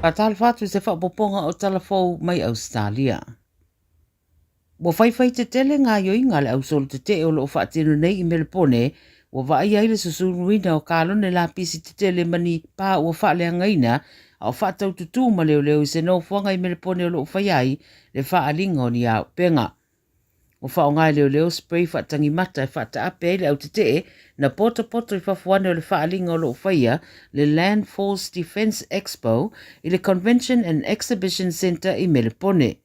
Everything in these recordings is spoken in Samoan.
Faatalofa atu i se faaopoopoga o tala fou mai Ausetalia. Ua faifai tetele gaoioiga a le ausolo tetee o lo o faatino nei i Melepone, ua vaaia ai le susuluina o kalone lapisi tetele ma ni pā ua faaleagaina a o faatau tutū ma leoleo i se nofoaga i Melepone o lo o faia ai le faaaliga o ni auupega. Ua faaaoga e leoleo spray faatagimata e faataape ai le autetee na potopoto i fafo ane o le faaaliga o lo o faia le Land Force Defence Expo i le Convention and Exhibition Centre i Melepone.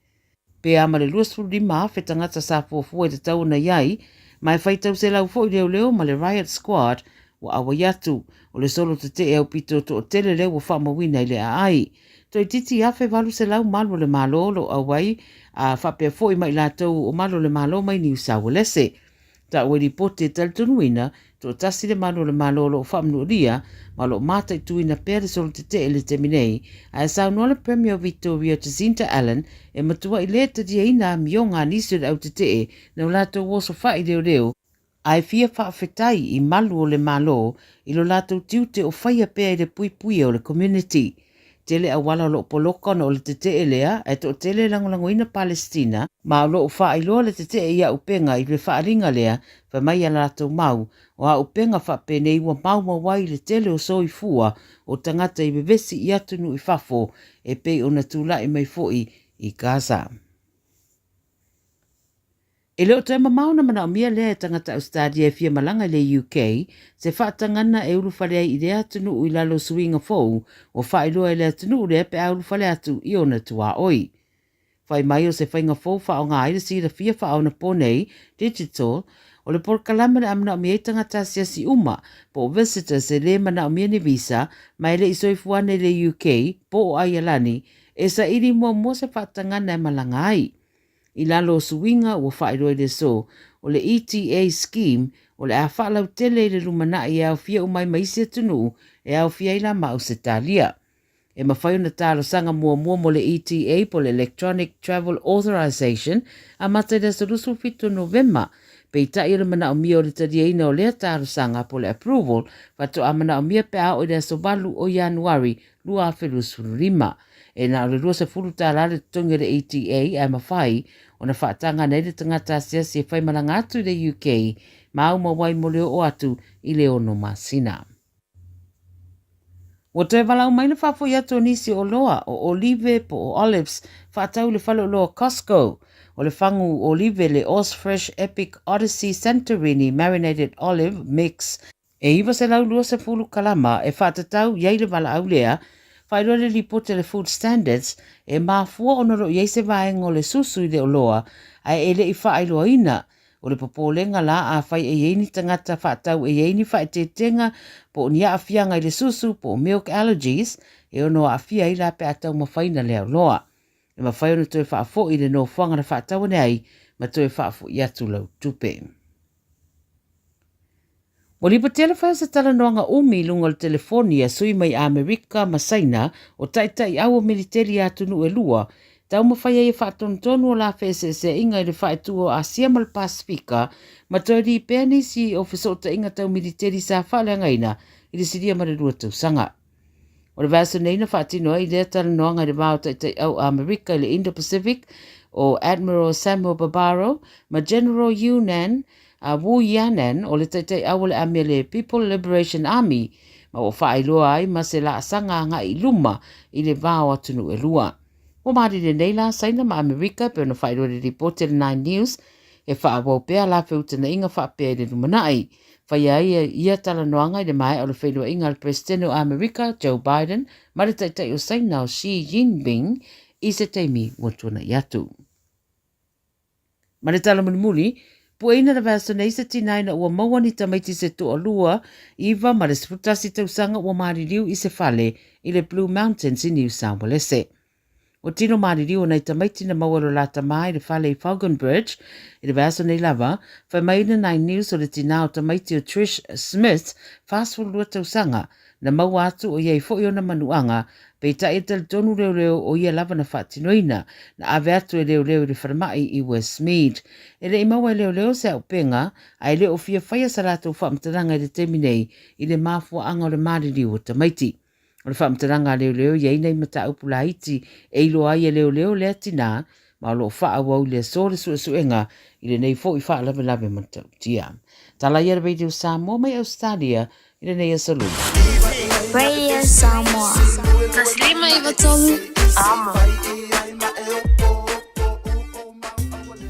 Pe a ma le 25,000 tagata sa fuafua i te tau ona i ai, ma e faitau selau foi leoleo ma le Riot Squad ua auai atu. O le solo tetee aupito toatele lea ua faamauina i le aai. Toeitiiti 1800 malu o le Malo o lo o auai a faapea foi ma i latou o malu o le Malo mai Niu Sauelese. Taua i lipoti e talitonuina, toatasi le malu o le Malo o lo o faamanualia ma o lo o mataituina pea le solo tetee i le taimi nei, ae saunoa le Premier o Victoria Jacinta Allan e matuai le taliaina amioga a nisi o le au tetee na o latou osofai leoleo, ae fia faafetai i malu o le Malo i lo latou tiute o faia pea i le puipuia o le community. Tele auala o lo o poloka ona o le tetee lea ae toatele e lagolagoina Palestina, ma o lo o faailoa le tetee i auupega i le faaaliga lea fai mai a latou mau, o auupega faapenei ua maumau ai le tele o soifua o tagata i vevesi i atunuu i fafo e pei ona tulai mai foi i Gaza. E le o toe mamao ona manaomia lea e tagata Ausetalia e fia malaga i le UK se faatagana e ulufale ai i lea atunuu i lalo o suiga fou ua faailoa e le atunuu lea pe a ulufale atu i ona tuaoi. Fai mai o se faiga fou faaaoga ai le silafia faaonapo nei, digital, o le polokalame o le a manaomia ai tagata asiasi uma po o visitors e le manaomia ni visa ma e le i soifua ana i le UK po o Aialani e saili muamua se faatagana e malaga ai. I lalo o suiga ua faailoa i le aso, o le ETA Scheme o le a faalautele i le lumanai e aofia uma ai ma isi atunuu e aofia ai la ma Ausetalia. E mafai ona talosaga muamua mo le ETA po o le Electronic Travel Authorisation amata i le aso 27 o Novema, peitai o le manaomia o le taliaina o lea talosaga po o le approval faatoa manaomia pe a oo i le aso 8 o Ianuari 2025. E na o le 20 tala le totogi o le ETA ae mafai ona faatagana ai le tagata asiasi e faimalaga atu i le UK ma aumau ai mo le oo atu i le ono masina. Ua toe valaau mai le faafoi atu o nisi o oloa o olive po o olives faatau i le faleoloa Costco. O le fagu olive le Ozfresh Epic Odyssey Santorini Marinated Olive Mix e 920 kalama e faatatau i ai le valaau lea, faailoa le lipoti a le Food Standards e mafua ona o lo o i ai se vaega o le susu i le oloa ae e le i faailoaina. O le popolega la afai e i ai ni tagata faatau e i ai ni faaeteetega po o ni aafiaga i le susu po o milk allergies e ono aafia ai la pe a taumafaina lea oloa. E mafai ona toe faafoi le nofoaga na faatau ane ai ma toe faafoi atu lau tupe. Ua lipotia le fai o se talanoaga umi i luga o le telefoni a sui mai Amerika ma Saina o taitaiau o militeli a atunuu e lua, taumafai ai e faatonutonu o la feeseeseaiga i le faaitu o Asia ma le Pasefika ma toe lipea nisi o fesootaiga tau militeli sa faaleagaina i le silia ma le 2 tausaga. O le vaiaso nei na faatino ai lea talanoaga i le va o taitaiau Amerika i le Indo-Pacific o Admiral Samuel Barbaro ma General Yu Nan a Wu Yanan o le taitaiau o le ami a le People Liberation Army ma ua faailoa ai ma se laasaga agai i luma i le va o atunuu e lua. Ua malilie nei la Saina ma Amerika e pei ona faailoa i le lipoti a le Nine News e faaauau pea la feutagaiga faapea i le lumanai. Faia ai ia talanoaga i le maea o le feiloaiga a le Peresetene o Amerika, Joe Biden, ma le Taitai o Saina o Xi Jinping i se taimi ua tuanai atu. Ma le tala mulimuli, pueina le vaiaso nei se tina ina ua maua ni tamaiti se toalua, 9 ma le 11 tausaga ua maliliu i se fale i le Blue Mountains i Niu Saualese. Ua tino maliliu o nai tamaiti na maua e lo la tama i le fale i Falconbridge i le vaiaso nei lava, fai mai le Nine News o le tinā o tamaiti o Trish Smith, 42 tausaga, na maua atu o i ai foi ona manuaga, peitai e talitonu leoleo o ia lava na faatinoina, na ave atu e leoleo i le falemai i Westmead. E le i maua e leoleo se aupenga, ae le o fia faia sa latou faamatalaga i le taimi nei i le mafuaaga o le maliliu o tamaiti. O le faamatalaga a leoleo i ai nai mataupu laiti e iloa ai e leoleo lea tinā ma o lo o faaauau i le aso le suesuega i lenei foi faalavelave matautia. Tala ia le Radio Samoa mai Ausetalia i lenei aso Luma. Radio Samoa. 153 Amo.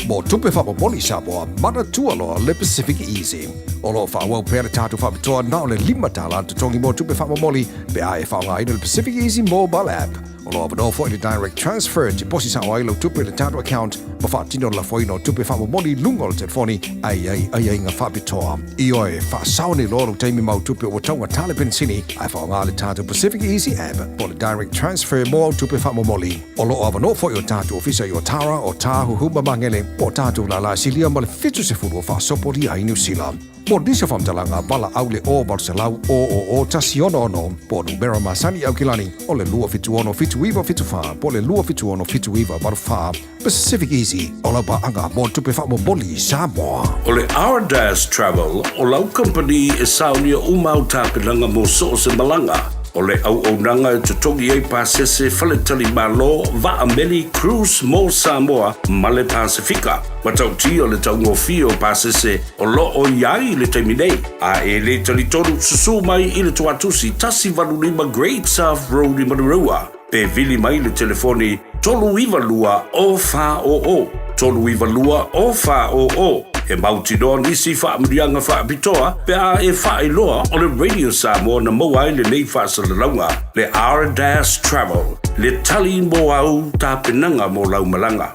Mo tupe faamomoli Samoa, manatua loa le Pacific Easy. O lo o faaauau pea le tatou faapitoa na o le $5 le totogi mo tupe faamomoli pe a e faaaogaina le Pacific Easy mobile app. O lo o avanoa foi le direct transfer e tiposi sao ai lau tupe i le tatou account ma faatino le lafoina o tupe faamomoli i luga o le telefoni ae i ai aiaiga faapitoa. Ioe, faasao nei loa lou taimi ma au tupe ua taugata le penisini ae faaaoga le tatou Pacific Easy app po o le direct transfer mo au tupe faamomoli. O lo o avanoa foi o tatou ofisa i Otara, Otāhuhu ma Magele, po o tatou lālā silia ma le 70 o faasopolia ai Niu Sila. Mo nisi o faamatalaga, valaau le 0 800 000 166 po o numera masani i Aukilani o le 276 7974 po o le 276 7984. Pacific Easy, o lau paaga mo tupe faamomoli i Samoa. O le Ardas Travel o lau kamupani e saonia uma au tapenaga mo so o se malaga. O le auaunaga e totogi ai pasese, faletalimalo, vaa meli, cruise mo Samoa ma le Pasefika. Matautia le taugofie o pasese o lo o i ai i le taimi nei. A e le talitonu, susū mai i le Toatusi 185 Great South Road i Manurewa. Pe vili mai le telefoni 392 0400, 392 0400. E mautinoa nisi faamanuiaga faapitoa pe a e faailoa o le Radio Samoa na maua ai lenei faasalalauga, le R-Dash Travel, le tali mo au tapenaga mo lau malaga.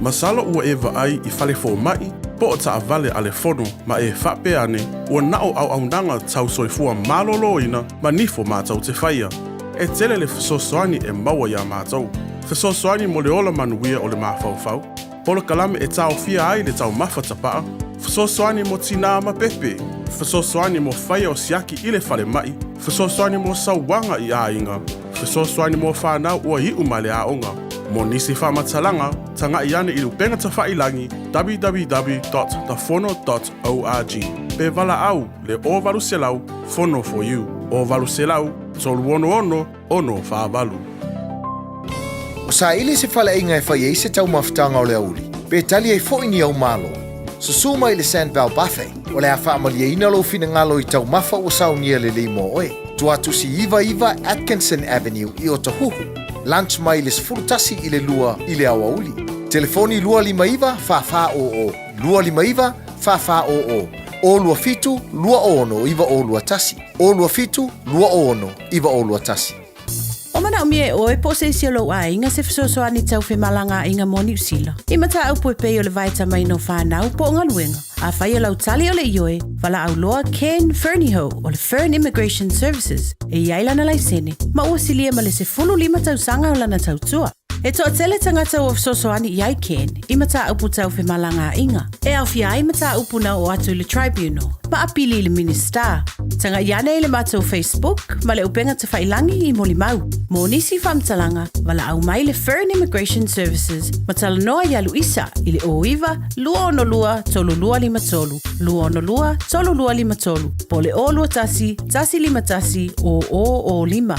Masalo ua e vaai i fale fomai po o taavale a le fono ma e faapea ane ua na o auaunaga tau soifua maloloina ma nifo matou te faia. E tele le fesoasoani e maua iā matou. Fesoasoani mo le ola manuia o le mafaufau, polokalame e taofia ai le taumafa tapaa, fesoasoani mo tinā ma pepe, fesoasoani mo faia o siaki i le falemai, fesoasoani mo sauaga i aiga, Fesoasoani mo whanau ua iu mai le aoga. Mo nisi faamatalaga, taga'i ane i le upega tafailangi www.thefono.org pe valaau le 0800 Fono for You, 0800 366 648. Ua saili se faleaiga e fai ai se taumafataga o le aoauli, pe tali ai foi ni au malo. Susū mai i le Sandval Buffet, o le a faamalieina lou finagalo i taumafa ua saunia lelei mo oe. Tuatusi 99 Atkinson Avenue i Otahuhu. Lunch mai le 11 i le 2 i le aoauli. Telefoni 259 4400 259 4400 027 26 9021 027 26 9021. Ua manaomia e ʻoe po o se isi o lou aiga se fesoasoani tau femalagaaiga mo Niu Sila. I mataupu e pei o le vaetamaina o fanau po o galuega. Afai o lau tali o le ioe, valaau loa Ken Fernihough o le Fern Immigration Services e i ai lana laisene ma ua silia ma le 15 tausaga o lana tautua. E toatele tagata ua fesoasoani i ai Ken i mataupu tau femalagaaiga, e aofia ai mataupu na oo atu i le Tribunal ma apili i le Minisita. Tagai ane i le matou Facebook ma le upega tafailangi i molimau. Mo nisi faamatalaga, valaau mai le Fern Immigration Services ma talanoa iā Luisa i le 09 262 3253, 262 3253 po o le 021 151 0005.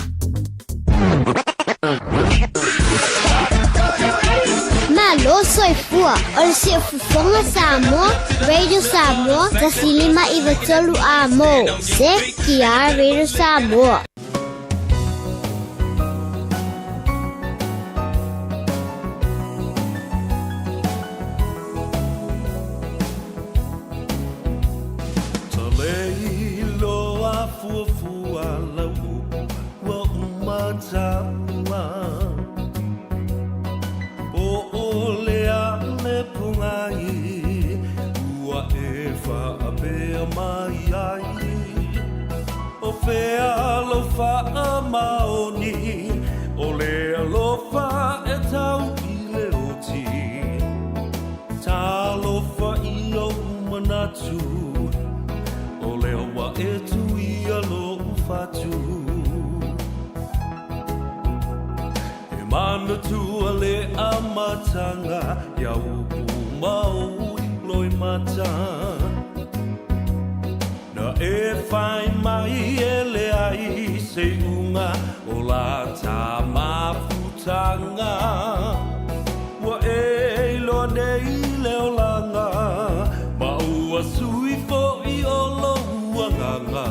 Malo soifua o le Siufofoga Samoa, Radio Samoa, 105 9 3 a mo. CTR Radio Samoa. Talei loa fuafua lau upu ua uma taua Po o le a le pogai ua e faapea mai ai O fea lou faamaoni o le alofa e tau i le oti Talofa i ou manatu O lea ua e tuia lou fatu E manatua le amataga Ia upu ma ou loimata Na e whai mai e leai se iuga o la ta mafutanga Ua e iloa nei le olaga ma ua sui foʻi o lou agaga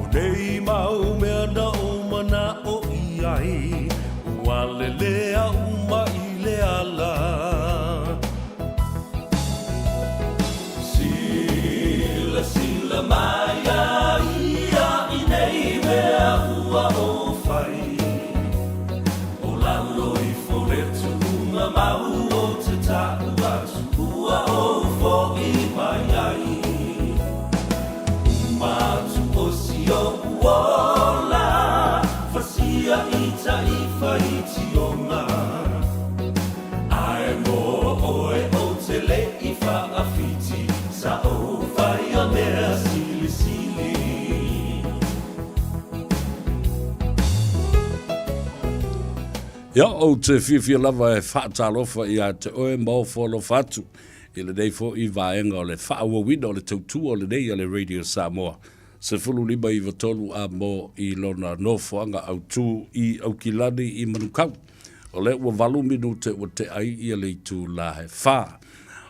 O nei mau mea na ou manaʻo i ai Ua lele au mai le ala Silasila mai a ia i nei mea ua ou fai O lalo ifo le tuuga mau o te taʻu atu ua ou foʻi mai ai Uma atu o si oʻu ola Fasia i taʻi faitioga Ae mo oe ou te le i faawhiti Sa ou whaia mea silisili. Ia, ou te fiafia lava e faatalofa ia te oe ma ofo alofa atu i lenei foʻi vaega o le faaauauina o le tautua lenei a le Radio Samoa 1593 a mo i lona nofoaga autū i Aukilani i Manukau. O lea ua valu minute ua tea ai ia le itulā he whā.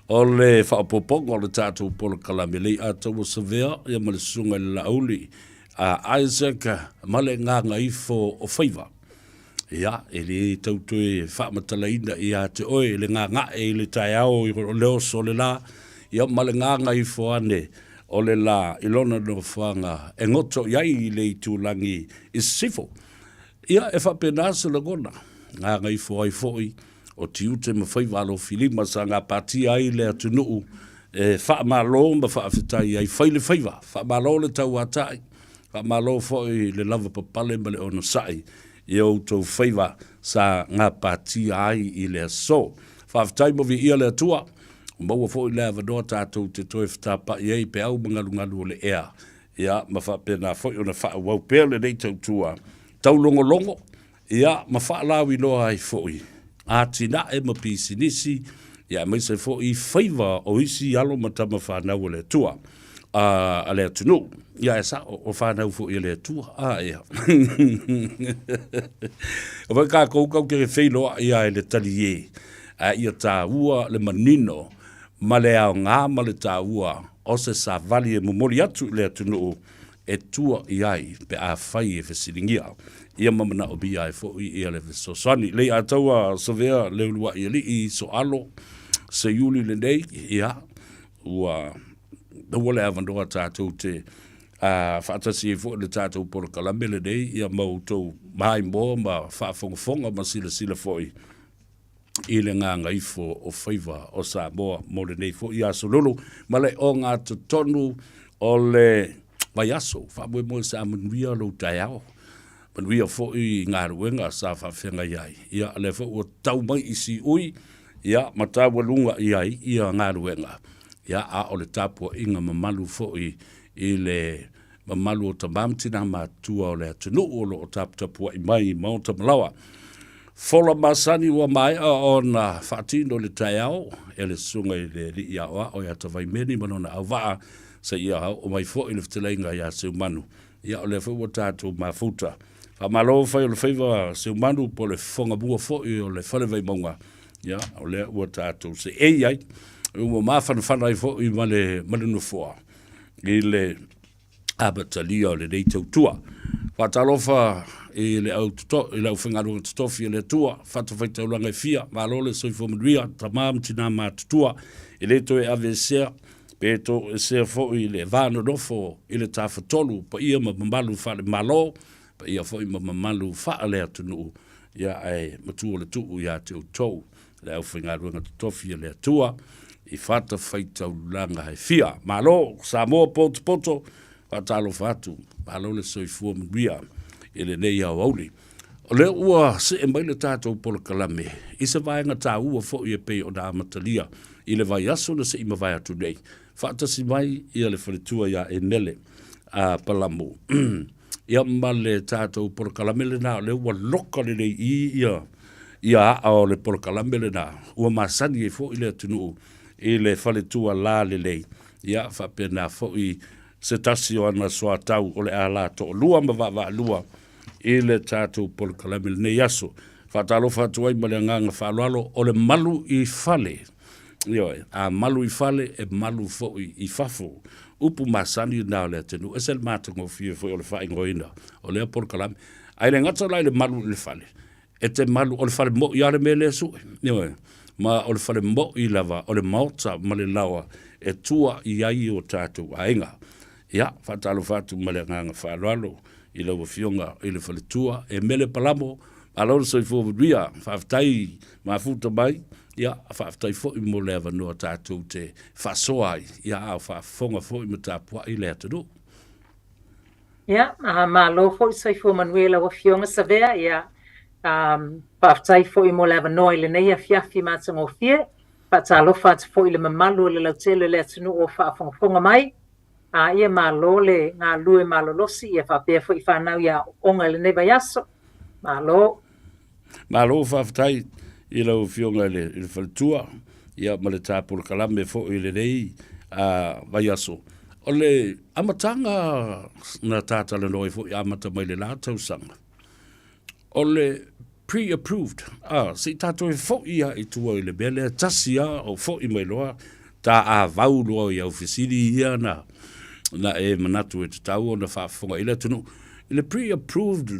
O le faaopoopoga o le tatou polokalame lei ata ua savea ia ma le susuga i le Laauli a Isaac ma le Gagaifo o Faiva. Ia, e le tau toe faamatalaina ia te oe le gaga'e i le taeao o le oso o le lā, ia ma le gagaifo ane o le lā i lona nofoaga e goto i ai i le itulagi i sisifo. Ia, e faapena se lagona, gagaifo ai foi o tiute ma faiva alofilima sa gapatia ai le atunuu e faamalo ma faafetai ai fai le faiva, faamalo le tauatai, Faamalo foi le lavapapale ma le onosai i o outou faiva sa gapatia ai i le aso. Faafetai ma viia le Atua, ua maua foi le avanoa tatou te toe fetapaʻi ai i peau ma galugalu o le ea, ia ma faapena foi ona faaauau pea lenei tautua taulogologo Ia, ma faalauiloa ai foi atinae ma pisinisi, ia aemaise foi faiva o isi alo ma tama fanau a le Atua, a, a le atunuu. Ia, e sao, o fanau foi a le Atua, a, ia. O wai kākou kau ke feiloaʻi ai le taliē, a ia tāua le manino ma le aogā ma le tāua o se savali e momoli atu i le atunuu. e tua i ai pe afai e fesiligia ia ma manaomia ai foi ia le fesoasoani. Lei a taua Savea le uluai alii soalo se Iuli lenei, ia, ua maua le avanoa tatou te a faatasi ai foi le tatou polokalame lenei ia ma outou maimoa ma faafogafoga ma silasila foi i le gagaifo o faiva o Samoa mo lenei foi aso lulu ma le ogatotonu o le vaiaso. Faamoemoe sa manuia lou taeao, manuia foi galuega sa faafeagai ai. Ia, lea foi ua tau mai i siui, ia, ma taualuga i ai ia galuega. Ia, a o le tapuaiga mamalu foi i le mamalu o tama ma tina matutua o le atunuu o lo o taputapuai mai i maota ma laoa. Fola masani ua maea ona faatino i le taeao e le Susuga i le Alii Aoao ia Tavaimeni ma lona auvaa seia oo mai foi le fetalaiga ia Seumanu. Ia o lea foi ua tatou mafuta. Faamalo fai o le faiva Seumanu po o le fofoga mua foi o le Fale Vaimauga. Ia o lea ua tatou seei ai, ua mafanafana ai foi ma le nofoa i le amatalia o lenei tautua. Faatalofa i le au toto, i le aufaigaluega totofi a le Atua, fatafaitaulaga e fia, malo le soifua manuia, tama ma tina matutua, e le toe aveesea, pe toesea foi le va nonofo i le Tafatolu, paia ma mamalu faale-Malo, paia foi ma mamalu faale-atunuu, ia ae matua le tuu ia te outou. le aufaigaluega totofi a le Atua i fatafaitaulaga e fia. Malo Samoa potopoto, faatalofa atu, malo le soifua manuia i lenei aoauli. O lea ua see mai le tatou polokalame i se vaega taua foi e pei ona amatalia i le vaiaso na se i mavae atu nei, faatasi mai ia le faletua ia Emele a Palamu. Ia ma le tatou polokalame lena o lea ua loka lelei i ia ia aa o le polokalame lena ua masani ai foi le atunuu i le faletua la lelei. Ia faapena foi se tasi o ana soatau o le a la toalua ma vaavaalua i le tatou polokalame lenei aso. Faatalofa atu ai ma le agaga faaaloalo o le malu i fale. Ioe, a malu i fale, e malu foi i fafo. Upu masani na o le atunuu, ese le matagofie foi o le faaigoaina o lea polokalame. Ae le gata la i le malu i le fale, e te malu, o le fale moi lava le mea lea e sue. Ioe, ma o le fale moi lava o le maota ma le laoa e tua i ai o tatou aiga. Ia, faatalofa atu ma le agaga faaaloalo i lau Afioga i le faletua e Mele Palamo, malo le soifua manuia, faafetai mafuta mai, ia, faafetai foi mo le avanoa tatou te faasoa ai, ia, a o faafofoga foi ma tapuai le atunuu. Ia, malo foi soifua manuia i lau Afioga Savea, ia, faafetai foi mo le avanoa i lenei afiafi matagofie. Faatalofa atu foi i le mamalu o le lautele o le atunuu o faafogafoga mai. A ia malo le galulue malolosi ia faapea foi fanau i aoaoga i lenei vaiaso. Malo. Malo faafetai i lau Afioga i le, i le faletua ia ma le ta polokalame foi i lenei vaiaso. O le amataga na ta talanoa ai foi amata mai le la tausaga, o le pre-approved, a, se i tatou e foi lava i tua i le mea lea, tasi lava o foi mai loa, ta avau loa i au fesili ia na, na e manatu e tatau ona faafofoga i le atunuu. I le pre-approved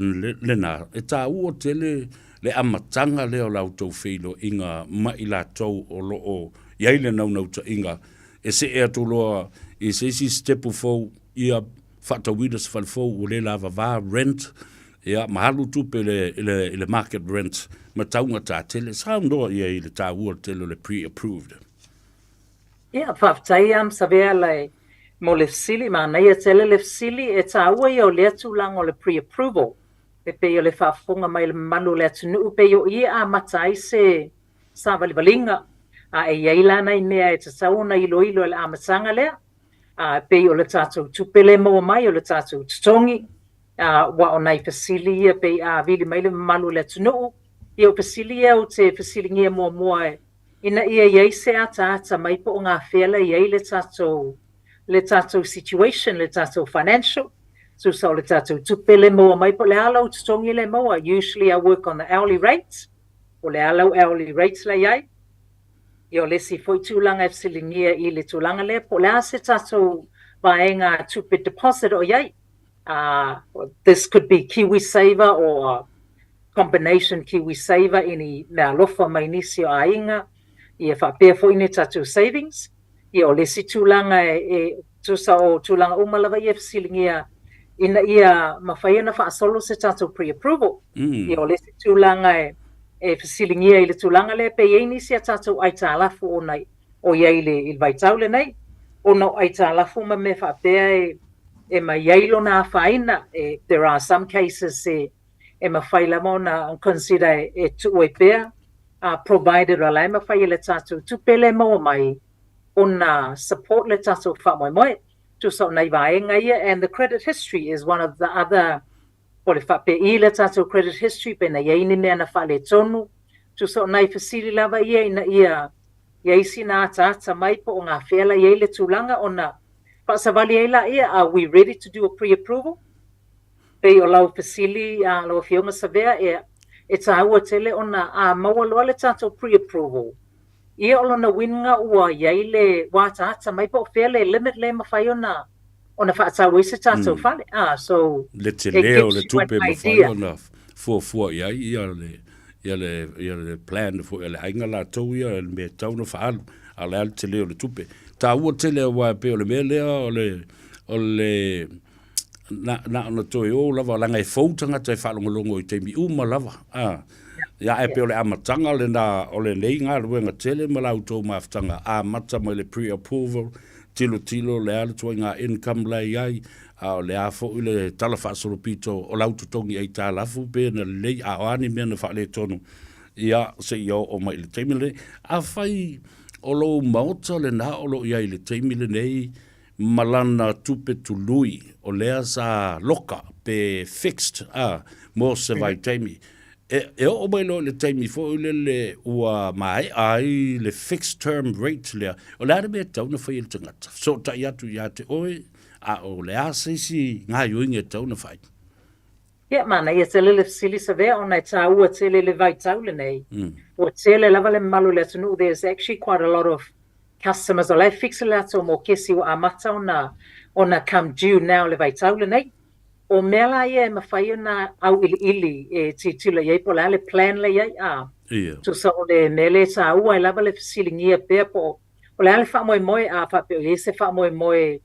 lena, e taua tele le amataga lea o la outou feiloaiga ma i latou o lo o i ai le naunautaiga e see atu loa i se isi sitepu fou ia faatauina se fale fou ua le lavava rent, ia, ma alu tupe i le, i le, i le market rent ma taugata tele. Saunoa i ai i le taua tele o le pre-approved. Ia, faafetai lava Savea mo le fesili, manaia tele le fesili. E taua ia o lea tulaga o le pre-approval, e pei o le faafofoga mai a le mamalu o le atunuu, pei o i e amata ai se savalivaliga, a e i ai la nai mea e tatau ona iloilo i le amataga lea, a e pei o le tatou tupe lea e maua mai, o le tatou totogi, a ua o nai fesili ia pei a vili mai le mamalu o le atunuu, ia o fesili ia ou te fesiligia muamua e ina ia i ai se ataata mai po o gafea la i ai le tatou le tatou situation, le tatou financial, tusa o le tatou tupe lea e maua mai po o le a lau totogi lea e maua. Usually I work on the hourly rate, po o le a lau hourly rate la i ai. Ia o le isi foi tulaga e fesiligia i le tulaga lea, po o le a se tatou vaega tupe deposit o i ai. This could be KiwiSaver or a combination KiwiSaver i ni meaalofa mai nisi o aiga, ia faapea foi ni tatou savings. Ia o le isi tulaga e tusa o tulaga uma lava ia e fesiligia ina ia mafai ona faasolo se tatou pre-approval. Ia o le isi tulaga e fesiligia i le tulaga lea pe i ai nisi a tatou aitalafu ona o i ai i le vaitau lenei, ona o aitalafu ma mea faapea e ma i ai lona afaina. There are some cases e mafai lava ona consider e tuu ai pea, provided o la e mafai e le tatou tupe lea e maua mai ona support le tatou faamoemoe. Tusa o nai vaega ia, and the credit history is one of the other, po o le faapei le tatou credit history pe na i ai ni mea na faaletonu. Tusa o nai fesili lava ia ina ia i ai sina ataata mai po o gafea la i ai le tulaga ona faasavali ai laia, are we ready to do a pre-approval? Pei o lau fesili a lau Afioga Savea, e taua tele ona a maua loa le tatou pre-approval, ia o lona uiga ua i ai le ua ataata mai po o fea le limit lea e mafai ona faatau ai se tatou fale. Ah, so Le tele o le tupe e mafai ona fuafua i ai ia le ia le ia le plan foi a le aiga latou ia le mea e tatau ona faaalu, a o le a le tele o le tupe. Taua tele aua e pei o le mea lea o le o le na, na ona toe o lava, leaga e fou tagata e faalogologo i taimi uma lava. A, ia ae pei o le amataga lena o lenei galuega tele ma la outou mafutaga, amata mai le pre-approval, tilotilo le a le ituaiga income la e i ai, a o le a foi le tala faasolopito o lau totogi aitalafu pe na lelei, a o a ni mea na faaletonu, ia seia oo mai i le taimi lenei. Afai o lou maota lena o lo o i ai i le taimi lenei, ma lana tupe tului o lea sa loka pe fixed a mo se vaitaimi. E, e oo mai loa i le taimi foi lele ua maea ai le fixed term rate lea, o le a le mea e tatau ona fai e le tagata? Fesootai atu ia te oe, a o le a se isi gaoioiga e tatau ona fai? Ia, manaia tele le fesili Savea ona e taua tele le vaitau lenei. Ua tele lava le mamalu o le atunuu, there's actually quite a lot of customers o la e fix le latou mokesi ua amata ona ona come due now le vaitau lenei. O mea la ia e mafai ona auiliili e tilotilo i ai po o le a le plan la i ai, a tusa o le mea lea e taua ai lava le fesiligia pea po o o le a le faamoemoe, a faapea o i ai se faamoemoe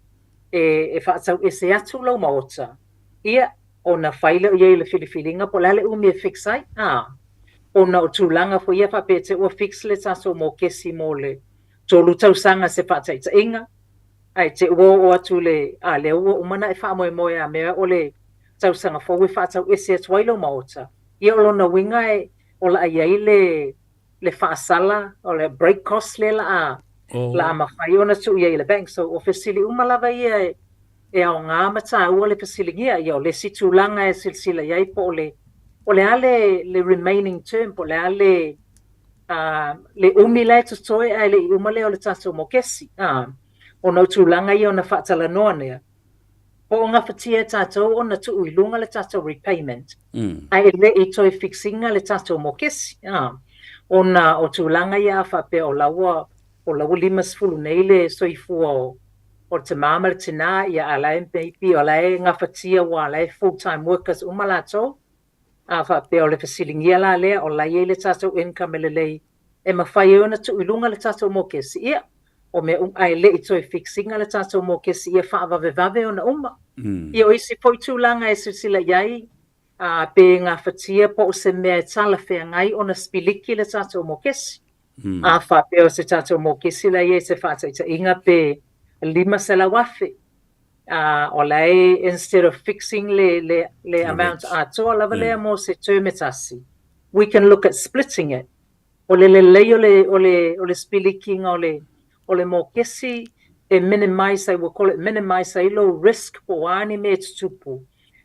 e faatau ese atu lou maota, ia, ona fai lea i ai o le filifiliga po o le a le umi e fix ai, a, ona o tulaga foi ia faapea te ua fix le tatou mokesi mo le 3 tausaga se faataitaiga, ae te ua oo atu le, a, lea ua uma ona e faamoemoe a mea o le tausaga fou e faatau ese atu ai lou maota, ia o lona uiga e, o le a i ai le le faasala, o le break cost lea la a, oh. la a mafai ona tuu i ai i le bank. So o fesili uma lava ia e, e aoga ma taua le fesiligia, ia o le isi tulaga e silasila i ai po o le, o le a le, le remaining term, po o le a le, uh, le umi la e totoe ae le i uma lea o le tatou mokesi. Uh, ona o tulaga ia ona faatalanoa nea. Po o gafatia e tatou ona tuu i luga le tatou repayment, ae le i toe fix ina le tatou mokesi, a. Ona o tulaga ia a faapea o la ua, o la ua 50 nei le soifua o, o le tamā ma le tinā, ia a la e maybe o la e gafatia aua o la e full time workers uma latou, a faapea o le fesiligia la lea o la e i ai le tatou income e lelei e mafai ai ona tuu i luga le tatou mokesi, ia, o mea uma, ae le i toe fix ina le tatou mokesi ia faavavevave ona uma. Ia, o isi foi tulaga e silasila i ai, a, pe gafatia po o se mea e talafeagai ona sipiliki le tatou mokesi. A faapea o se tatou mokesi la e i ai se faataitaiga pe $500,000, a, o la e instead of fixing le, le, le amount atoa lava lea mo se term e tasi, we can look at splitting it. O le lelei o le, o le, o le sipilikiga o le, o le mokesi e minimize ai, we'll call it minimize ai lou risk po o a ni mea e tutupu,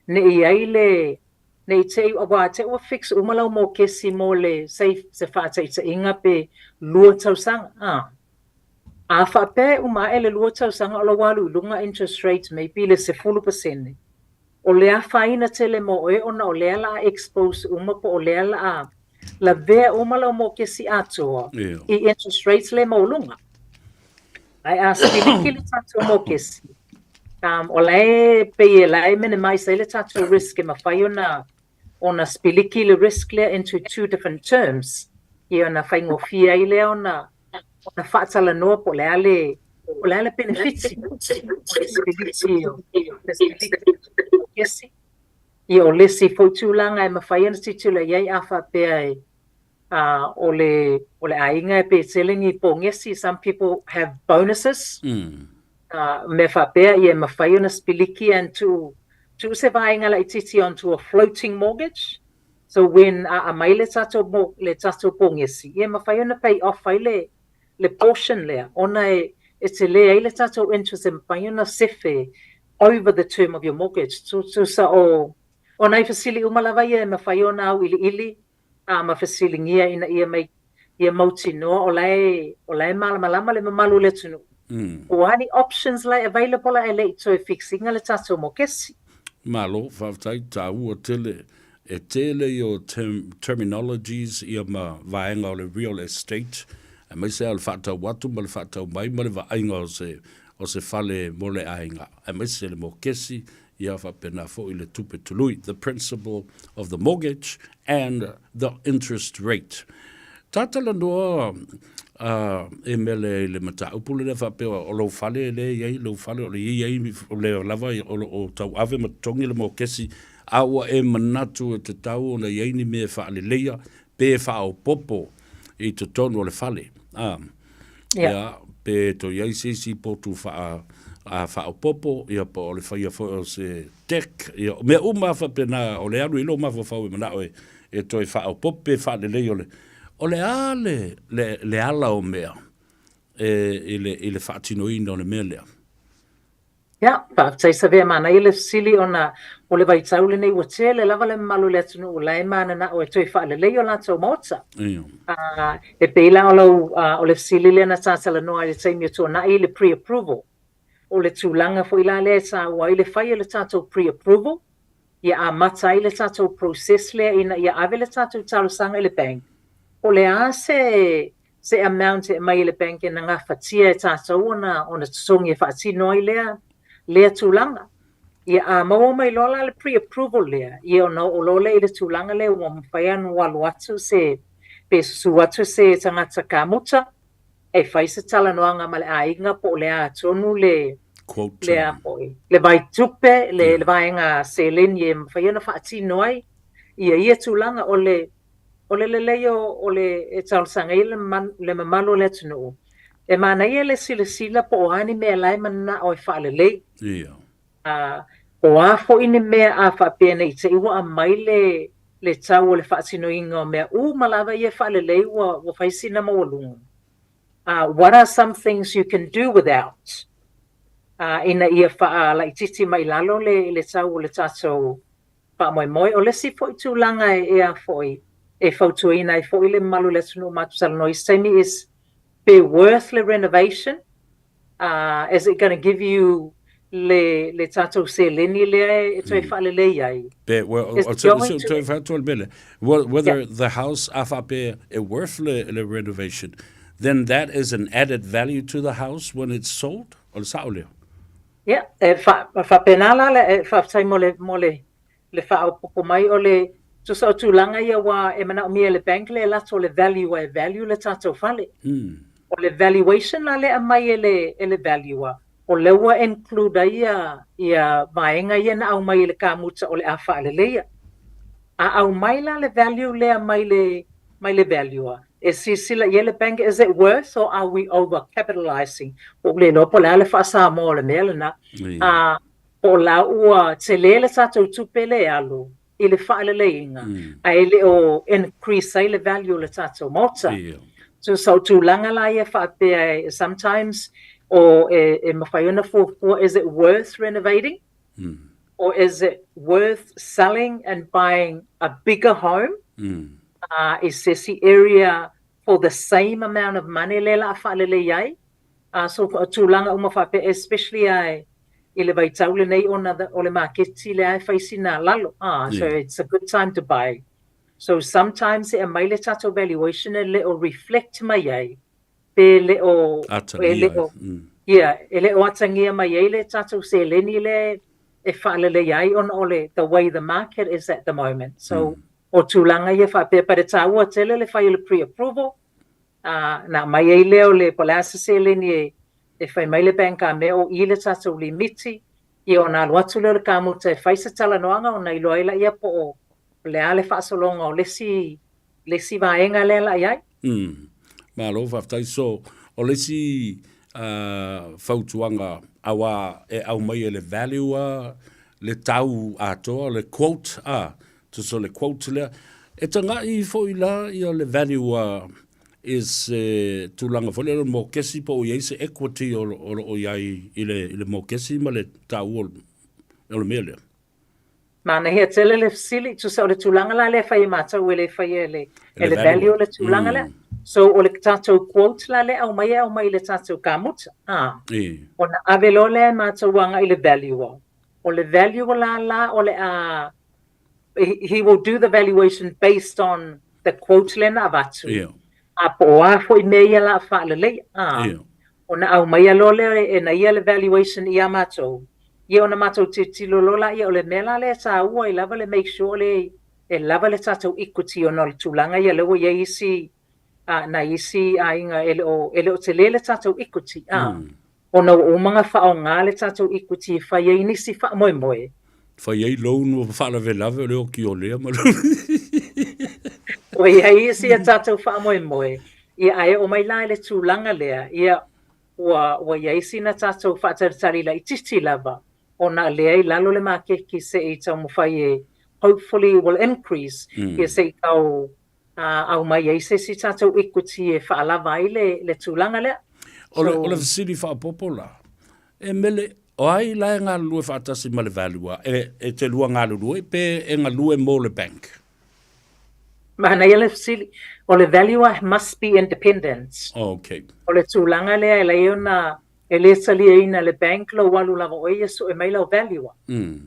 ne i ai le, ne i te i, aua te i ua fix uma lau mokesi mo le, say, se faataitaiga pe 2 tausaga, a. A faapea e uma ae le 2 tausaga o lou alu i luga interest rate maybe le 10%, O le afaina tele mo oe ona o lea la a expose uma po o lea la a lavea uma lau mokesi atoa i interest rates le maualuga. Ae a sipiliki le tatou mokesi, Um, o la e pei e la e minimize ai le tatou risk e mafai ona ona spiliki le risk lea into two different terms. Ia ona faigofie ai lea ona ona faatalanoa po o le a le po o le a le penefiti o le spiliki o le spiliki o kesi. Ia o le isi foi tulaga e mafai ona tilotilo i ai a faapea e uh, o le o le aiga e pe tele ni pogesi, some people have bonuses. Uh, mea faapea ia e mafai ona spiliki and tuu tuu se vaega laitiiti onto a floating mortgage. So when a aumai le tatou mo le tatou pogesi, ia e mafai ona pay off ai le le portion lea ona e e tele ai le tatou interest e mafai ona sefe over the term of your mortgage. Tusa o o nai fesili uma lava ia e mafai ona auiliili a ma fesiligia ina ia mai ia mautinoa o la e o la e malamalama le mamalu o le atunuu. Po o a ni options la e available ae le i toe fix ina le tatou mokesi. Malo, faafetai, taua tele. E tele ia o terminologies ia ma vaega o le real estate, aemaise lava o le faatau atu ma le faatau mai ma le vaaiga o se o se fale mo le aiga, aemaise le mokesi, ia faapena foi le tupe tului, the principal of the mortgage and the interest rate. Tatalanoa uh, e mele i le mataupu lea faapea o lou fale e le i ai lou fale o le i ai o le lava o lo o tauave ma totogi le mokesi a ua e manatu e tatau ona i ai ni mea e faaleleia pe faaopoopo i totonu o le fale. A, Ia. Ia, pe toe i ai se isi potu faa, a, faaopoopo, ia po o le faia foi o se deck, ia, o mea uma lava faapena, o le alu i lou mafaufau e manao e, e toe faaopoopo pe faalelei o le, o le a le, le, le ala o mea e, i le, i le faatinoina o le mea lea? Ia, faafetai Savea, manaia le fesili ona o le vaitau lenei ua tele lava le mamalu o le atunuu la e mananao e toe faalelei o latou maota. Ia. A, e pei la o lau, a, o le fesili lea na tatalanoa i le taimi o tuanai i le pre-approval. O le tulaga foi la lea e taua ai le fai o le tatou pre-approval, ia amata ai le tatou process lea ina ia ave le tatou talosaga i le bank. Po o le a se se amount e aumai e le bank e na gafatia e tatou ona ona totogi e faatino ai lea lea tulaga. Ia a maua mai loa la le pre-approval lea, ia ona oo loa lea i le tulaga lea ua mafai ona alu atu se pe susu atu se tagata kamuta e fai se talanoaga ma le aiga po o le a tonu le Quote. le a foi le vaitupe le le vaega seleni e mafai ona faatino ai ia ia tulaga o le O le lelei o, o le e talosaga ai le, le mamalu o le atunuu, e manaia le silasila po o a ni mea la e manao e faalelei. Ia. A, o a foi ni mea a faapea nei te i ua aumai le, le tau o le faatinoina o mea uma lava ia e faalelei ua, ua fai sina maualuga. Uh, what are some things you can do without? Uh, ina ia faalaitiiti mai lalo le, le tau o le tatou Faamoemoe, o le isi foi tulaga e ea foi e fautuaina ai foi le mamalu o le atunuu matou talanoa i isi taimi is pe worth le renovation? Uh, is it gonna give you le, le tatou seleni lea e toe faalelei ai? Pe, well, Is o it going to... toe whātua le mele, whether yeah. the house a whapea e worth le, le renovation, then that is an added value to the house when it's sold? O le sao lea? Ia, e faapena la le faafetai mo le, mo le, le faaopoopo mai o le tusa o tulaga ia aua e manaomia e le bank le latou le value e value le tatou fale. O le valuation la lea e aumai e le, e le valuer, o lea ua include ai ia, ia vaega ia na aumai e le kamuta o le a faaleleia. A aumai la le value lea mai le, mai le valuer, e silasila i ai le bank, is it worth or are we over capitalising? Ua ou le iloa po o le a le faa-Samoa o le mea lena. A po o la ua tele le tatou tupe lea e alu i le faaleleiga ae le o increase ai le value o le tatou maota. So o tulaga la ia faapea sometimes o e mafai ona fuafua is it worth renovating? Or is it worth selling and buying a bigger home i se isi area for the same amount of money lea la a faalelei ai? So o tulaga uma faapea especially i le vaitau lenei ona o le maketi lea e fai sina lalo so it's a good time to buy. So sometimes e aumai le tatou valuation e le o reflect mai ai pe le o Atalia e le o ai. Ia, e le o atagia mai ai le tatou seleni lea e faaleleia ai ona o le the way the market is at the moment. So, o tulaga ia faapea, but e taua tele le fai o le pre-approval, a, na aumai ai lea o le, po o le a se seleni e, e fai mai le bank a mea o i le tatou limiti, ia ona alu atu lea o le kamuta e fai se talanoaga ona iloa ai laia po o le a le faasologa o le isi, le isi vaega lea la i ai. Malo faafetai. So, o le isi uh, fautuaga auā e aumai e le valuer le tau atoa, le quote, a, tusa o le quote lea, e taga'i foi la ia le valuer i se tulaga foi lea o le mokesi po o i ai se equity o, o lo o i ai i le, i le mokesi ma le taua o le mea lea. Manaia tele le fesili, tusa o le tulaga la lea e fai e matou e le faia e le, e le value o le tulaga lea. So o le tatou quote la lea aumai e aumai i le tatou kamuta. Ah. Ona ave loa lea e matou agai i le valuer. O le valuer la la o le a he will do the valuation based on the quote lea na avatu. A po o a foi mea ia la faaleleia. Ah. Ona aumaia loa lea e na ia le valuation ia matou, ia ona matou tilotilo loa laia, o le mea la lea e taua ai lava le make sure le e lava le tatou equity ona o le tulaga ia lea ua i ai isi a nai isi aiga e le o e le o tele le tatou equity a ona ua uma ona faaaoga le tatou equity e fai ai nisi faamoemoe. Fai ai loan ua faalavelave o le oki o lea ma Ua i ai isi a tatou faamoemoe, ia ae oo mai la i le tulaga lea, ia ua ua i ai sina tatou faatalitali laitiiti lava ona lea i lalo le makeki se i taumafai e hopefully will increase, ia se i tau aumai ai se isi tatou equity e faalava ai le le tulaga lea. O le, o le fesili faaopoopo la, e mele, o ai la e galulue faatasi ma le valuer? E, e te lua galulue pe e galue mo le bank? Manaia le fesili. O le valuer must be independent. Okay. O le tulaga lea e leai ona e le taliaina le bank lou alu lava oe ia sue mai lau valuer.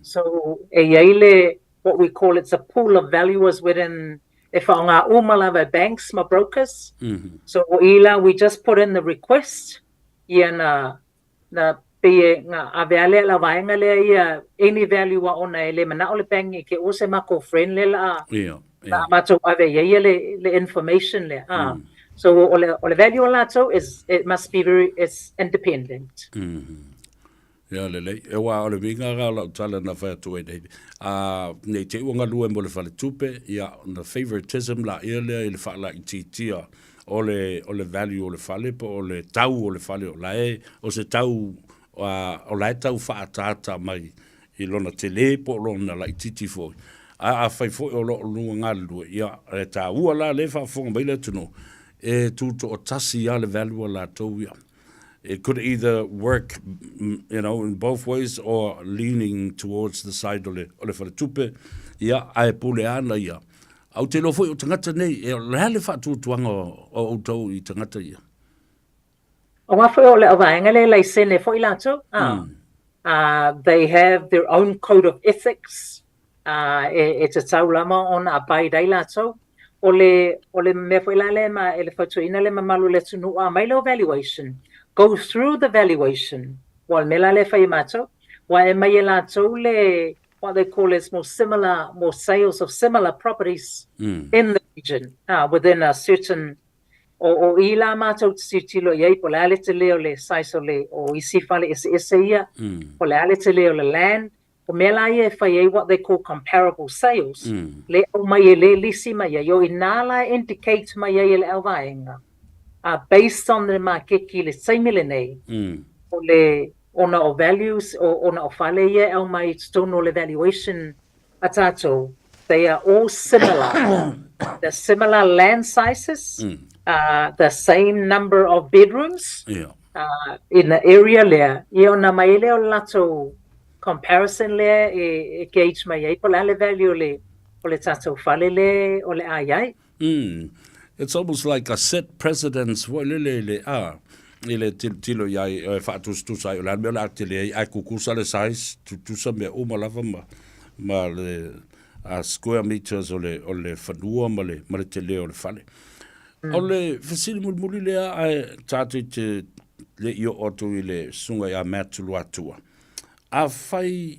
So e i ai le what we call it's a pool of valuers within e faaaoga uma lava e banks ma brokers. So o i la we just put in the request ia na na pei e na ave a lea la vaega lea ia any valuer ona e le manao le bank e ke o se makou friend lea la la matou ave i ai ia le le information lea. Ah. So o le o le valuer latou is it must be very it's independent. Ia lelei. Aua o le uiga la o lau tala na fai atu ai nei, ā, ne i te i ua galue mo le faletupe, ia, ona favouritism laia lea i le faalaitiitia o le, o le value o le fale po o le tau o le fale o la e, o se tau, ā, o la e tau faaataata mai i lona tele po o lona laitiiti foi. A afai foi o lo o lua galulue, ia, e taua la lea e faafofoga mai le atunuu, e tutoatasi lava le value a latou ia. It could either work, you know, in both ways or leaning towards the side o le, o le faletupe, ia, ae pule ana ia. A ou te iloa foi o tagata nei, e, o le a le faatuatuaga o, o outou i tagata ia? Aua foi o le vaega lea e laisene foi latou, ah. They have their own code of ethics, uh, e, e tatau lava ona abide ai latou. O le, o le mea foi la lea ma, e le fautuaina le mamalu o le atunuu a aumai le valuation, go through the valuation. Ua o le mea la lea e fai e matou, ua e aumai e latou le, what they call as more similar, more sales of similar properties in the region, within a certain O, o i la matou te tilotilo i ai, po o le a le tele o le size o le, o isi fale eseese ia, po o le a le tele o le land, o mea la ia e fai ai what they call comparable sales, le aumai e le lisi mai ai, o i nā la e indicate mai ai e le auvaega, a based on le makeki i le taimi lenei, o le, ona o values, o, ona o fale ia e aumai i totonu o le valuation a tatou, they are all similar. The similar land sizes, the same number of bedrooms in the area lea. Ia ona aumai ai lea o le latou comparison lea e gauge mai ai po o le a le value o le, o le tatou fale lea o le a i ai. It's almost like a set precedence foi lele i le, a, i le tilotilo i ai, e faatusatusa ai, o le a le mea o le a tele ai, ae tutusa le size, tutusa mea uma lava ma, ma le square meters o le, o le fanua ma le, ma le tele o le fale. O le fesili mulimuli lea, ae tatou te le i oo atu i le susuga ia Matt Luatua, afai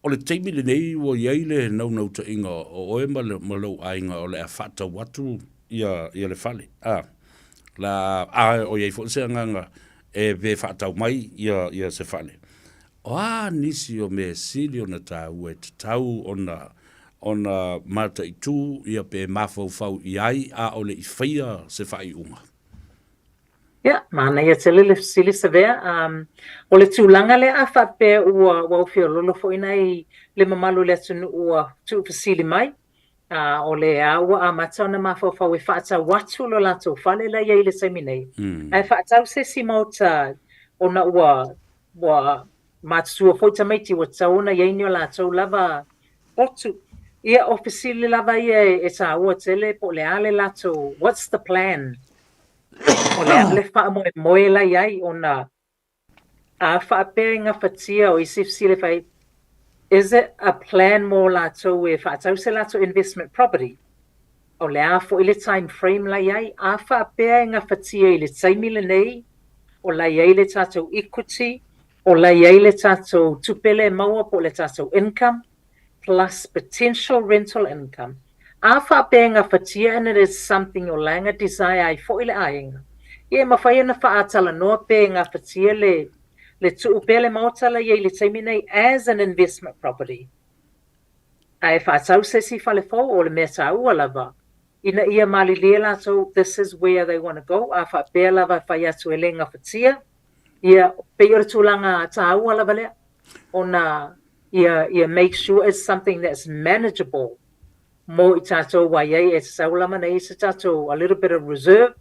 o le taimi lenei ua i ai le naunautaiga o oe ma, le, ma lou aiga o le a faatau atu ia, ia le fale, a, la, a o i ai foi se agaga e pe faatau mai ia, ia se fale. O a nisi o mea sili ona taua e tatau ona ona mataitu ia pe mafaufau i ai a o le i faia se faaiuga? Ia, manaia tele le fesili Savea. Um, o le tulaga lea a faapea ua, ua ou feololo foi nai le mamalu o le atunuu ua tuufesili mai, uh, o lea ua amata ona mafaufau e faatau atu lo latou fale la i ai i le taimi nei. Ae faatau se isi maota ona ua, ua matutua foi tamaiti ua tatau ona i ai ni o latou lava potu. Ia, o fesili lava ia e, e taua tele po o le a le latou, what's the plan? O le a le faamoemoe la i ai ona a faapea e gafatia o isi fesili e fai, is it a plan mo latou e faatau se latou investment property? O le a foi le time frame la i ai? A faapea e gafatia i le taimi lenei, o la i ai le tatou equity, o la i ai le tatou tupe lea e maua po o le tatou income, plus potential rental income. A faapea e gafatia and it is something o la e desire ai foi le aiga, ia e mafai ona faatalanoa pe gafatia le, le tuu pea le maota la i ai i le taimi nei as an investment property. Ae faatau se isi fale fou o le mea taua lava, ina ia malilie latou this is where they wanna go, a faapea lava e fai atu e le gafatia, ia pei o le tulaga taua lava lea, ona ia, ia make sure it's something that's manageable mo i tatou ua i ai e tatau lava ona i ai se tatou a little bit of reserve,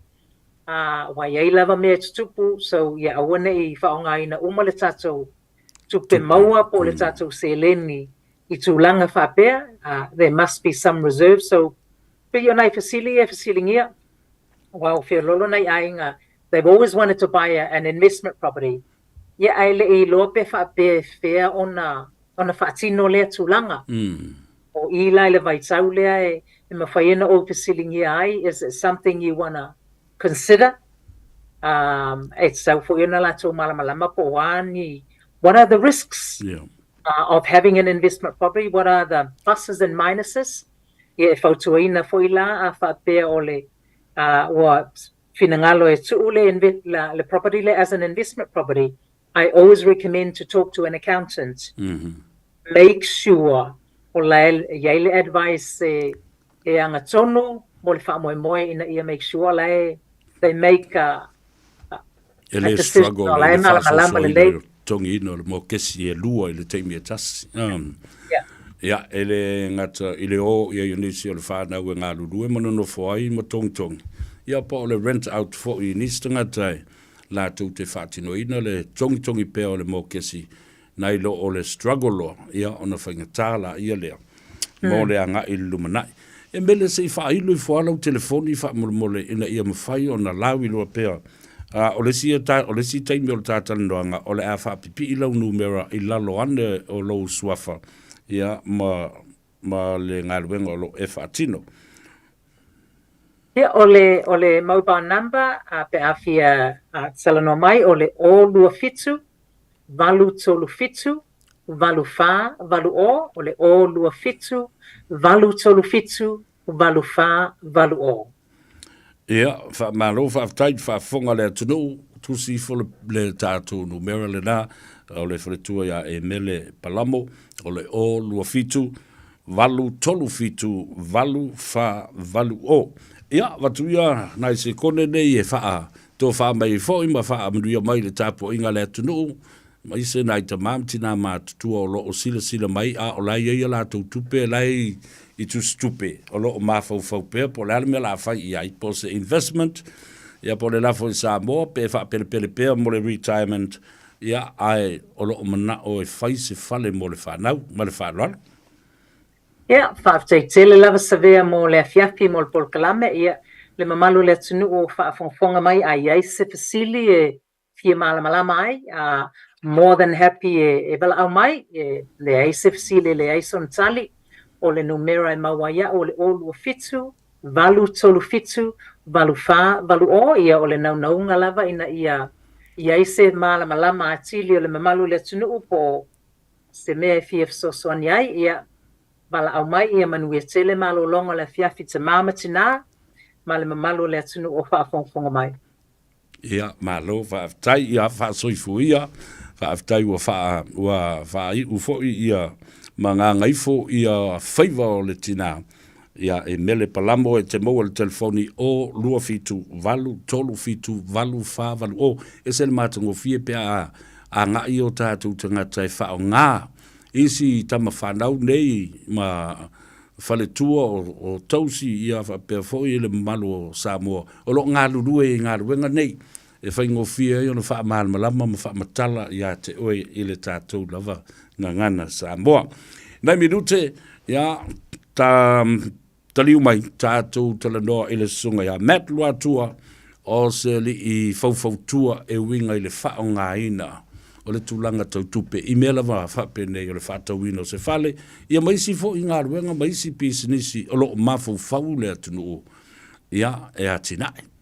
uh, ua i ai lava mea e tutupu, so ia aua ne i faaaogaina uma le tatou tupe maua po o le tatou seleni i tulaga faapea, uh, there must be some reserve. So, pei o nai fesili ia e fesiligia, aua ua feololo nai aiga, they've always wanted to buy a, an investment property, ia ae le i iloa pe faapea e fea ona, ona faatino lea tulaga. O i la i le vaitau lea e, e mafai ona ou fesiligia ai, is it something you wanna consider? Um, e tatau foi ona latou malamalama po o a ni, what are the risks Yeah. of having an investment property, what are the pluses and minuses? Ia e fautuaina foi la a faapea o le uh, ua finagalo e tuu le, inve- la, le property le as an investment property, I always recommend to talk to an accountant. Make sure o la e i ai le advice e, e agatonu mo le faamoemoe ina ia make sure la e they make a, a, E a le decision struggle o i la e le malamalama faasoasoaina lelei. o le totogiina o le mokesi e lua i le taimi e tasi. Um, Yeah. Ia, e le gata i le o i ai o nisi o le whānau e galulue ma nonofo ai ma togitogi, ia po o le rent out foi i nisi tagata e latou te faatinoina le togitogi pea o le mokesi nai lo o le struggle loa, ia ona faigata laia lea mo le agai i le lumanai. E mele se i faailo ifo lava lau telefoni faamolemole ina ia mafai ona lauiloa pea. A, o le isi, o le isi taimi o le ta talanoaga, o le a faapipii lau numera i lalo ane o lou suafa, ia, ma, ma le galuega o lo o e faatino. Ia, o le, o le mobile number, a, pe a fia talanoa mai, o le 027 837 84 80, o le 027 837 84 80. Ia, faamalo, faafetai i le faafofoga a le atunuu, tusi ifo le, le tatou numera lena, o le faletua ia Emele Palamo, o le 027 837 8480. Ia, avatu ia nai sekone nei e faa tofa mai ai foi ma faamanuia mai le tapuaiga a le atunuu, aemaise nai tama ma tinā matutua o lo o silasila mai, a o la e i ai a latou tupe la e i tusitupe o lo o mafaufau pea po o le a le mea o le a fai i ai, po o se investment, ia po o le lafo i Samoa pe faapelepele pea mo le retirement, ia, ae o lo o manao e fai se fale mo le fanau. Ma le faaaloalo. Ia, faafetai tele lava Savea mo le afiafi mo le polokalame, ia, le mamalu o le atunuu o faafogafoga mai, a i ai se fesili e fia malamalama ai, uh, more than happy e, e valaau mai, e leai se fesili, e leai sona tali, o le numera e maua ai au o le 027 837 84 80, ia o le naunauga lava ina ia i ai se malamalama atili o le mamalu o le atunuu po o se mea e fia fesoasoani ai, ia, valaau mai, ia manuia tele malologa o le afiafi tama ma tinā ma le mamalu o le atunuu o faafogafoga mai. Ia, malo faafetai, ia faasoifuia, faafetai ua faa, ua faaiu foi ia ma gagaifo ia faiva o le tinā. Ia, e mele palamo e te maua le telefoni o 278 37 8 4 8 o. Ese le matagofie pe a agai o tatou tagata e faaaoga isi tama fanau nei ma faletua o tausi ia faapea foi le mamalu o Samoa o lo o galulue i galuega nei e faigofie ai ona faamalamalama ma faamatala ia te oe i le tatou lava gagana Samoa. Nai minute, ia, ta taliu mai tatou talanoa i le susuga ia Matt Luatua o se alii faufautua e uiga i le faaaogaina o le tulaga tau tupe i mea lava faapenei o le faatauina o se fale, ia ma isi foi galuega ma isi pisinisi o lo o mafaufau le atunuu ia e atinae.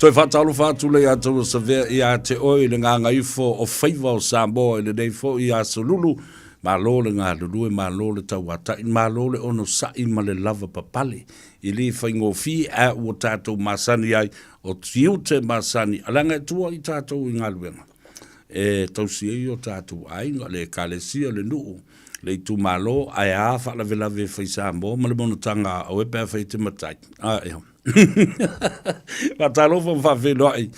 Toe faatalofa atu lea ia tou Savea ia te oe i le gagaifo o faiva o Samoa i lenei foi aso lulu. Malo le galulue, malo le tauatai, malo le onosai ma le lava papale. E le faigofie a ua tatou masani ai o tiute masani a leaga e tua i tatou i galuega e tausi ai o tatou aiga, le ekalesia, le nuu, le itumalo, ae a faalavelave e fai Samoa ma le monotaga a oe pe a fai e te matai. A, ea. Faatalofa ma faafeiloai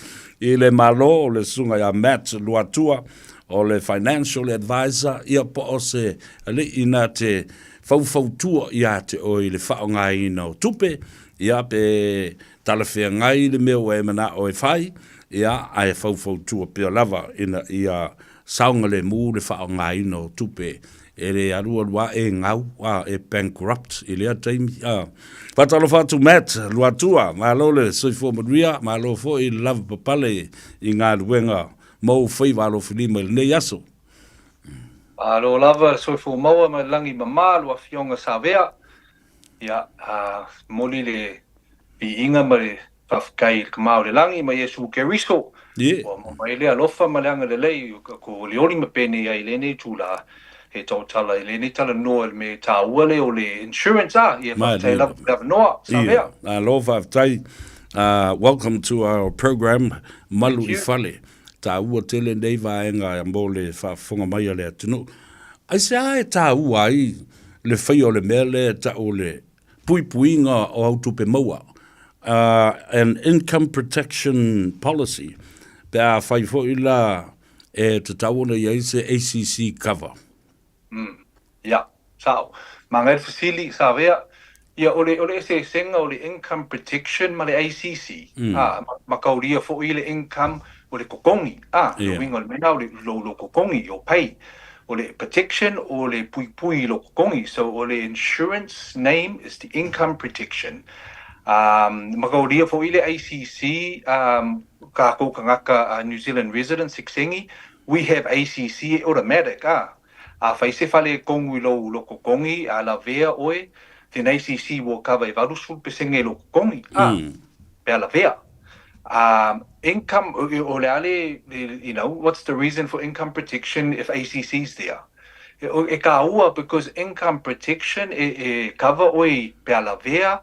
i le Malo o le Susuga ia Matt Luatua o le Financial Advisor, ia po o se alii na te faufautua ia te oe i le faaaogaina o tupe, ia pe talafeagai le mea ua e manao e fai, ia ae faufautua pea lava ina ia saogalemu le faaaogaina o tupe e le alualu ae gau, a, e bankrupt i lea taimi. A. Faatalofa atu Matt Luatua, malo le soifua manuia, malo foi le lavapapale i galuega ma ou faiva alofilima i lenei aso. Malo lava le soifua maua mai le lagi mamalu Afioga Savea. Ia, momoli le viiga ma le. Faafetai i le Tama o le Lagi ma Iesu Keriso, ua maua mai le alofa ma le agalelei o tatou olioli ma penei ai i lenei itula he tautala i lenei talanoa i le mea taua lea o le insurance a, ia faafetai lava mo le avanoa. Savea. Malo faafetai. Welcome to our program Malu i Fale. Taua tele nei vaega mo le faafofoga mai a le atunuu. Aisea e taua ai le faia o le mea lea e tau o le puipuiga o au tupe maua, an income protection policy, pe a fai foi la e tatau ona i ai se ACC cover. Umm, ia, sao. Manaia le fesili, Savea. Ia, o le, o le eseesega o le income protection ma le ACC, a, ma kaulia foi le income o le totogi, a, le uiga o le mea lena o le lou, lou totogi, your pay. O le protection o le puipui i lou totogi. So, o le insurance name is the income protection. Um, ma kaulia foi le ACC, um, kākou tagata New Zealand residents, seksengi, we have ACC e automatic, a. Afai se fale e kogu i lou lou totogi, a lavea oe, then ACC will cover e 80% i lou totogi, a, pe a lavea. Um, income, o le a le, you know, what's the reason for income protection if ACC's there? E kāua because income protection e, e cover oe pe a lavea,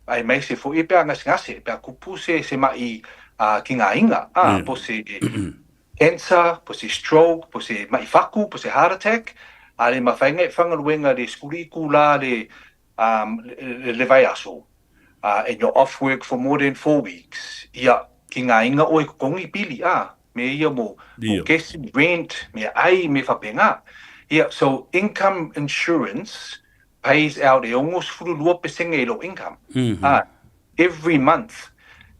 aemaise foi pe a gasegase, pe a kupu se, se ma'i uh, ki ngā inga, a, po se cancer, po se stroke, po se ma'i whaku, po se heart attack, a le mawhainga e whangaluenga le skuli ku la le, um, le, le vaiaso, uh, and you're off work for more than 4 weeks, ia, ki ngā inga oe kokongi pili, a, me ia mo, mo gesi, rent, me ai, me whapenga. Ia, so income insurance pays out e 62% i lou income, a, every month.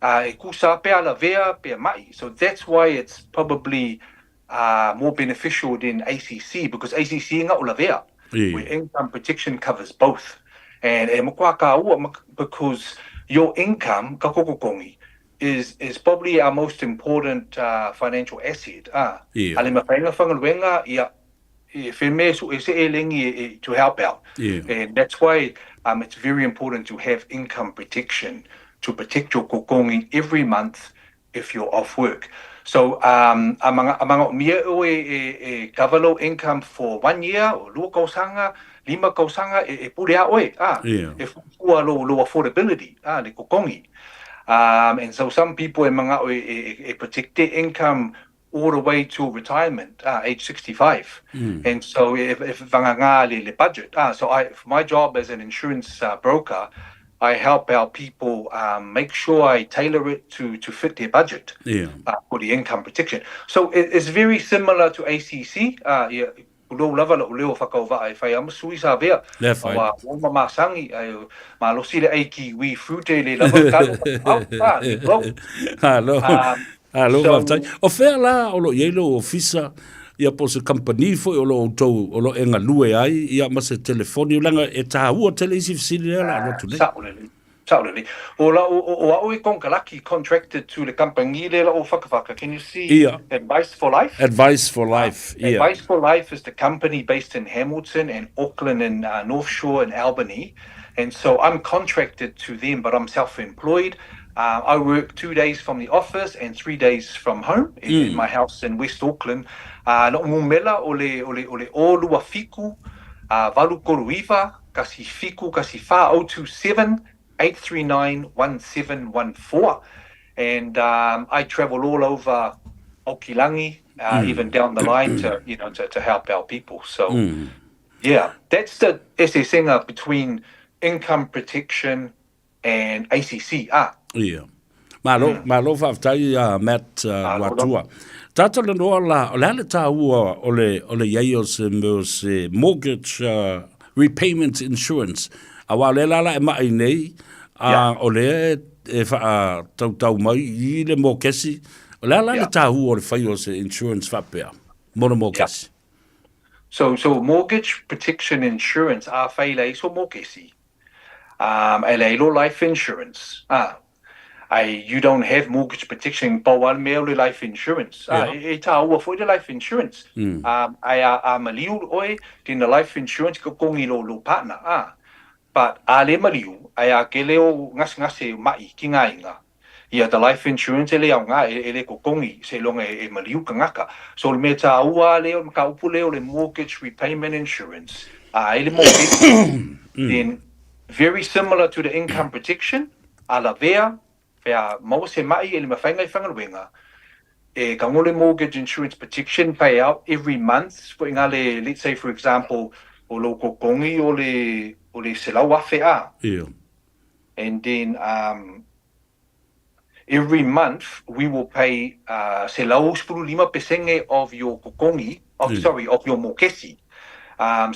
A, e kusa pea lavea pea ma'i. So that's why it's probably uh, more beneficial than ACC because ACC nga o lavea. Where income protection covers both. And e mokua ka ua because your income, ka kokokongi, is is probably our most important uh, financial asset. Ah, ale mawhainga whangaluenga, ia, e wheme su e se e lengi e, e, to help out. Yeah. And that's why um, it's very important to have income protection to protect your kokongi every month if you're off work. So um, a manga, a manga mia o e, e, e cover low income for one year o lua kausanga, lima kausanga e, e pure a oe, ah, yeah. e fua lo, lo affordability, ah, le kokongi. Um, and so some people e manga o e, e, e protect their income all the way to retirement, age 65. And so if, if vagagā le, le budget, so I, for my job as an insurance broker, I help our people um, make sure I tailor it to, to fit their budget yeah. for the income protection. So it, it's very similar to ACC. Yeah, Pulou lava lou leo whakauvaa e whai ama sui sa vea. Le whai. Awa oma masangi, ai, malosi le ai ki wi fruit e le lava kalo. Au, ah, le blow. Alo, alo, so, faafetai. O fea la o lo i ai lou ofisa, ia po o se kamupani foi o lo outou o lo e galue ai, ia ma se telefoni, leaga e taua tele isi fesili lea o le a alu atu nei. Sao lelei. Sao lelei. O la, o, o au e konekaraki, contracted to le kamupani lea la o Whakawhaka. Can you see Ia. Advice for Life? Advice for Life, ia. Advice for Life is the company based in Hamilton and Auckland and North Shore and Albany. And so I'm contracted to them, but I'm self-employed. I work 2 days from the office and 3 days from home in my house in West Auckland. Lo'u numera o le, o le, o le 0 2 7, 8 3 9, 1 7 1 4, 027 839 1714. And I travel all over Aokilangi, even down the line to, you know, to, to help our people. So, yeah, that's the eseesega between income protection and ACC. Ah. Ia. Malo, malo faafetai a Matt Luatua. Tātou le noa la, o le a le tāua o le, o le iai o se mea o se mortgage repayment insurance. Aua o le la la e maʻi nei, a o lea e whaatautau mai i le mokesi. O le a la le tāua o le whai o se insurance faapea, mo le mokesi. So, so mortgage protection insurance a whai lei so mokesi. Um, e lei lo life insurance. Ah, ai you don't have mortgage protection pau a le mea o le life insurance. Ah, e, e tāua foi le life insurance. Um, ai a, a maliu oe, then the life insurance ka kongi lo, lo partner. Ah, but a le maliu, ai a kele o gasegase ma'i ki ngā inga. Ia, the life insurance e le aoga, e le totogi seiloga e maliu tagata. So o le mea taua lava lea o le mataupu lea o le mortgage repayment insurance, a ai le mokesi, then very similar to the income protection, a lavea, pe a maua se ma'i e le mafai ona e faigaluega, e tago le mortgage insurance protection pay out every month, foi nga le, let's say for example, o lou totogi o le, o le $100,000 a. And then every month we will pay 115% of your totogi, of, sorry, of your mokesi.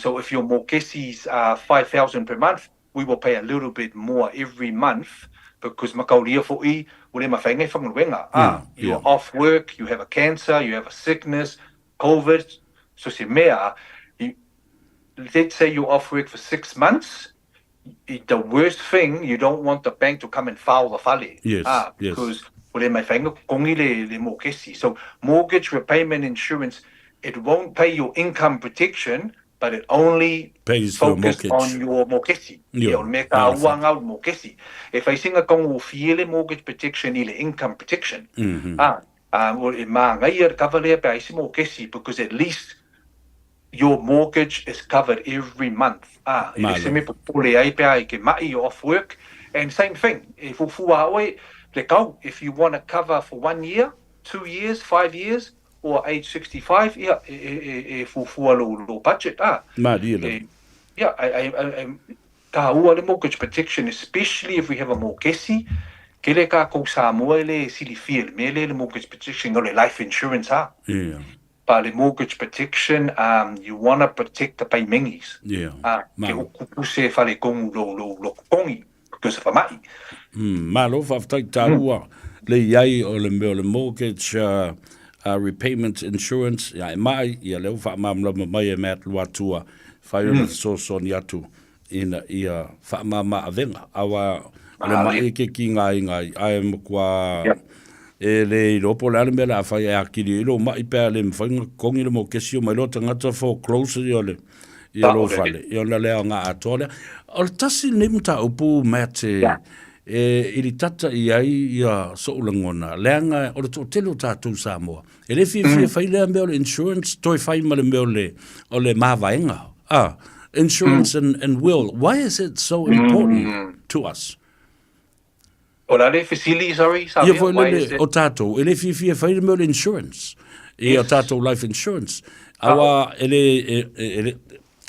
So if your mokesi's 5,000 per month, we will pay a little bit more every month because makaulia fo'i ua le mafai ona e faigaluega. You are off work, you have a cancer, you have a sickness, COVID, so se mea, you, let's say you're off work for 6 months, the worst thing, you don't want the bank to come and foul the fale. Yes, yes. Because ua le mafai ona totogi le mokesi. So mortgage repayment insurance, it won't pay your income protection, but it only Pays for focus mortgage. on your mokesi. Ia, o le mea taua nga o le mokesi. E fai sina taugofie le mortgage protection i le income protection. E māngaia le cover lea pe a ai se mokesi, because at least your mortgage is covered every month. E le se mea popole ai pe a i ke ma'i, you're off work. And same thing, e fuafua a oe le kau, if you want to cover for 1 year, 2 years, 5 years, or age 65, ia, e fuafua lou budget. Malie lava. Ia, e taua le mortgage protection, especially if we have a mokesi, tele kākou Samoa e le silifia le mea lea le mortgage protection, o le life insurance a. But le mortgage protection, you wanna protect the paymengis. Ke ukupu se falekomu lou totogi, because of a ma'i. Malo, faafetai taua le iai o le mea o le mortgage repayment insurance, ia e ma'i, ia lea ua faamalamalama mai e Matt Luatua, whai ona fesoasoani atu ina ia faamama avega. Aua o le ma'i ke ki ngā inga i ae matua e le iloa po o le a le mea o le a fai e akili ai lou ma'i pe a le mafai ona totogi le mokesi o mai loa tagata foreclose ia le ia lou fale ia ona le aoga atoa lea. O le tasi lenei mataupu Matt e e iritata i ai ia so'u lagona leaga o le toatele o tatou Samoa e le fiafia fai lea mea o le insurance toe fai ma le mea o le o le mavaega ah insurance and will why is it so important to us? O le a le fesili, sorry, Ia Savea, foi why is lele it? o tatou, e le fiafia e fai le mea o le insurance, i a tatou life insurance. Aua e le, e, e, e le,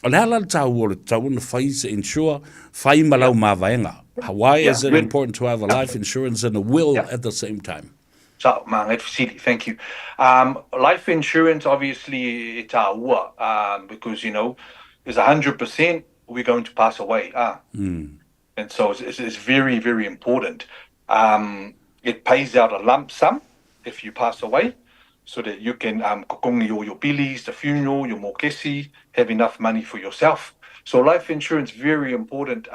o le a la le taua o le tatau ona fai se insure, fai ma lau mavaega. Why is it important to have a life insurance and a will at the same time? Sao, magai le fesili, thank you. Life insurance obviously e taua, because you know, there's 100% we're going to pass away. And so it's very, very important. It pays out a lump sum if you pass away, so that you can kokongi all your billies, the funeral, your mokesi, have enough money for yourself. So life insurance, very important.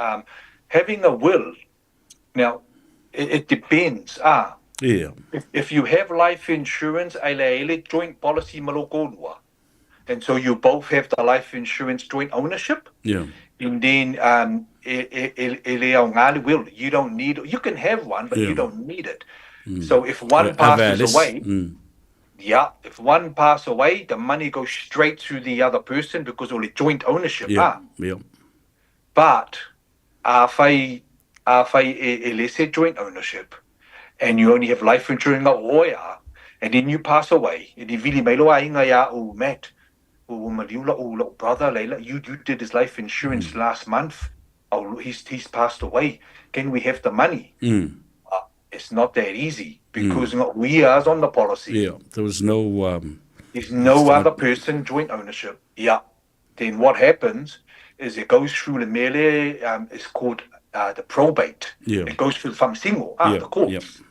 Having a will, now, it depends. If you have life insurance, ai le ai le joint policy ma lou kōlua. And so you both have the life insurance joint ownership. And then e le aoga le will. You don't need, you can have one, but you don't need it. So if one passes away, yeah, if one pass away, the money goes straight to the other person because o le joint ownership. But afai, afai e le se joint ownership, and you only have life insurance nga o oe a, and then you pass away, e ni vili mai lo aiga ia ou Matt, ua maliu la'u brother laila, you did his life insurance last month, oh, he's passed away, can we have the money? It's not that easy because we are on the policy. Yeah, there was no... There's no other person, joint ownership. Yeah. Then what happens is it goes through the mele, it's called the probate. It goes through the faamasino, the courts.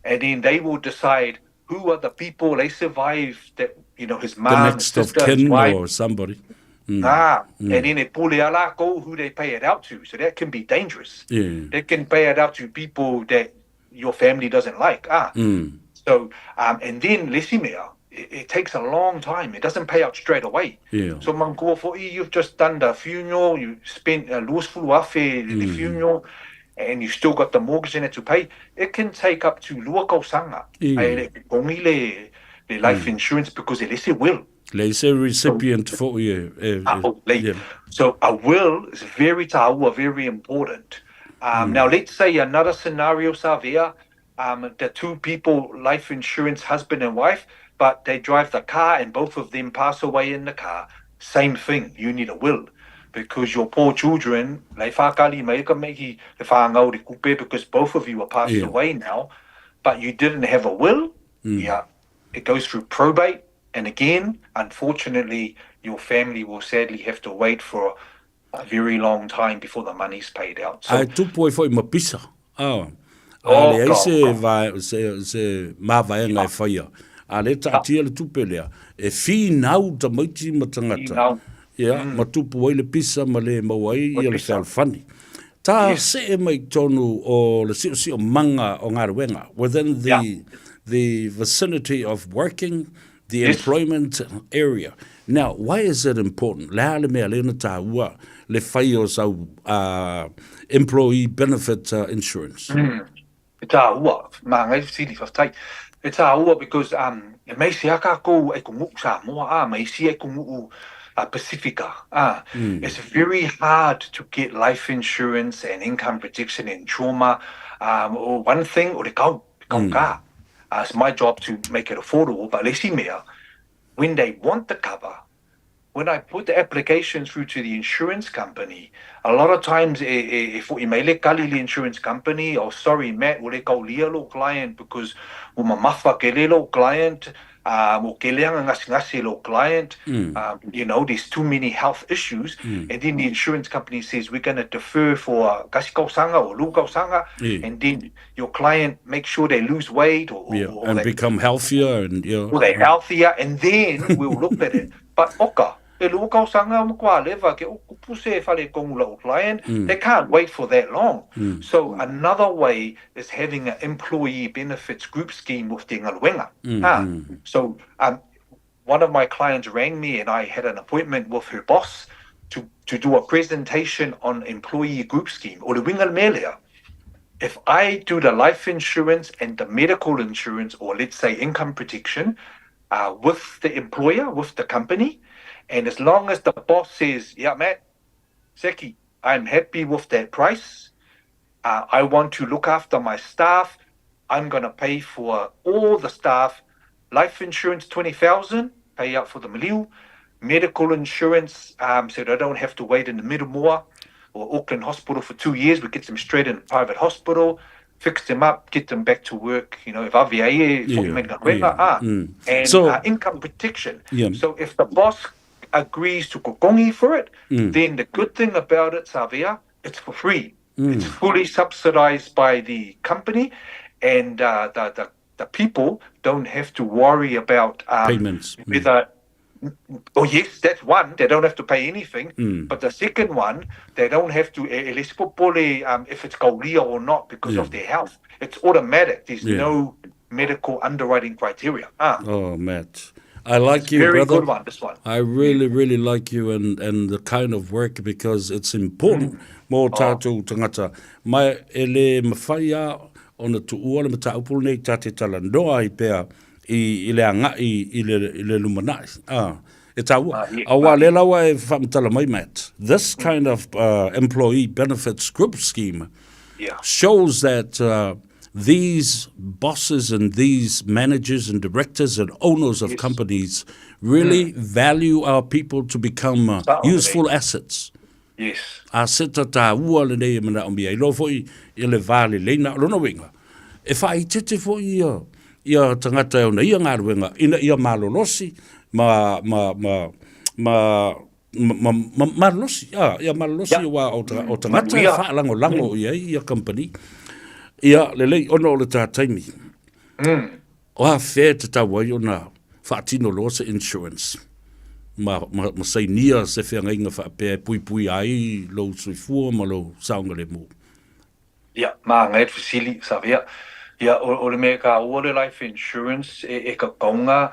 And then they will decide who are the people they survive that, you know, his mom, The his next of sister, his kin wife. or somebody. And then e pule a lākou who they pay it out to. So that can be dangerous. They can pay it out to people that your family doesn't like. So, and then, le isi mea, it takes a long time. It doesn't pay out straight away. So, manatua fo'i, you've just done the funeral, you spent 20,000 le funeral, and you still got the mortgage and that to pay, it can take up to lua tausaga ae le i totogi le le life insurance because e leai se will. Leai se recipient foi e, e, e, yeah. So a will is very taua, very important. Now let's say another scenario, Savea, the two people, life insurance, husband and wife, but they drive the car and both of them pass away in the car. Same thing, you need a will because your poor children, lei whakali mai ka mehi le whāngau le kupe because both of you are passed away now, but you didn't have a will, yeah, it goes through probate, and again, unfortunately, your family will sadly have to wait for a very long time before the money's paid out. So, Ae tupu ai foi ma pisa. A, a oh, leai se, va, se, se mavaega e whaia. A le taatia le tupe lea, e whinau tamaiti ma tangata. Ia, ma tupu ai le pisa ma le mau ai ia le fealofani. Ta see mai tonu o le siosiomaga o galuega, within the, the vicinity of working, the employment area. Now, why is it important? Le a le mea lea na tāua le whai o sau employee benefit insurance? E tāua, māngai fesili, whawhetai. E tāua because um, e mei se aka kou e ko ngu'u Samoa, a mei si e ko ngu'u Pacifica. It's very hard to get life insurance and income protection and trauma. Um, one thing, o le kau, le kau ka. It's my job to make it affordable, but le isi mea, when they want the cover, when I put the application through to the insurance company, a lot of times e, e, e fo'i mai le kali le insurance company, oh sorry Matt, ua le kaulia lou client because ua mamafa kele lou client, um, ua kele aga gasegase lou client, there's too many health issues, and then the insurance company says we're going to defer for kasi tausaga or lua tausaga, and then your client make sure they lose weight or, Yeah, or and they, become healthier and yeah. or they healthier, and then we'll look at it. But oka, e lua tausaga o matua leva ke o kupu se fale kongu la'u client, they can't wait for that long. So another way is having an employee benefits group scheme with te galuega. Ah, so one of my clients rang me and I had an appointment with her boss to do a presentation on employee group scheme. O le uiga le mea lea, if I do the life insurance and the medical insurance, or let's say income protection, with the employer, with the company, and as long as the boss says, yeah, Matt, Seki, I'm happy with that price. I want to look after my staff. I'm going to pay for all the staff. Life insurance, 20,000, pay up for the maliu. Medical insurance, so they don't have to wait in the Middlemore or Auckland Hospital for 2 years. We get them straight in a private hospital, fix them up, get them back to work. You know, if AVA, and So, income protection. So if the boss agrees to kokongi for it, then the good thing about it, Savea, it's for free. It's fully subsidized by the company, and the people don't have to worry about payments. Whether oh yes, that's one. They don't have to pay anything. But the second one, they don't have to e le se popole if it's kaulia or not because of their health. It's automatic. There's no medical underwriting criteria. Ah, Oh, Matt. I like you, very brother. good one, this one. I really, really like you and the kind of work because it's important mō tātou tangata. Mai e le mawhai a ona tuua le mataupu lenei tā te talanoa ai pea i, i le aga'i i le, i le lumana'i. Ah, e tāua. Auā lea laua e whaamatala mai, Matt. This kind of employee benefits group scheme shows that these bosses and these managers and directors and owners of companies really value our people to become useful assets. Aseta tāua lenei e manaomia. I loa foi i le va lelei na o lona uiga, e faaitete foi ia ia tagata e ona ia galuega ina ia malolosi ma ma ma ma ma ma malolosi a ia malolosi aua o o tagata e faalagolago i ai ia company. Ia lelei ona o le ta taimi. O a fea e tatau ai ona faatino loa se insurance ma, ma, ma sainia se feagaiga faapea e puipuia ai lou soifua ma lou saogalemu? Ia, māngai le fesili, Savea. Ia, o le mea ka ua le life insurance e kakaunga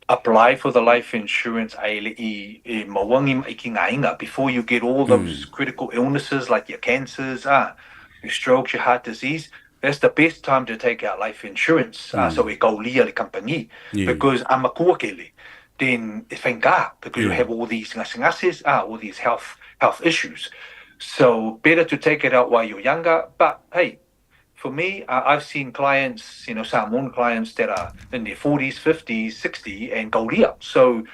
apply for the life insurance ae le i e maua ni maʻi ki ngā inga before you get all those critical illnesses like your cancers, ah. your strokes, your heart disease, that's the best time to take out life insurance. Mm. So e kaulia le company. Yeah. Because a matua kele, then e whainga, because yeah. you have all these ngasengases, ah, all these health health issues. So better to take it out while you're younger. But hey, for me, I've seen clients, you know, Samoan clients that are in their 40s, 50s, 60 and kaulia. So,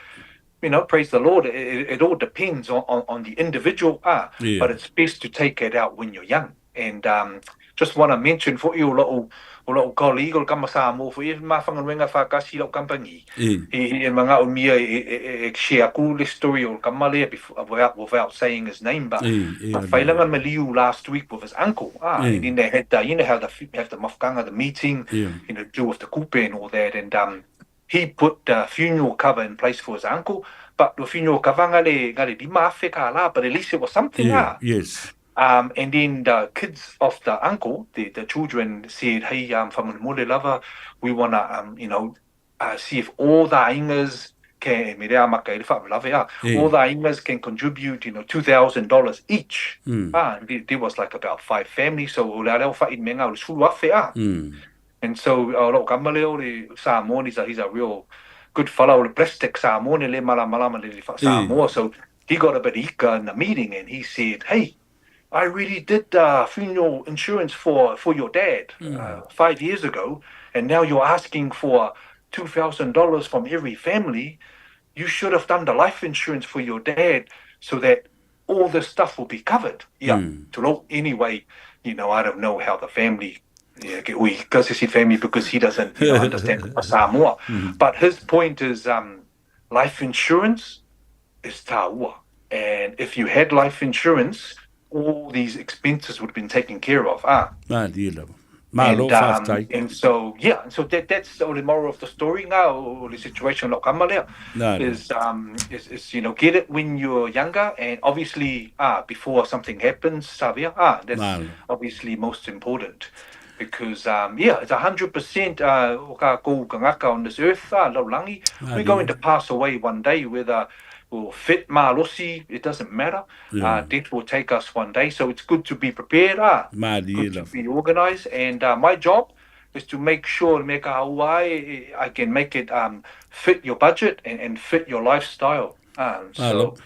you know, praise the Lord. It, it, all depends on, on, on the individual. Ah, yeah. But it's best to take it out when you're young. And um, just want to mention for you lou o lou colleague o le kama Samoa foi e mafangaluega faatasi i lau kamupani. E e manaomia e e e share aku le story o le kama lea before, without, without saying his name, but na fai lana maliu last week with his uncle. Ah, and then they had the, you know how the have the mafukanga, the meeting, you know, do with the kupe and all that, and um, he put the funeral cover in place for his uncle, but the funeral cover ngale ngale lima afe ka la, but at least it was something. Yeah, ah. yes. Um, and then the kids of the uncle, the, the children said, hey, um, whanganumole lava, we want to, um, you know, uh, see if all the aingas can, yeah. all the aingas can contribute, you know, $2,000 each. Mm. Ah, and there, was like about five families, so mm. And so, uh, lo kamale le Samoan, he's a, he's a real good fellow, le plastic Samoan, le malamalama le Samoa. So he got a bit ika in the meeting and he said, hey, I really did uh, funeral insurance for, for your dad mm. uh, five years ago, and now you're asking for $2,000 from every family. You should have done the life insurance for your dad so that all this stuff will be covered. Yeah. Mm. To anyway, you know, I don't know how the family yeah, because he family because he doesn't you know, understand Samoa. Mm. But his point is um, life insurance is taua. And if you had life insurance, all these expenses would have been taken care of. Ah. Malo And, um, and so, yeah, so that, that's the only moral of the story now, or the situation lo kamalea, is, um, is, is, you know, get it when you're younger and obviously, ah, before something happens, sabia, ah, that's Malo. obviously most important. Because, um, yeah, it's 100% uh, o ka kou kangaka on this earth, ah, laulangi, we're going to pass away one day, whether we're fit, malosi, it doesn't matter. Yeah. Uh, death will take us one day, so it's good to be prepared, ah, good to be organized. And uh, my job is to make sure me ka I can make it um, fit your budget and, and fit your lifestyle. Um, so,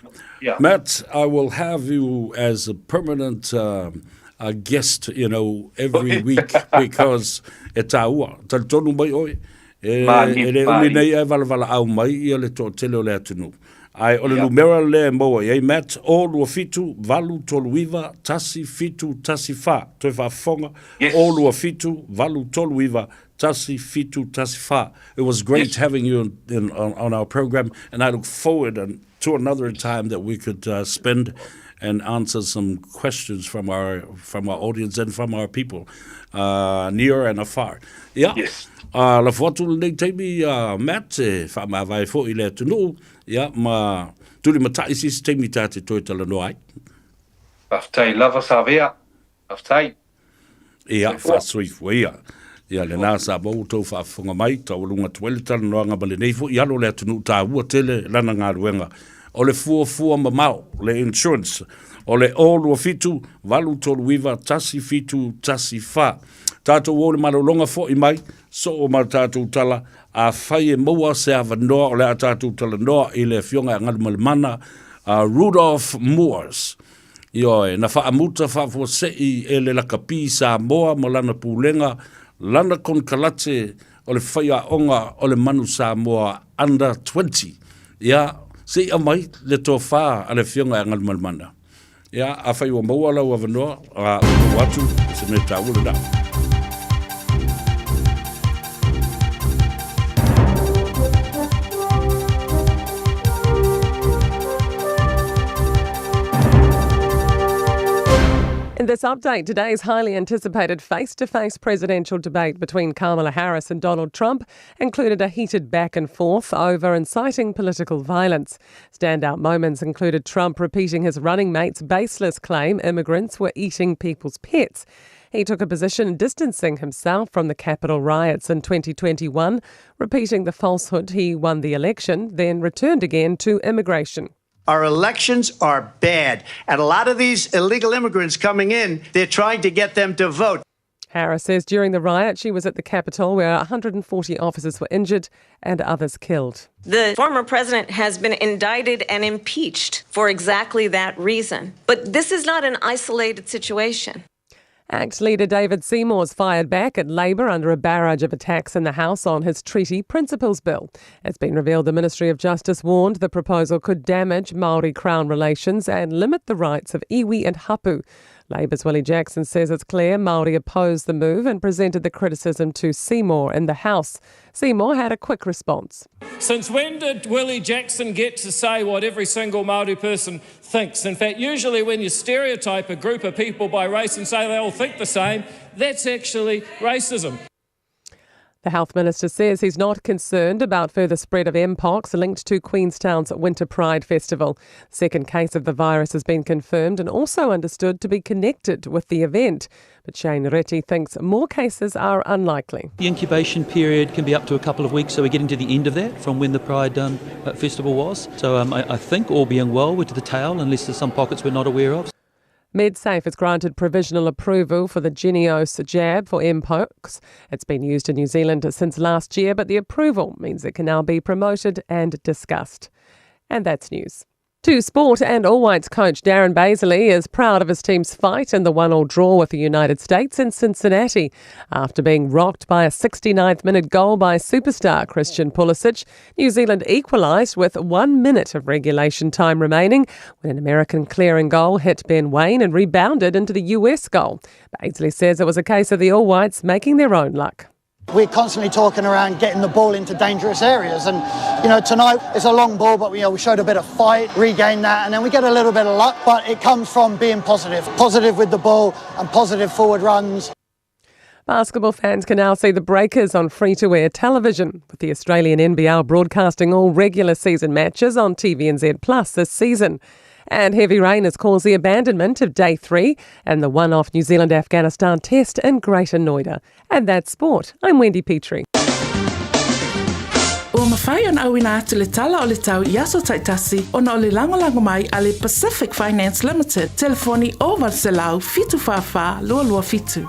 yeah. Matt, I will have you as a permanent um, a guest, you know, every week because e tāua. Talitonu mai oi, e, e le umi nei e valavala au mai ia le toatele o le atunuu. Ae o le numera lea e maua i ai Matt, o 27 839 1 7 1 4. Toe faafofoga, Yes. o 27 839 1 7 1 4. It was great Yes. having you in, in, on, on our program, and I look forward and, to another time that we could uh, spend and answer some questions from our from our audience and from our people uh, near and afar. Yeah. Yes. Uh, lafo atu lenei taimi uh, Matt, e whaamavae fo i le atunuu, ia, ma tulimatai se isi taimi ta te toe talanoa ai. Faafetai lava Savea. Faafetai. Ia, Soifua. faasoifua ia. Ia, lena sa maua outou faafofoga mai, taualuga atu ai le talanoaga ma lenei foi alo o le atunuu taua tele lana galuega. O le fuafua mamao, le insurance, o le 027 839 1714. Tatou o le malologa foi mai, soo ma le tatou tala, afai e maua se avanoa o le a tatou talanoa i le Afioga ia Galumalemana, a Rudolph Moores. Ioe, na faamuta faafuasei e le lakapi Samoa ma lana pulega, lana konekarate o le faiaoga o le Manu Samoa Under 20. Ia, se i aumai le tofa a le Afioga ia Galumalemana. Ia, afai ua maua lau avanoa, a ua maua atu, o se mea taua lena. In this update, today's highly anticipated face to face presidential debate between Kamala Harris and Donald Trump included a heated back and forth over inciting political violence. Standout moments included Trump repeating his running mate's baseless claim immigrants were eating people's pets. He took a position distancing himself from the Capitol riots in 2021, repeating the falsehood he won the election, then returned again to immigration. Our elections are bad. And a lot of these illegal immigrants coming in, they're trying to get them to vote. Harris says during the riot she was at the Capitol where 140 officers were injured and others killed. The former president has been indicted and impeached for exactly that reason. But this is not an isolated situation. ACT leader David Seymour's fired back at Labor under a barrage of attacks in the House on his Treaty Principles Bill. It's been revealed the Ministry of Justice warned the proposal could damage Māori Crown relations and limit the rights of iwi and hapu. Labour's Willie Jackson says it's clear Māori opposed the move and presented the criticism to Seymour in the House. Seymour had a quick response. Since when did Willie Jackson get to say what every single Māori person thinks? In fact, usually when you stereotype a group of people by race and say they all think the same, that's actually racism. The health minister says he's not concerned about further spread of mpox linked to Queenstown's Winter Pride Festival. Second case of the virus has been confirmed and also understood to be connected with the event. But Shane Reti thinks more cases are unlikely. The incubation period can be up to a couple of weeks, so we're getting to the end of that from when the Pride um, uh, Festival was. So um, I, I think, all being well, we're to the tail, unless there's some pockets we're not aware of. MedSafe has granted provisional approval for the Jynneos jab for mpox. It's been used in New Zealand since last year, but the approval means it can now be promoted and discussed. And that's news. To sport and All Whites coach Darren Bazeley is proud of his team's fight in the one-all draw with the United States in Cincinnati. After being rocked by a 69th minute goal by superstar Christian Pulisic, New Zealand equalised with one minute of regulation time remaining when an American clearing goal hit Ben Waine and rebounded into the US goal. Bazeley says it was a case of the All Whites making their own luck. We're constantly talking around getting the ball into dangerous areas. And, you know, tonight it's a long ball, but you know, we showed a bit of fight, regained that, and then we get a little bit of luck. But it comes from being positive, positive with the ball and positive forward runs. Basketball fans can now see the Breakers on free to air television, with the Australian NBL broadcasting all regular season matches on TVNZ Plus this season. And heavy rain has caused the abandonment of day three and the one off New Zealand Afghanistan test in Greater Noida. And that's sport. I'm Wendy Petrie. Ua mafai ona auina atu le tala o le tau i aso taitasi ona o le lagolago mai a le Pacific Finance Limited, telefoni 0800 744 227.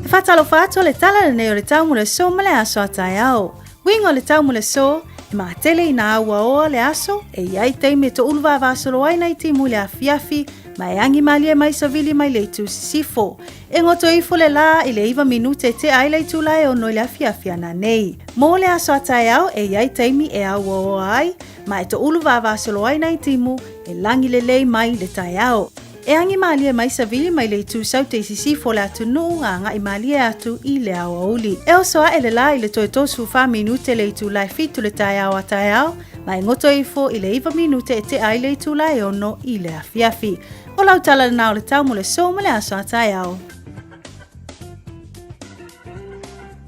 E whātalofa atu o le tala lenei o le tau mo le aso ma le aso a taeao. Uiga o le tau mo le aso, e matele ina auaoa le aso, e i ai taimi e toʻulu vavasolo ai nai timu i le afiafi, ma e agi malie mai savili mai le itu sisifo. E goto ifo le lā i le iva minute e tea ai le itula e ono i le afiafi ana nei. Mo le aso a taeao e i ai taimi e auaoa ai, ma e toʻulu vavasolo ai nai timu, e lagi lelei mai le taeao. E agi mālie mai savili mai le itu saute i sisifo o le atunuu a agaʻi mālie atu i le aoauli. E oso aʻe le lā i le toe 34 minute le itula e fitu le taeao a taeao, ma e goto ifo i le iva minute e tea ai le itula e ono i le afiafi. O lau tala lenā o le tau mo le aso ma le aso a taeao.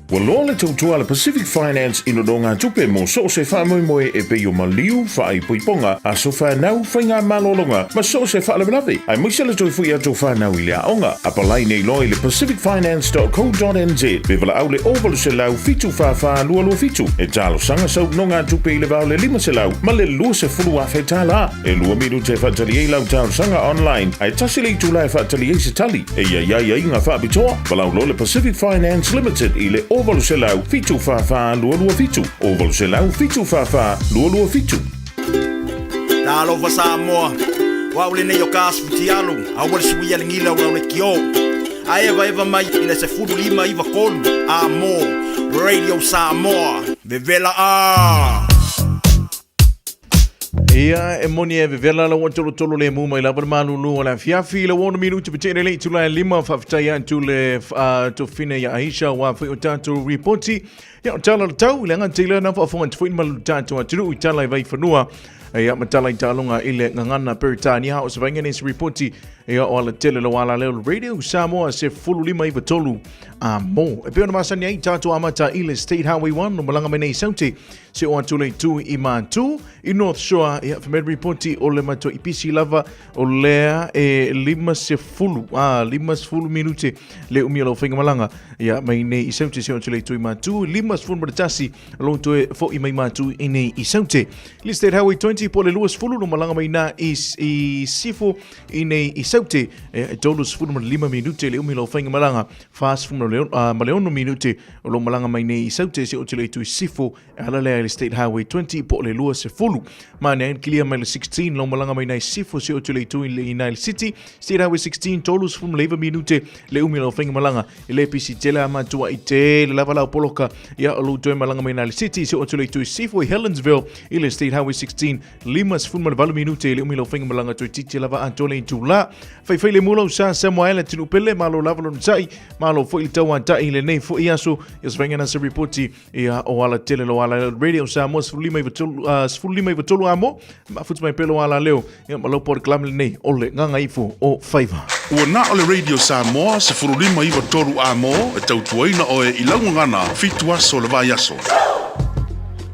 Ua loa le tautua a le Pacific Finance i nonogatupe mo so o se faamoemoe e pei o maliu, faaipoipoga, aso fanau, faigamalologa ma so o se faalavelave, aemaise le toe foi atu o fanau i le aoga. Apalai nei loa i le pacificfinance.co.nz pe valaau le 0800 744 227 e talosaga sau nonogatupe i le va o le 500 ma le 20,000 tala. E lua minute e faatali ai lau talosaga online, ae tasi le itula e faatali ai se tali. E i ai aiaiga faapitoa, valaau loa le Pacific Finance Limited i le 0800 744 227, 0800 744 227. Talofa Samoa, o au lenei o ka asu fitialu, aua le suia le gila o le kio. A evaeva mai i le 15 93 a mo Radio Samoa, vevela a! Ia, e moni e vevela la ua tolotolo le mu mai lava le malulu o le afiafi i le 6 minuti pa tele le itula e lima faafetai atu le uh, tofine ia Aisha wa foi o tatou ripoti ia o tala le tau i le aga teila na faafofoga atu foi ni malu tatou atunuu i tala i vaifanua ia ma tala i taaloga i le gagana Peretania o se vaega nei se ripoti Ia o ala tele lo ala leo Radio Samoa 1593 a mo. E pei ona masani ai tātou amata i le State Highway 1 no malanga mai nei saute se o atu le tu i Mātū i North Shore. Ia whameri ripoti o le matua i pisi lava o lea e lima se fulu, a 50 minute le umi o lau whainga malanga. Ia mai nei i saute se o atu le tu i Mātū, 51 lo toe fo'i mai Mātū i nei i saute. Le State Highway 20 po le 20 no malanga mai nā i Sifo I nei i Saute, e 35 minute le umi lau whainga malanga, 46 minute o lo malanga mai nei i Saute se o te le tui sifo e ala lea i le State Highway 20 po le 20. Mane ai kilia mai le 16 lo malanga mai nei sifo se o te le tui le i Nile City, State Highway 16 39 minute le umi lau whainga malanga i le pisi tele a matua i te le lava lau poloka ia o lo toe malanga mai Nile City se o te le tui sifo i Helensville i le State Highway 16 58 minute le umi lau faiga malaga toeitiiti lava atoa le itulā. Faifai le mula o sa Samoa e le atunuu pele, malo lava lona ta'i, malo foi le tauata'i i lenei foi aso. Ia se faiga na se ripoti ia o ala tele lo ala Radio Samoa 15 93 a mo, mafuta mai pea lo ala leo, ia ma lau polokalame lenei o le Gagaifo o Faiva. Ua na o le Radio Samoa 1593 a mo e tautuaina oe i lau gagana fitu aso o le vaiaso.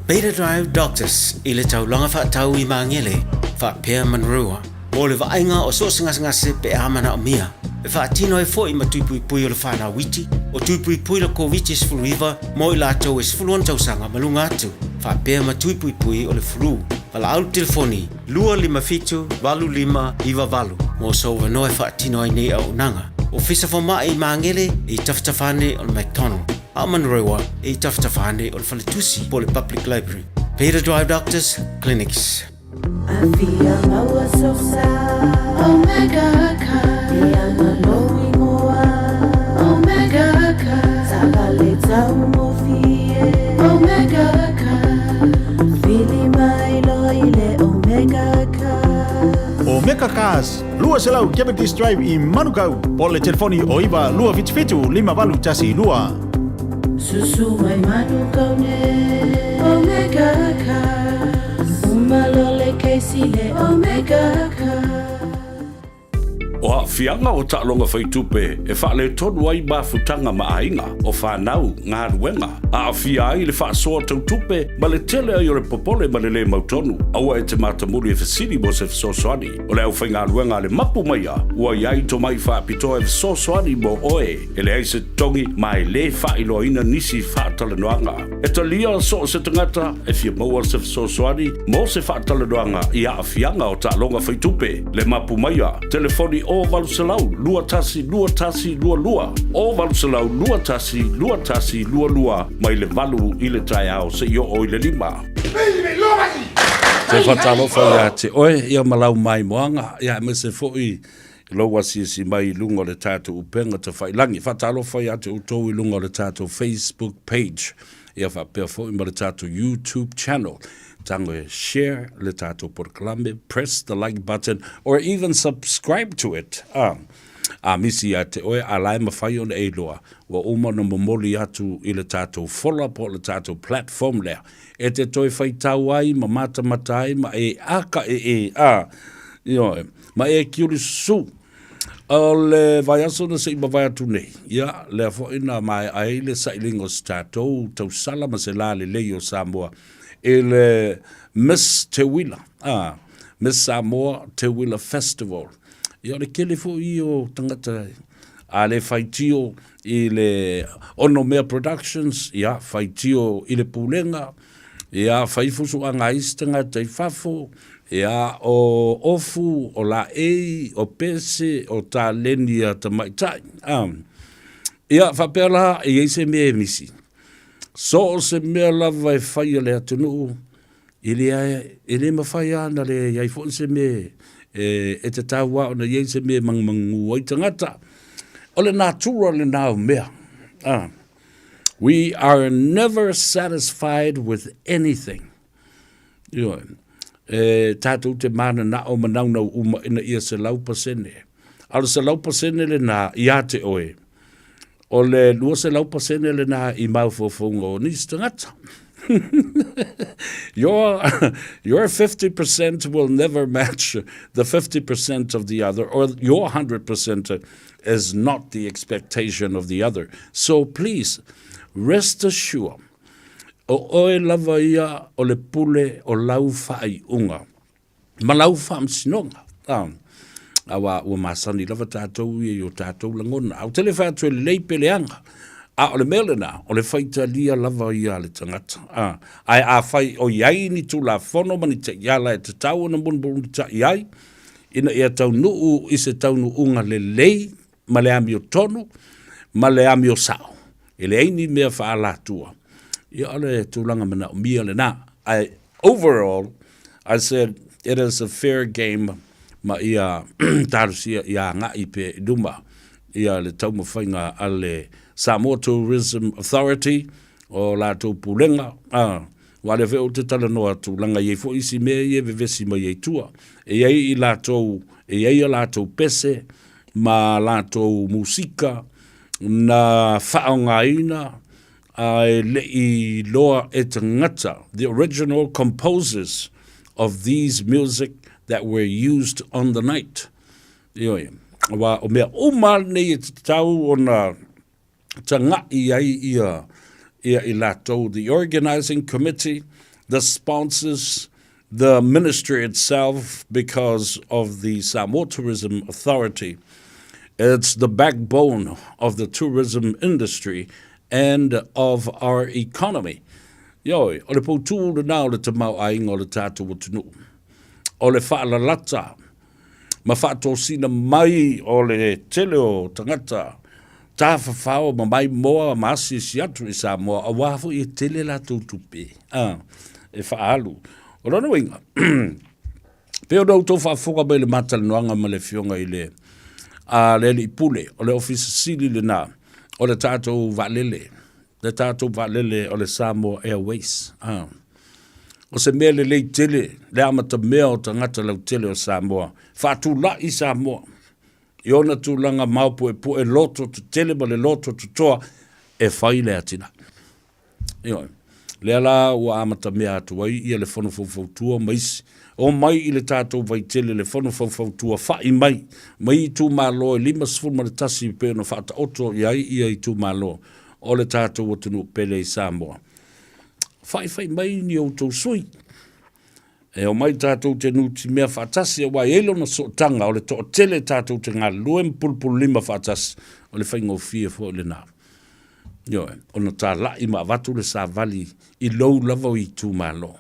Beta Drive Doctors i le taulaga faatau i Magele, faapea Manurewa, mo le vaaiga o so o se gasegase pe a manaomia. E faatino ai foi ma tuipuipui o le whanau iti, o tuipuipui le Koviti-19 mo i latou e 16 tausaga ma luga atu, faapea ma tuipuipui o le flu. Valaau telefoni 257 8598 mo sou avanoa e faatino ai nei auaunaga. Ofisa Fomai i Magele i tafatafa ane o le McDonald. A o Manurewa e i tafatafa ane o le faletusi po o le Public Library. Peter Drive Doctors Clinics. Afia maua sosa Omega Car E ana lou ingoa Omega Car Taavale taugofie Omega Car Vili mai loa i le Omega Car Omega Cars, 200 Cavendish Drive i Manukau, po o le telefoni o 9 277 5812. Susu mai Manukau nei Omega Cars Uma loa le kesi le Omega Cars. O aafiaga o taaloga faitupe e faaletonu ai mafutaga ma aiga, o fanau, galuega, aafia ai le faasoa tau tupe ma le tele ai o le popole ma le lē mautonu. Aua e te matamuli e fesili mo se fesoasoani. O le aufaigaluega a le mapu maia, ua i ai tomai faapitoa e fesoasoani mo oe. E leai se totogi ma e lē faailoaina nisi faatalanoaga. E talia so o se tagata e fia maua se fesoasoani mo se faatalanoaga i aafiaga o taaloga faitupe. Le mapu maia, telefoni o 800 21 21 22, o 800 21 21 22 mai le 8 i le taeao seia oo i le 5. Te whatalofa ia te oe, ia ma lau maimoaga, ia aemaise foi i lou asiasi mai i luga o le tatou upega tafailangi. Faatalofa ia te outou i luga o le tatou Facebook page, ia faapea foi ma le tatou YouTube channel. Tago e share le tatou polokalame, press the like button or even subscribe to it. Ah. A misi ia te oe, a la e mawhai ona e iloa, ua uma ona momoli atu i le tatou fola po o le tatou platform lea, e te toe faitau ai ma matamata ai ma e aka e e, a, ioe, ma e kiulisusu. O le vaiaso na se i mavae atu nei, ia, lea foi na maea ai le sailiga o se tatou tausala ma se lalelei o Samoa i le Miss Teuila, a, Miss Samoa Teuila Festival. Ia, o le tele foi ia o tagata a le faitio i le Onomea Productions, ia, faitio i le Pulega, ia, fai fusuaga a isi tagata i fafo, ia, o Ofu, o Laei, o Pese, o Taleni a Tamaitai. A, ia, faapea la, e i ai se mea e misi. So o se mea lava e fai a le atunuu, e le, e le mafai lava ona le i ai foi se mea e, e tatau lava ona i ai se mea e manumanu ai tagata. O le natura lena o mea. Ah. We are never satisfied with anything. Ioe. E tātou te mananao ma naunau uma ina ia 100%. A o le 100% lena iā te oe. O le 200% lena i mafaufauga o nisi tagata. Your, your 50% will never match the 50% of the other, or your 100% is not the expectation of the other. So please, rest assured, o oe lava ia o le pule o lau faaiuga ma lau faamasinoga. Ah, aua ua masani lava tatou ia i o tatou lagona. Ae ou te le fai atu e lelei pe leaga, a o le mea lena, o le faitalia lava ia a le tagata. A, ae afai o i ai ni Tulafono ma ni taiala e tatau ona mulimulitai ai, ina ia taunuu i se taunuuga lelei ma le amiotonu ma le amio sao, e leai ni mea faaalatua. Ia o le tulaga manaomia lena. Ae overall, I said it is a fair game ma ia talosia ia agai pea i luma ia le taumafaiga a le Samoa Tourism Authority o latou pulega, a, aua o lea foi ou te talanoa atu, leaga e i ai foi isi mea ia e vevesi mai ai tua. E i ai i latou, e i ai a latou pese ma a latou musika na faaaogaina ae le i iloa e tagata, the original composers of these music that were used on the night. Ioe, aua o mea uma lava nei e tatau ona taga'i ai ia, ia i latou, the organising committee, the sponsors, the ministry itself because of the Samoa Tourism Authority. It's the backbone of the tourism industry and of our economy. Ioe, o le poutū lena o le tamaoaiga o le tatou atunuu. O le faalalata ma faatosina mai o le tele o tagata tafafao ma maimoa ma asiasi atu i Samoa, aua foi e tele latou tupe a, e faaalu. O lona uiga, pei ona outou faafofoga mai i le matalanoaga ma le Afioga i le a le Alii Pule, o le Ofisa Sili lena o le tatou vaalele, le tatou vaalele o le Samoa Airways. A. O se mea lelei tele le amatamea o tagata lautele o Samoa, faatulai Samoa i ona tulaga maopuepue loto tetele ma le loto totoa e fai le atinae. Ioe. Lea la ua amatamea atu ai ia le Fono Faufautua ma isi. Omai i le tatou Vaitele le Fono Faufautua fa'i mai mai itumalo e 51 e pei ona faataoto i ai ia itumalo o le tatou atunuu pele i Samoa. Fa'ifa'i mai ni outou sui. E omai tatou te nutimea faatasi aua e i ai lona sootaga o le toatele tatou te galulue ma pulupululima faatasi, o le faigofie foi lena. Ioe, ona tala'i ma avatu le savali i lou lava o itumalo.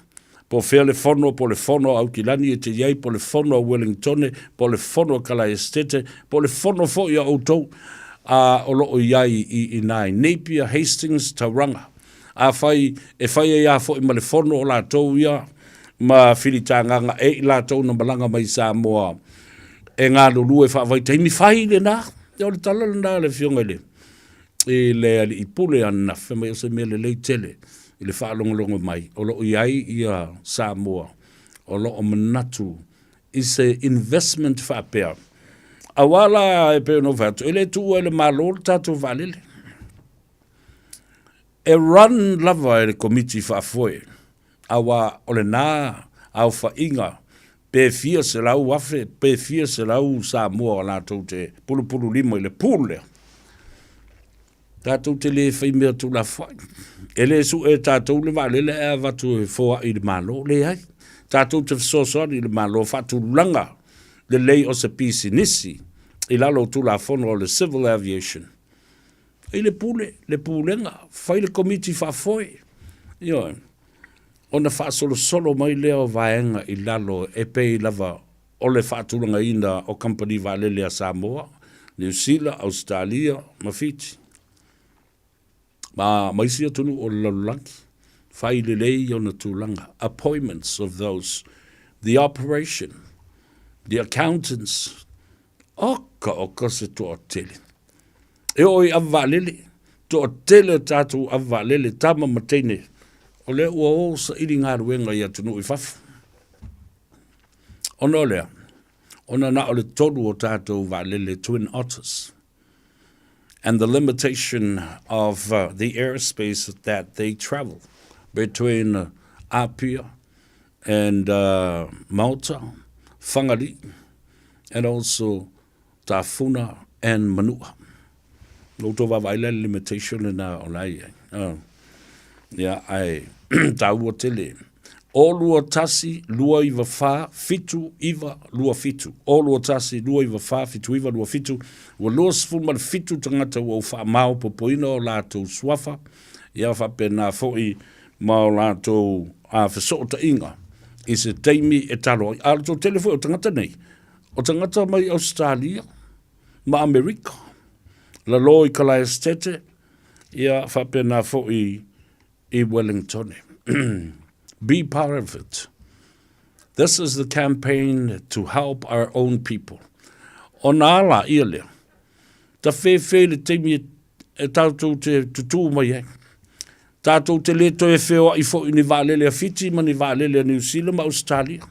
Po o fea le fono, po o le fono a Aukilani e te i ai, po o le fono a Uelingitone, po o le fono a Kalaesetete, po o le fono foi a outou a o lo o i ai i inā i Napier, Hastings, Tauranga. Afai e fai ai a foi ma le fono o latou ia ma filitagaga e i latou na malaga mai i Samoa e galulue faavaitaimi, fai lena. O le tala lena a le Afioga i le i le Alii Pule ananafi, fai mai o se mea lelei tele i le faalogologo mai o lo o i ai ia Samoa o lo o manatu i se investment faapea. Aua la e pei ona ou fai atu, e le tuua e le Malo le tatou vaalele. E run lava e le Komiti Faafoe, aua o lena aofaiga pe fia 100,000 pe fia selau Samoa latou te pulupululima i le pool lea. Tatou te le fai mea tuulafoai. E le sue e tatou le vaalele ae avatu e foai i le Malo. Leai. Tatou te fesoasoani i le Malo faatulaga lelei o se pisinisi i lalo o Tulafono o le Civil Aviation. I le pule, le pulega, fai le komiti faafoe. Ioe. Ona faasolosolo mai lea o vaega i lalo e pei lava o le faatulagaina o kamupani vaalele a Samoa, Niu Sila, Ausetalia ma Fiti. Ma, ma isi atunuu o le lalolagi. Fai lelei ona tulaga, appointments of those, the operation, the accountants, Oka oka se toatele. E oo i ave vaalele, toatele o tatou ave vaalele, tama ma teine, o lea ua o saili galuega i atunuu i fafo. Ona o lea, ona na o le tolu o tatou vaalele Twin Otters and the limitation of the airspace that they travel. between Apia and uh, Malta, Whangarei, and also Tafuna and Manua. No tō vaavaai la le limitation lena o la i ai. Uh, ia, ae tāua tele. O 21 294 7927. O 21 294 7927. Ua 27 tagata ua ou faamaopopoina o latou suafa, ia faapena foi ma o latou a fesootaiga i se taimi e talo ai. A o le toatele foi o tagata nei, o tagata mai Ausetalia ma Amerika, lalo i Kalaesetete, ia faapena foi i Wellingtone. Be part of it. This is the campaign to help our own people. Ona ala ia lea, ta whēwhē le taimi e, e tātou te tutū mai ai. Tātou te le toe wheoai fo'i ni vaalele a Fiti ma ni vaalele a New Zealand ma Australia.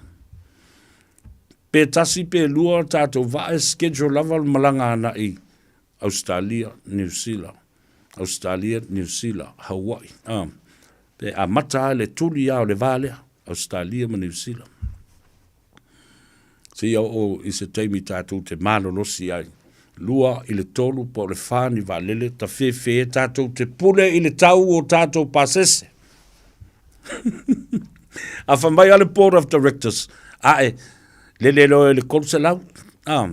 Pe tasi pe lua tātou vaa e schedule lava le malaga ana i Australia, New Zealand, Australia, New Zealand, Hawaii. Ah, pe amata a le tuli a o le vā lea, Australia ma New Zealand. Seia oo i se taimi tātou te malolosi ai. Lua i le tolu po o le whā ni vaalele, ta whewhe e tātou te pule i le tau o tātou pasese. A wha mai a le Board of Directors, ae, lele loe le 300, ah,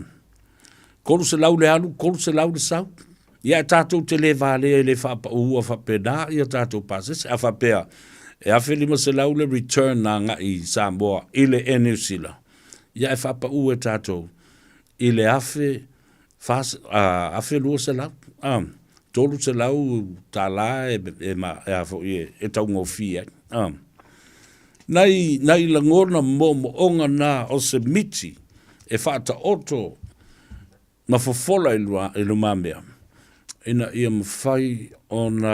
300 le alu, 300 le sau. Ia e tātou te le valea i le whaapaua whapena ia tātou pasese. A whapea, e 1500 le return nā ngai i Samoa i le Air New Zealand. Ia e whaapaua e tātou i le afe, whas, afe 200, 300 tālā e, e, ma, e, a fo'i e, e taungofie ai. Nai, nai langona mo'omo'oga na o se miti e whaataoto ma fofola i, lua, i lumamea, ina ia mawhai ona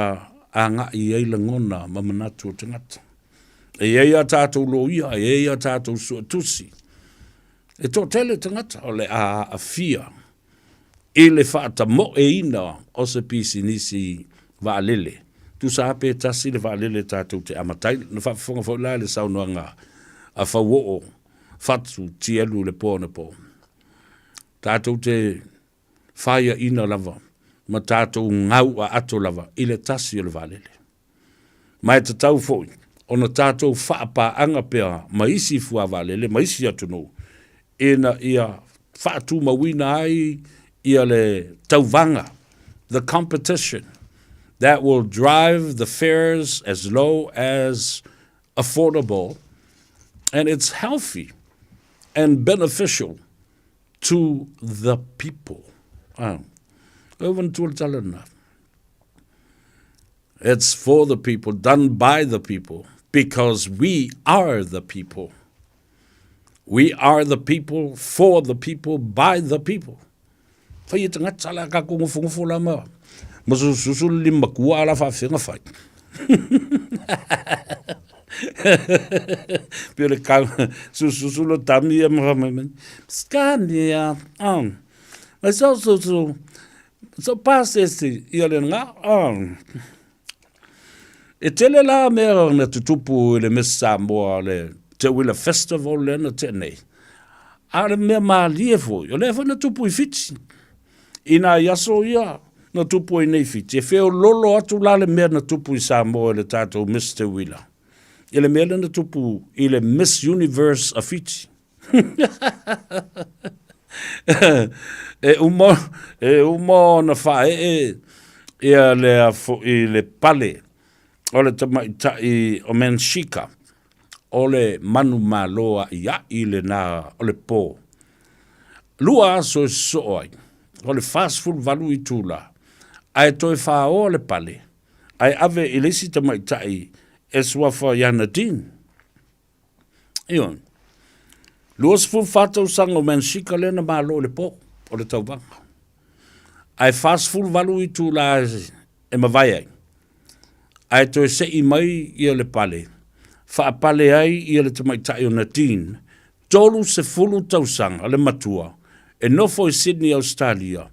aga'i ai lagona ma manatu o tagata. E i ai a tātou loia, e i ai a tātou suetusi. E toatele tagata o le a aafia i le faatamoeina o se pisinisi vaalele. Tusa lava pe tasi le vaalele tatou te amata ai. Na faafofoga foi la i le saunoaga a Fauoo Fatu Tielu i le po anapo. Tatou te faiaina lava ma tatou gau'aato lava i le tasi o le vaalele. Ma e tatau foi ona tatou faapaaga pea ma isi fuavaalele ma isi atunuu ina ia faatumauina ai ia le tauvaga, the competition that will drive the fares as low as affordable and it's healthy and beneficial to the people. Ah, It's for the people, done by the people, because we are the people. We are the people, for the people, by the people. Fai e tagata la ka ko ngofongofo la ma. Ma susu le makua ala faafega fai. Pe le ka susu lo tami e ma mai mai. Skania. Um. Ma so so so so pasese ia le nga. Um. E tele la mea na tutupu i le Miss Samoa le Teuila Festival lea na tea nei. A o le mea mālie foi, o lea foi na tupu i Fiti. I nā i aso ia na tupu ai nei Fiti. E wheololo atu la le mea na tupu i Samoa i le tātou Miss Teuila. I le mea lea na tupu i le Miss Universe a Fiti. e uma, e uma ona whaee ia lea fo'i le pale o le tamaitai o Manshika, o le manu malo a'ia'i lenā o le pō. Lua aso e sosoo ai, o le 48 itulā, ae toe whāoa le pale, ae ave i le isi tamaitai e suafa ia Nadine. Ioe. 24 tausaga o Manshika lea na malo i le pō o le tauvaga. Ae 48 itulā e mavae ai. Ae toe se'i mai ia le pale, faapale ai ia le tamaitai o Nadine, 30 tausaga le matua, e nofo i Sydney, Australia,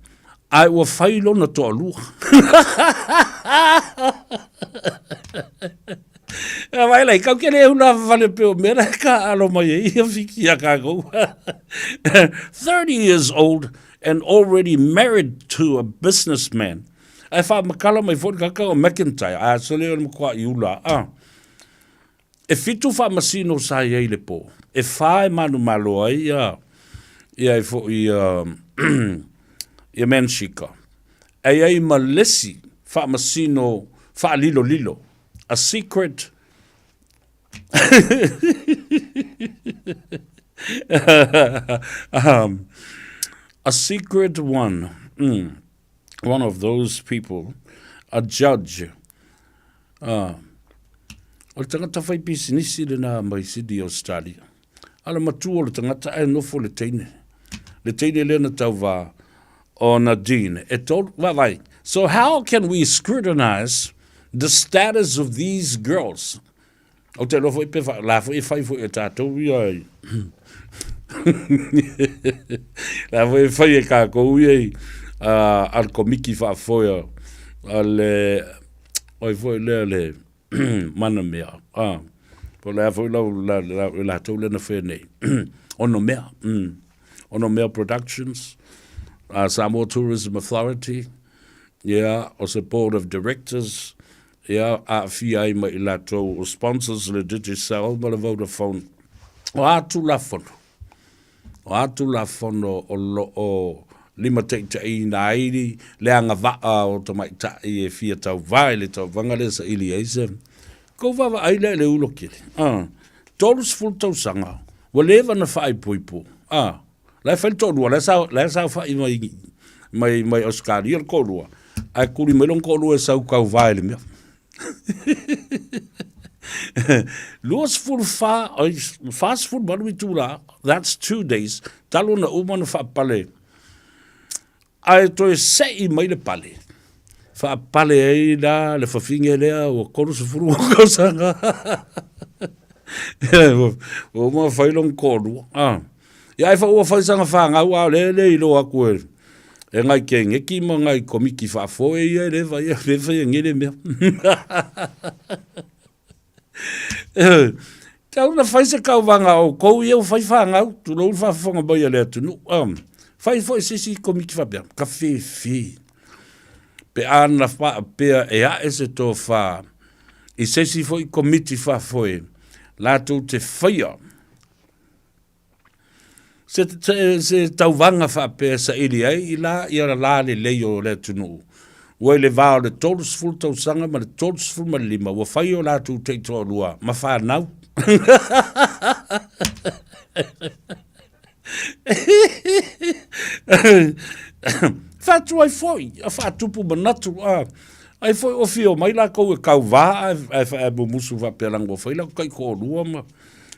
ae ua fai lona toalua. Vai lai, kau ke le hula whawhale pe o mea ka alo mai e ia whiki a kākou. 30 years old and already married to a businessman. Ai wha makala mai fo kaka o McIntyre, a sole o le makoa i ula. Ah. E fitu faamasino sa i ai i le pō, e whā e manumalo ai ia, ia i foʻi ia, ia Manshika. E i ai ma le isi faamasino faalilolilo, a secret a secret one, mm, one of those people, a judge, Ā, o le tagata fai pisinisi lenā mai Sydney, Australia. A le matua o le tagata ae nofo le teine. Le teine lea na tauvā o Nadine. E tolu, vaavaai. So how can we scrutinize the status of these girls? Ou te iloa foi pe wha, la foi e whai foi e tātou ia i. la foi e whai e kākou ia i a le komiki whaafoea a le, oi foi lea le mana mea. Po le a foi lau, la, la, la tau lena whea nei. Ono mea. Ono mea Productions, Samoa Tourism Authority, yeah, o se Board of Directors, Ia, aafia ai ma i latou o sponsors le Digicel ma le Vodafone. O a Tulafono? O a Tulafono o lo o limataitaiina ai le agavaa o tamaitai e fia tauvā i le tauvaga lea e saili ai se kou vaavaai lea i le ulo kele? A, 30 tausaga ua leva ona faaipoipo. A, La e fai le toalua, la e sa, la e saofai mai, mai, mai Ausetalia le toalua, ae kuli mai lona toalua e sau tauvā i le mea. 24, oi, 48 itulā, that's 2 days, talu ona uma ona faapale Ae toe seʻi mai le pale, faapale ai la le fafine lea ua 30 ou tausaga. Ua uma ona fai lona toalua. Ah. Ia ai foi ua fai sana fanau a o lea e le iloa atu e e nai keneki ma nai komiti faafoe ia e le faia, le faia nei le mea. Tau na fai se kauvaga a outou ia ua fai fanau, tulou le faafofoga mai a le atunuu. Um, fai foi se isi komiti faapea, ka fefe. Pe a na faapea e ae se tofā i se isi foi komiti faafoe, latou te faia Se, se, se tauvaga faapea e saili ai i la ia la lelei o le atunuu. Ua i le va o le 30 tausaga ma le 35 ua fai o latou taitoalua ma fanau. Faatu ai foi, a faatupu manatu, a, ai foi o fia omai lakou e kauvā ae, ae, ae mumusu faapea leaga ua fai latou taitoalua ma,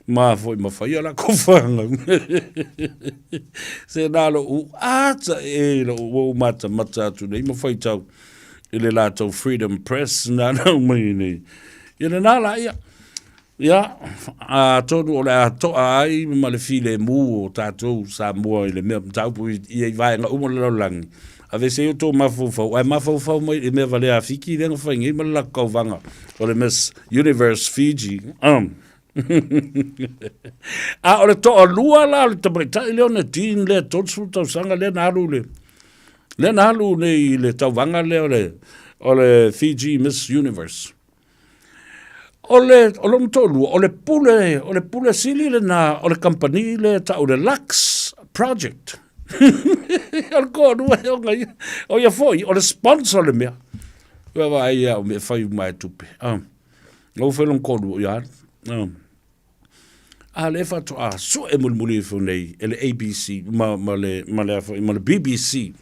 ma foi ma fai a lakou fanau. Se na loʻu ata e loʻu ua ou matamata atu nei ma faitau i le latou Freedom Press na nau mai nei. Ia lena la ia. Ia, atonu o le a toa ai ma le filemu o tatou Samoa i le mea mataupu ia i vaega uma o le lalolagi. Aveese ai outou mafaufau, ae mafaufau mai i le mea valea a Fiti lea na fai nei ma le latou tauvaga o le Miss Universe Fiji. A o le toalua la o le tamaitai lea o Nadine lea 30 tausaga lea na alu le lea na alu nei i le tauvaga lea o le o le Fiji Miss Universe. O le o lona toalua o le pule o le pule sili lena o le kamupani lea e tau o le Lux Project. O le toalua e ona ia. O ia foi o le sponsor o le mea. Ua vaai ia au mea e fai uma e tupe. Ah. Na ua fai lona toalua ia alu. Ah. A lea faatoa sue mulimuli ifo nei e le ABC ma, ma le, ma le, ma le BBC,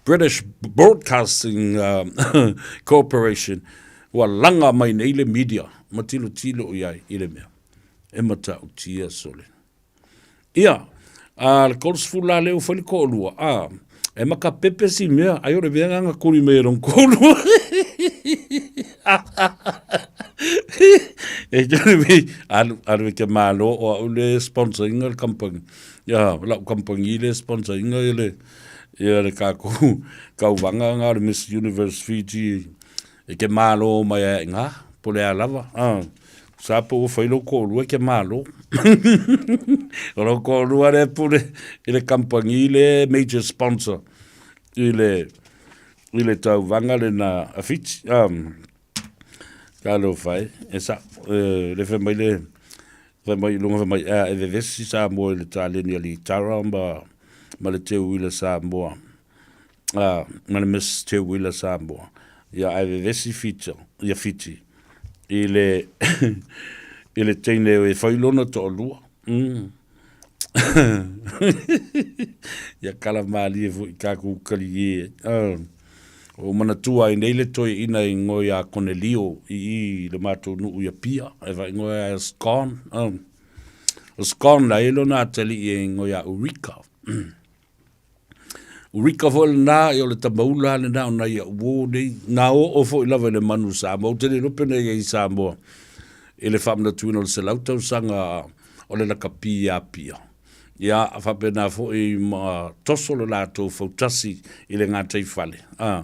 British Broadcasting Corporation, ua laga mai nei le media ma tilotilo i ai i le mea. E matautia sole. Ia, a le 30 la lea ua fai le toalua, a, e makapepe si mea, ai o le mea na kuli mai e lona toalua. E tele mei, alu, alu e ke malo o au le sponsor inga le company. Ia, lau company le sponsor inga ia le, ia le kākou kauvaga nga o le Miss Universe Fiji e ke malo mai ai ngā, po le a lava. A. Sa po ua fai lou toalua e ke malo. O lou toalua lea e pule i le kamupani lea e major sponsor i le i le tauvaga lena a Fiti. Um, talofa e, e sa'o, e, le fai mai le, fai mai i luga fai mai, a e vevesi Samoa i le taleni a Litara ma, ma le Teuila Samoa, a, ma le Miss Teuila Samoa. Ia, ae vevesi Fiti, ia Fiti, i le, i le teine e fai lona toalua. Mm. Ia kala malie foi tatou talie. Uh, o manatua ai nei le toeaina i ngoe ia Konelio i i le matou nuu i Apia, e faaigoa ia Scon. O Scon la e lona atalii e ingoa ia Urika. Urika foi lena, ia o le tamaula lena o nai au uo nei, na oo foi lava i le manu Samoa. Ou te le iloa pe na i ai i Samoa i le faamanatuina o le 100 tausaga o le lakapi i Apia. Ia, faapena foi ma toso le latou fautasi i le gataifale, a,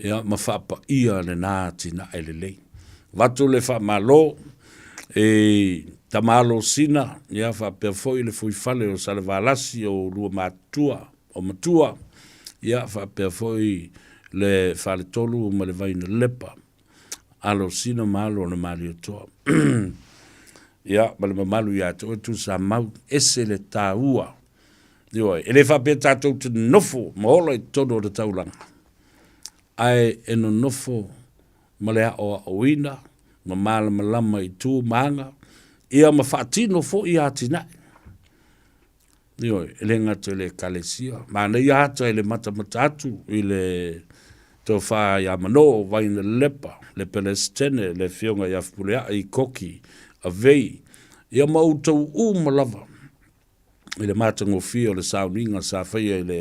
ia, ma faapaia lena atinae lelei. Avatu le faamalo i Tama Alosina, ia, faapea foi le fuifale o Salevalasi o lua matutua, o Matua, ia, faapea foi le Faletolu ma le Vainalepa. Alosina ma alo o le Malietoa. Ia, ma le mamalu ia te oe Tuisamau, ese le taua. Ioe, e le faapea tatou te nofo ma ola i totonu o le taulaga, ae e nonofo ma le aoaoina ma malamalama i tu ma aga, ia ma faatino foi atinae. Ioe, e le gata i le Ekalesia. Manaia ata i le matamata atu i le tofa ia Manoo, Vainalepa, le Pelesitene, le Afioga ia Fepuleai, Koki, Avei, ia ma outou uma lava i le matagofie o le sauniga sa faia i le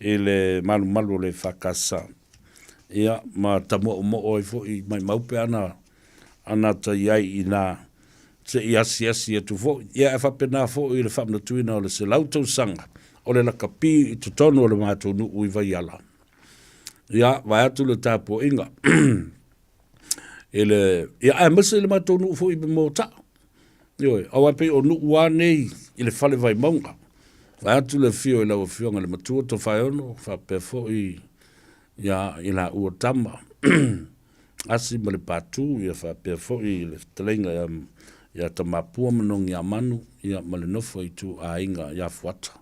i le malumalu o le EFKS. Ia, ma tamo'omo'o ai foi maimau pe ana ana ata i ai inā se i asiasi atu foi. Ia ae faapena foi i le faamanatuina o le 100 tausaga o le lakapi i totonu o le matou nuu i Vaiala. Ia, vaeatu le tapuaiga i le, ia aemaise i le matou nuu foi i Momota'a. Ioe, aua e pei o nuu lava nei i le fale Vaimauga. Vaeatu le afio i lau Afioga i le Matua Tofaeono faapea foi ia i laua tama. Asi ma le Patu, ia faapea foi le fetalaiga ia, ia Tamapua ma Nogiamanu, ia ma le nofo a ituaiga ia Fuata.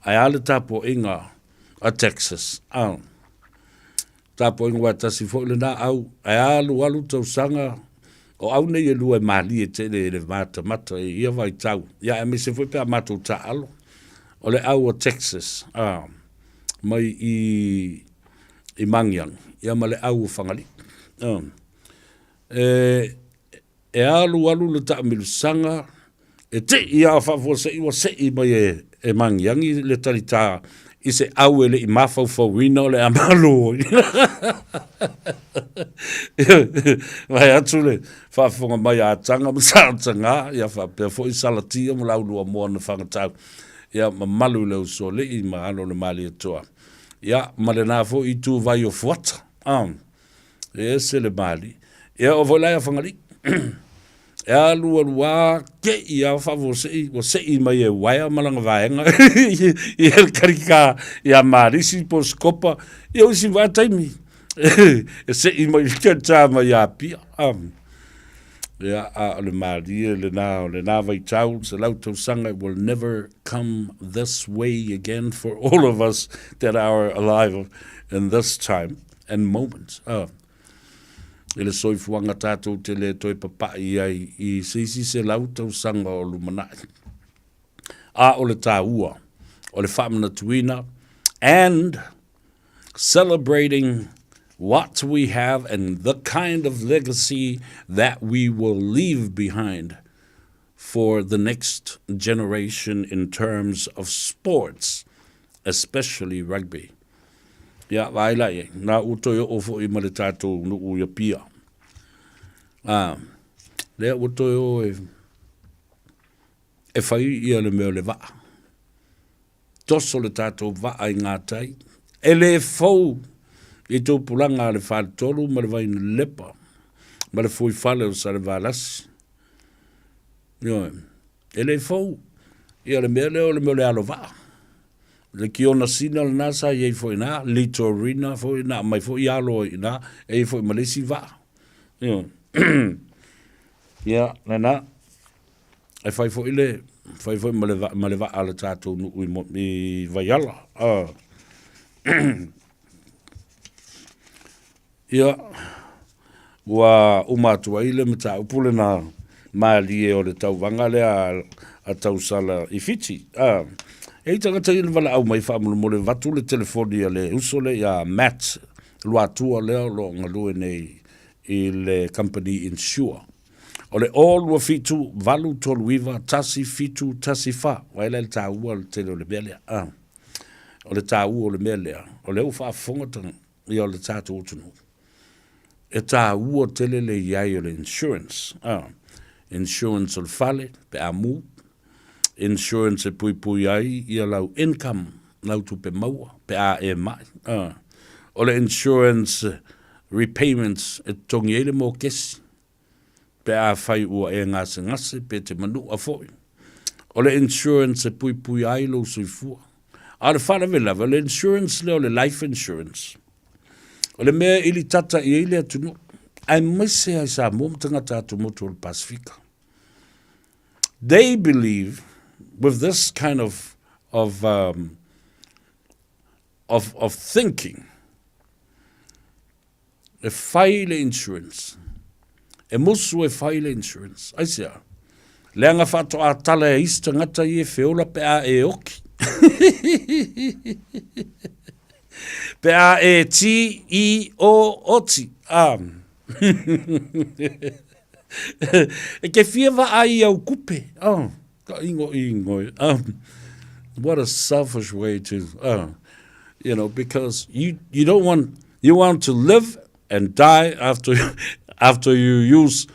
Ae a le tapuaiga a Texas? Ah. Tapuaiga aua e tasi foi lena au, ae a alualu tausaga, o au nei e lua e malie tele i le matamata i ia vaitau, ia aemaise foi pe a matou taaalo, o le au a Texas, ah, mai i i Magiagi, ia ma le au o Fagalii. E, e alu alu le taamilosaga, e tei lava faafuasei ua sei mai e, e Magiagi le talitā i se au e le i mafaufauina o le a malo ai. Vaeatu le faafofoga mai a Ataga ma Saataga, ia faapea foi Salatia ma Lauluamoa na Fagatau, ia mamalu i le Usoalii ma alo o le Malietoa. Ia, ma lena foi ituvai o Fuata. Ah, e ese le mali. Ia, o foi la ia Fagalii. E alu alu a te i a faafuasei, ua sei mai e uaea ma lana vaega i le karika ia Marisi po o Sikopa. Ia o isi vaitaimi, e sei mai le tata mai Apia. Ah. Ia, a o le malie lena o lena vaitau, 100 tausaga, it will never come this way again for all of us that are alive in this time and moment. Ah. I le soifuaga tatou te le toe papa'i ai i se isi 100 tausaga o lumanai. A o le taua o le faamanatuina and celebrating what we have and the kind of legacy that we will leave behind for the next generation in terms of sports, especially rugby. Ia, vaai la i ai, nā ua toe oo foi ma le tātou nuu i Apia. Ah, lea ua toe o e, e fai ia le mea o le vaa. Toso le tatou vaa i ngā tai, e le fou i tupulaga a le Faletolu ma le Vainalepa ma le Fuifale o Salevalasi. Ioe. E le fou ia le mea lea o le mea o le alo vaa. Le Kiona Sina lena sa i ai foi i ina, Litorina foi na aumai foi alo ai i ina, e i ai foi ma le isi vaa. Ioe. Ia, lena. E fai foi le fai foi ma le ma le vaa a le tatou nuu i, i Vaiala. Ia, ua uma atu ai le mataupu lena malie o le tauvaga lea a Tausala i Fiti. A, e i ai tagata ia na valaau mai faamolemole avatu le telefoni a le uso lea ia Matt Luatua lea o lo o galue nei i le kamupani Insure. O le 0 2 7 8 3 9 1 7 1 4. Vaai la i le taua o le tele o le mea lea. A, o le taua o le mea lea, o lea ua faafofoga tagata ia o le tatou atunuu. E taua tele le i ai o le insurance, a, insurance o le fale pe a mu, insurance e puipui ai ia lau income, lau tupe maua pe a e mai, a, o le insurance repayments e totogi ai le mokesi pe afai ua e gasegase pe te manua foi. O le insurance e puipui ai lou soifua. A o le faalavelave, o le insurance lea o le life insurance, o le mea e ilitata i ai le atunuu, aemaise lava i Samoa ma tagata atumotu o le Pasefika. They believe with this kind of, of, um, of, of thinking, E whai le insurance. E musu e whai le insurance. Aisea? Leaga faatoa tala e isi tagata ia e feola pe a e oki. Pe a e ti i o oti. Ah. E ke fia vaai i au kupe. Oh, ka ingo ingo. What a selfish way to, you know, because you, you don't want, you want to live and die after, after you use,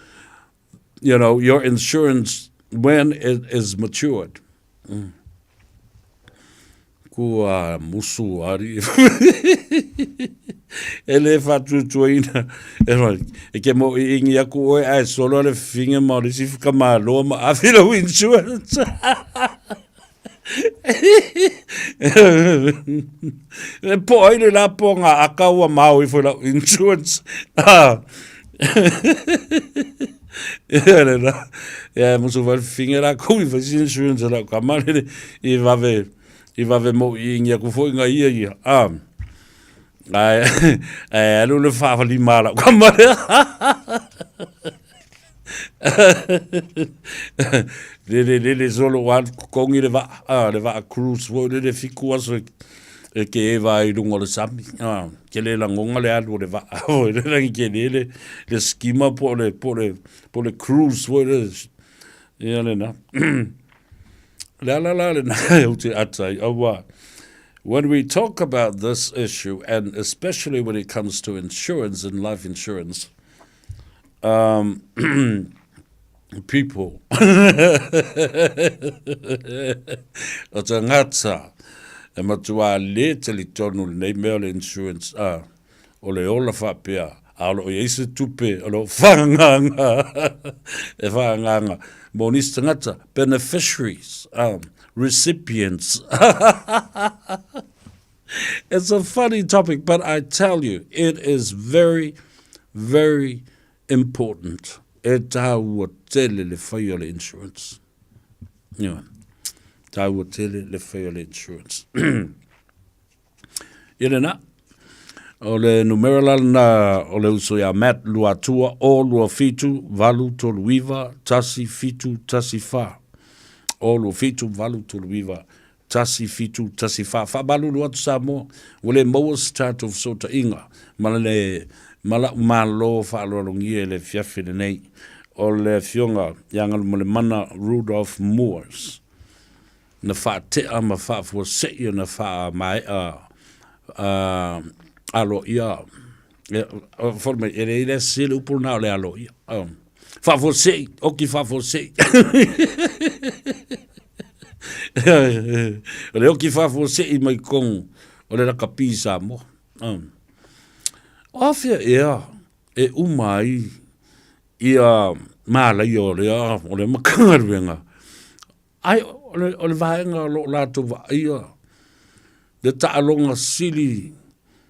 you know, your insurance when it is matured. Mm. Kua musu ari. e le whatutuaina. E whai, e ke mo i ingi aku oe ae solo le whinga ma o le si whakamāloa ma awhi lau insurance. E po ai le la po ngā aka ua māo i lau insurance. Ah. Ia le la. Ia musu whai whinga la kou i whai si insurance la ka male i vave i vave mo i ingi aku foi ngā ia ia. Ah. Ai, ai alu le whawhali mala ka male. Lele lele solo ua alu kokongi le vaa, a, le vaa cruise foi lele fiku aso e, e ke eva ai i luga o le sami. A, ke le lagoga le alu o le vaa foi lele lagi ke le le skima po o le po o le po o le cruise foi lele. Ia lena. Le ala la lena e ou te ata ai, auā, when we talk about this issue and especially when it comes to insurance and life insurance, um, people o tagata e matua le talitonu lenei mea o le insurance a o le ola faapea a o lo o i ai se tupe o lo o whaangaanga e whaangaanga mo nisi tagata beneficiaries um, recipients It's a funny topic, but I tell you, it is very, very important. E tāua tele le whai o le insurance. Yeah. Tāua tele le whai o le insurance. Ia lena, o le numera la lena o le uso ia Matt Luatua, o 27 8 3 9 1 7 1 4. O 27 8 3 9 1, 7, 1, 4. Faamalulu atu Samoa, ua le maua se tatou fesootaiga ma le ma la'u Malo faaaloalogia i le afiafi lenei o le Afioga ia Galumalemana Rudolph Moores na faatea ma faafuase'i ona faamae'a aloaia Fole mai, e leai le sese le upu lena o le aloaia. Faafuasei, oki faafuasei. O le oki faafuasei mai totonu o le lakapi i Samoa. O afea ea e uma ai ia Malaia o lea, o lea Matagaluega, ae o le, o le vaega o lo o latou vaaia le taaloga sili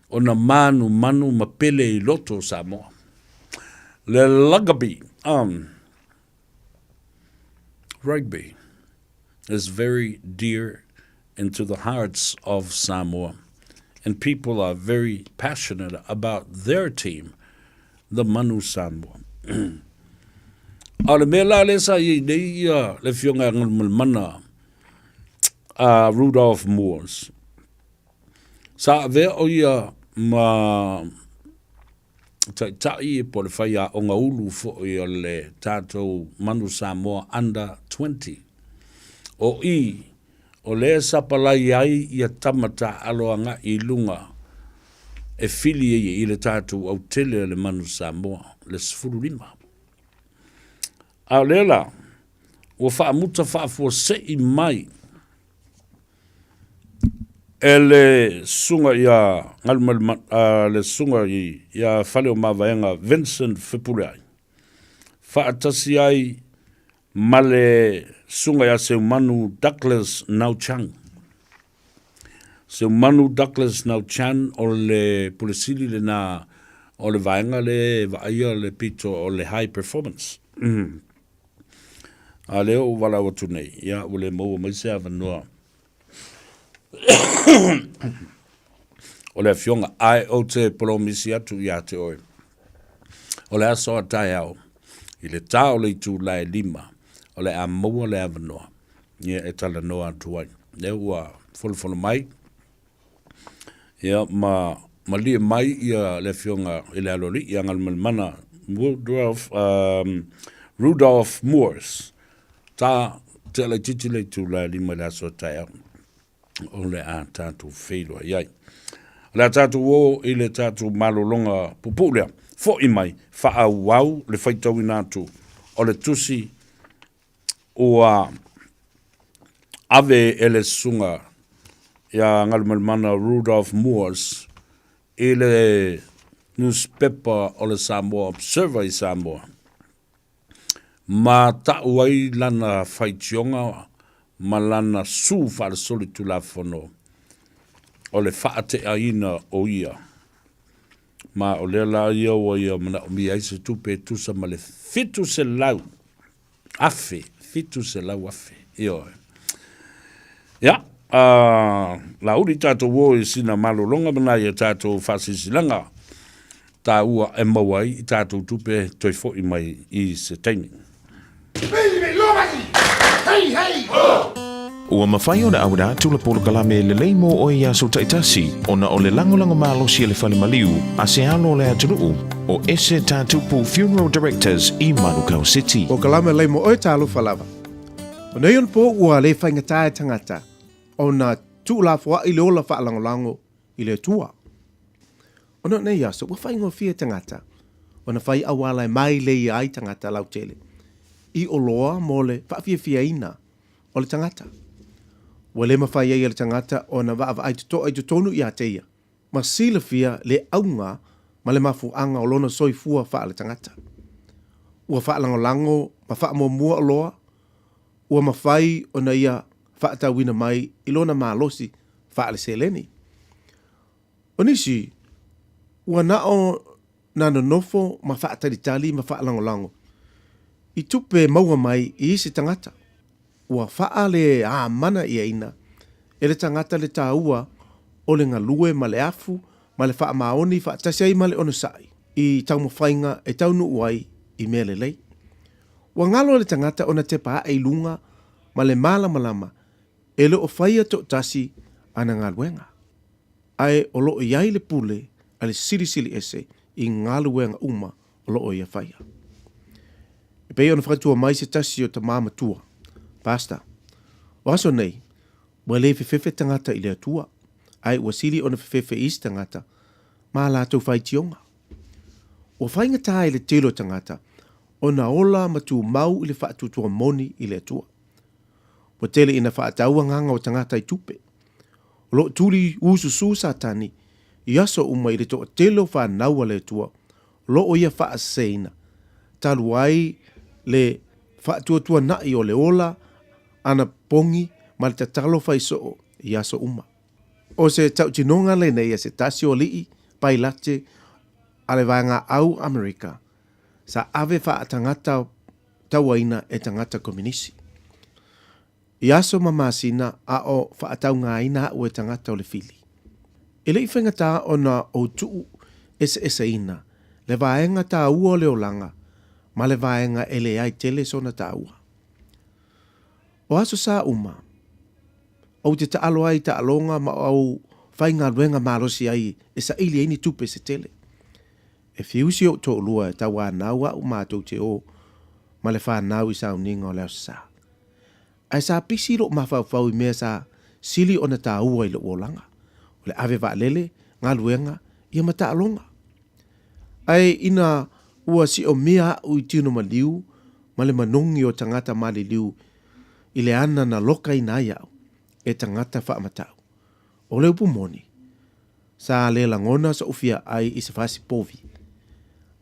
ona manumanu ma pele i loto o Samoa. Le rugby, um, rugby is very dear into the hearts of Samoa and people are very passionate about their team, the Manu Samoa. A o le mea la lea sa i ai nei ia le Afioga ia Galumalemana a Rudolph Moores, sa avea o ia ma taitai po o le faiaoga ulu foi o le tatou Manu Samoa Under 20. O i, o lea e sapalai ai ia tama taaalo agai i luga e fili ai i le tatou autele o le Manu Samoa, le 15. A o lea la, ua faamuta faafuasei mai e le susuga ia Galumalemana, le susuga ia Faleomavaega Vincent Fepuleai, faatasi ai ma le susuga ia Seumanu Douglas Nauchang. Seumanu Douglas Nauchan o le Pule Sili lena o le vaega lea e vaaia le pito o le high performance. A lea ua ou valaau atu nei, ia ua le maua mai se avanoa o le afioga, ae ou te polomisi atu ia te oe, o le aso a taeao, i le ta o le itula e 5, o le a maua le avanoa ia e talanoa atu ai. Lea ua folofolo mai, ia ma malie mai ia le afioga i le Aloalii ia Galumalemana Rudolph, um, Rudolph Moores. Ta te laitiiti le itula e 5 i le aso a taeao o le a tatou feiloai ai. O le a tatou o i le tatou malologa puupuu lea. Fo'i mai, faaauau le faitauina atu o le tusi ua ave e le susuga ia Galumalemana Rudolph Moores i le nusipepa o le Samoa Observer i Samoa, ma ta'u ai lana faitioga ma lana su faalesolitulafono o le faate'aina o ia. Ma o lea la ia ua ia manaomia ai se tupe e tusa ma le 700 afe, 700 afe, ioe. Ia, uh, Laauli tatou o i sina malologa ma nai a tatou faasilasilaga taua e maua ai i tatou tupe toe fo'i mai i se taimi. Ua mafai ona auina atu le polokalame lelei mo oe i aso taitasi ona o le lagolago malosi a le Fale Maliu a se alo o le atunuu o Ese Tatupu Funeral Directors i Manukau City. Polokalame lelei mo oe talofa lava. O nei ona pō ua le faigata e tagata ona tuulafoaʻi le ola faalagolago i le Atua. Ona o nei aso, ua faigofie tagata ona fai auala e mailei ai tagata lautele i oloa mo le faafiafiaina o le tagata. Ua le mafai ai e le tagata ona vaavaai totoa i totonu ia te ia, ma silafia le auga ma le mafuaaga o lona soifua faaletagata. Ua faalagolago ma faamuamua oloa ua mafai ona ia faatauina mai i lona malosi faaleseleni. O nisi, ua na o na nonofo ma faatalitali ma faalagolago i tupe maua mai i isi tagata. Ua faaleamana'iaina e le tagata le taua o le galue ma le afu ma le faamaoni faatasi ai ma le onosa'i i taumafaiga e taunuu ai i mea lelei. Ua galo e le tagata ona tepa a'e i luga ma le malamalama e le o faia to'atasi ana galuega. Ae o lo o i ai le pule a le Silisili Ese i galuega uma o lo o ia faia. E pei ona fautua mai se tasi o tamā matua, Pastor, o aso nei, ua le fefefe tagata i le Atua, ae ua sili ona fefefe isi tagata ma a latou faitioga. Ua faigata i le tele o tagata ona ola ma tumau i le faatuatua moni i le Atua. Ua tele ina faatau agaga o tagata i tupe. O lo o tuli ususu Satani i aso uma i le toatele o fanau a le Atua o lo o ia faaseseina talu ai. le faatuatuana'i o le ola anapogi ma le tatalo fai soo i aso uma. O se tautinoga lenei a se tasi o alii pailate a le Vaegaau Amerika sa ave faatagata tauaina e tagata kominisi. I aso ma masina a o faataugaina a'u e tagata o le fili. E le i faigata ona ou tuu eseeseina le vaega taua o le olaga ma le vaega e leai tele sona taua. O aso sa uma, ou te taalo ai i taaloga ma ou faigaluega malosi ai e saili ai ni tupe se tele. E fiu si ou toalua e tauanau a'u matou te o ma le fanau i sauniga o le Aso Sa. Ae sa pisi lou mafaufau i mea sa sili ona taua i lou olaga, o le ave vaalele, galuega, ia ma taaloga. Ae ina ua siomia a'u i tino maliu ma le manogi o tagata maliliu i le ana na lokaina ai a'u e tagata faamatau, o le upu moni, Sa le lagona soʻu fia ʻai i se fasi povi,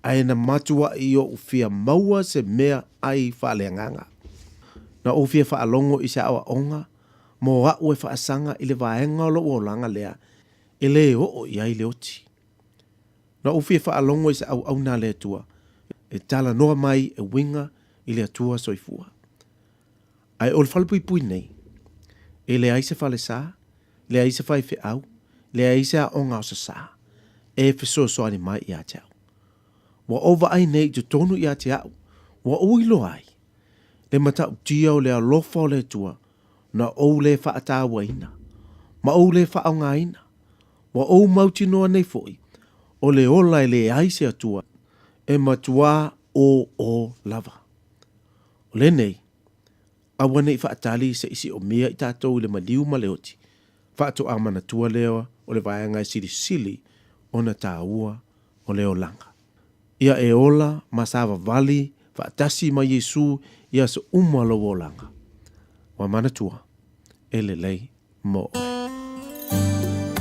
ae na matuaʻi oʻu fia maua se mea ʻai faaleagaga. Na ou fia faalogo i se aʻoaʻoga mo aʻu e faasaga i le vaega o loʻu olaga lea e lē oo i ai le oti. Na ou fia faalogo i se ʻauʻauna a le Atua e talanoa mai e uiga i le Atua soifua. Ae o le falepuipui nei, e leai se falesa, leai se faifeau, leai se aoga o sasā e fesoasoani mai iā te au. Ua ou vaai nei i totonu iā te au, ua ou iloa ai le matautia o le alofa o le Atua na ou lē faatauaina ma ou lē faaaogaina. Ua ou mautinoa nei foi o le ola e leai se Atua e matuā ō lava. O lenei, Aua ne i faatali se i siomia i tatou i le maliu ma le oti, faatoa manatua lea o le vaega e silisili ona taua o le olaga. Ia e ola ma savavali faatasi ma Iesu i aso uma lou olaga. Ua manatua, e lelei mo oe.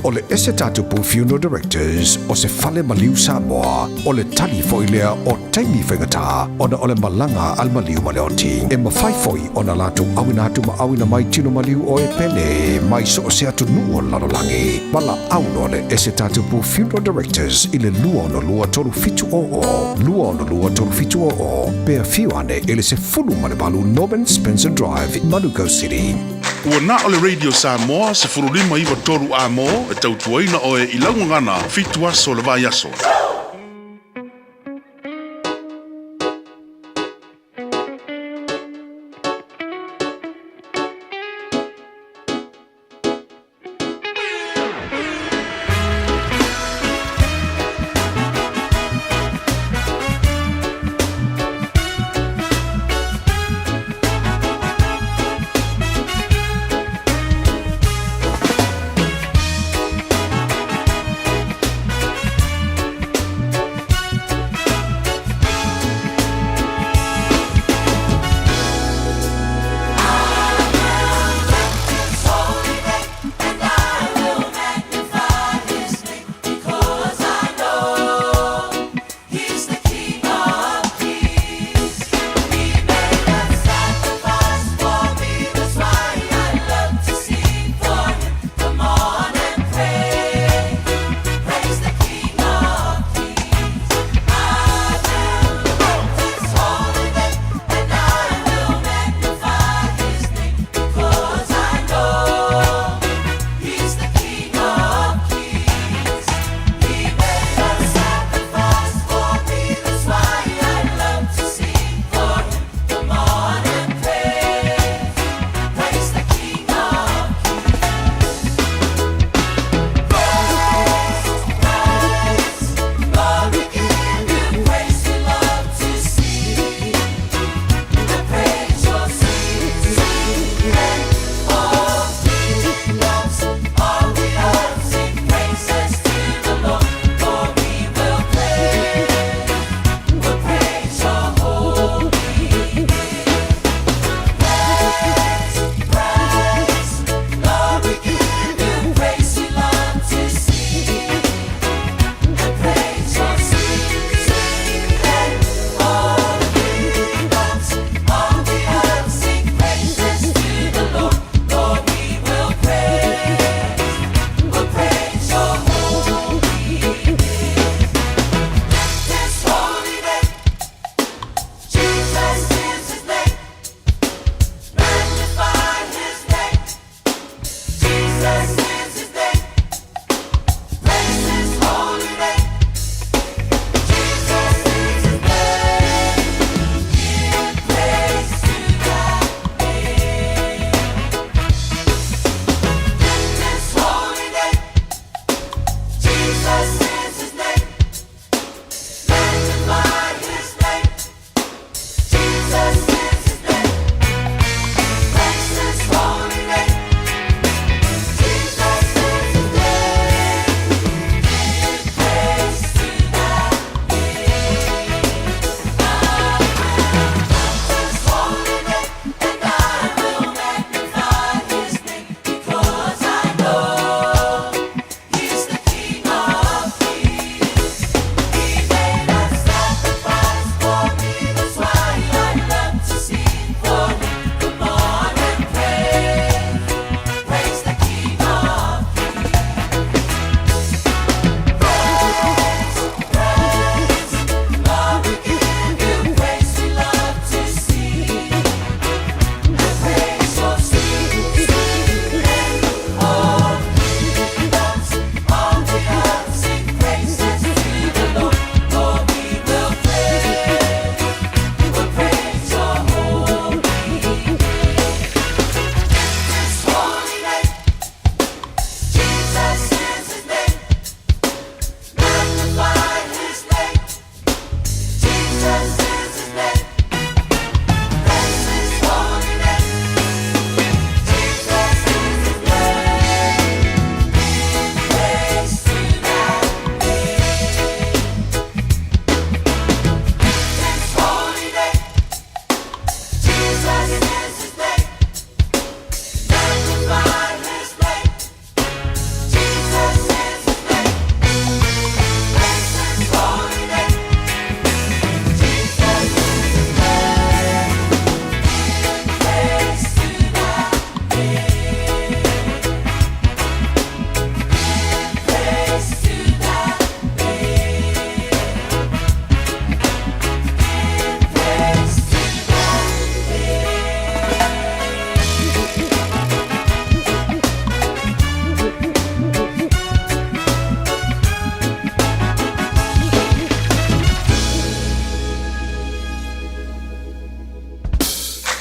O le ese Tatupu Funeral Directors o se fale maliu Samoa, o le tali foi lea o taimi faigata ona o le malaga a le maliu ma le oti. E mafai foi ona latou auina atu ma auina mai tino maliu o e pele mai so o se atunuu o le lalolagi. Valaau loa le ese Tatupu Funeral Directors i le 262 3700, 262 3700, pe afio ane i le 18 Norman Spencer Drive, Manukau City. Ua na o le Radio Samoa 15 9 3 A-mo e tautuaina oe i lau gagana fitu aso o le vaiaso.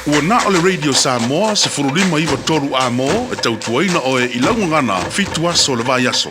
Ua na o le Radio Samoa 1593 A mo e tautuaina oe i lau gagana fitu aso o le vaiaso.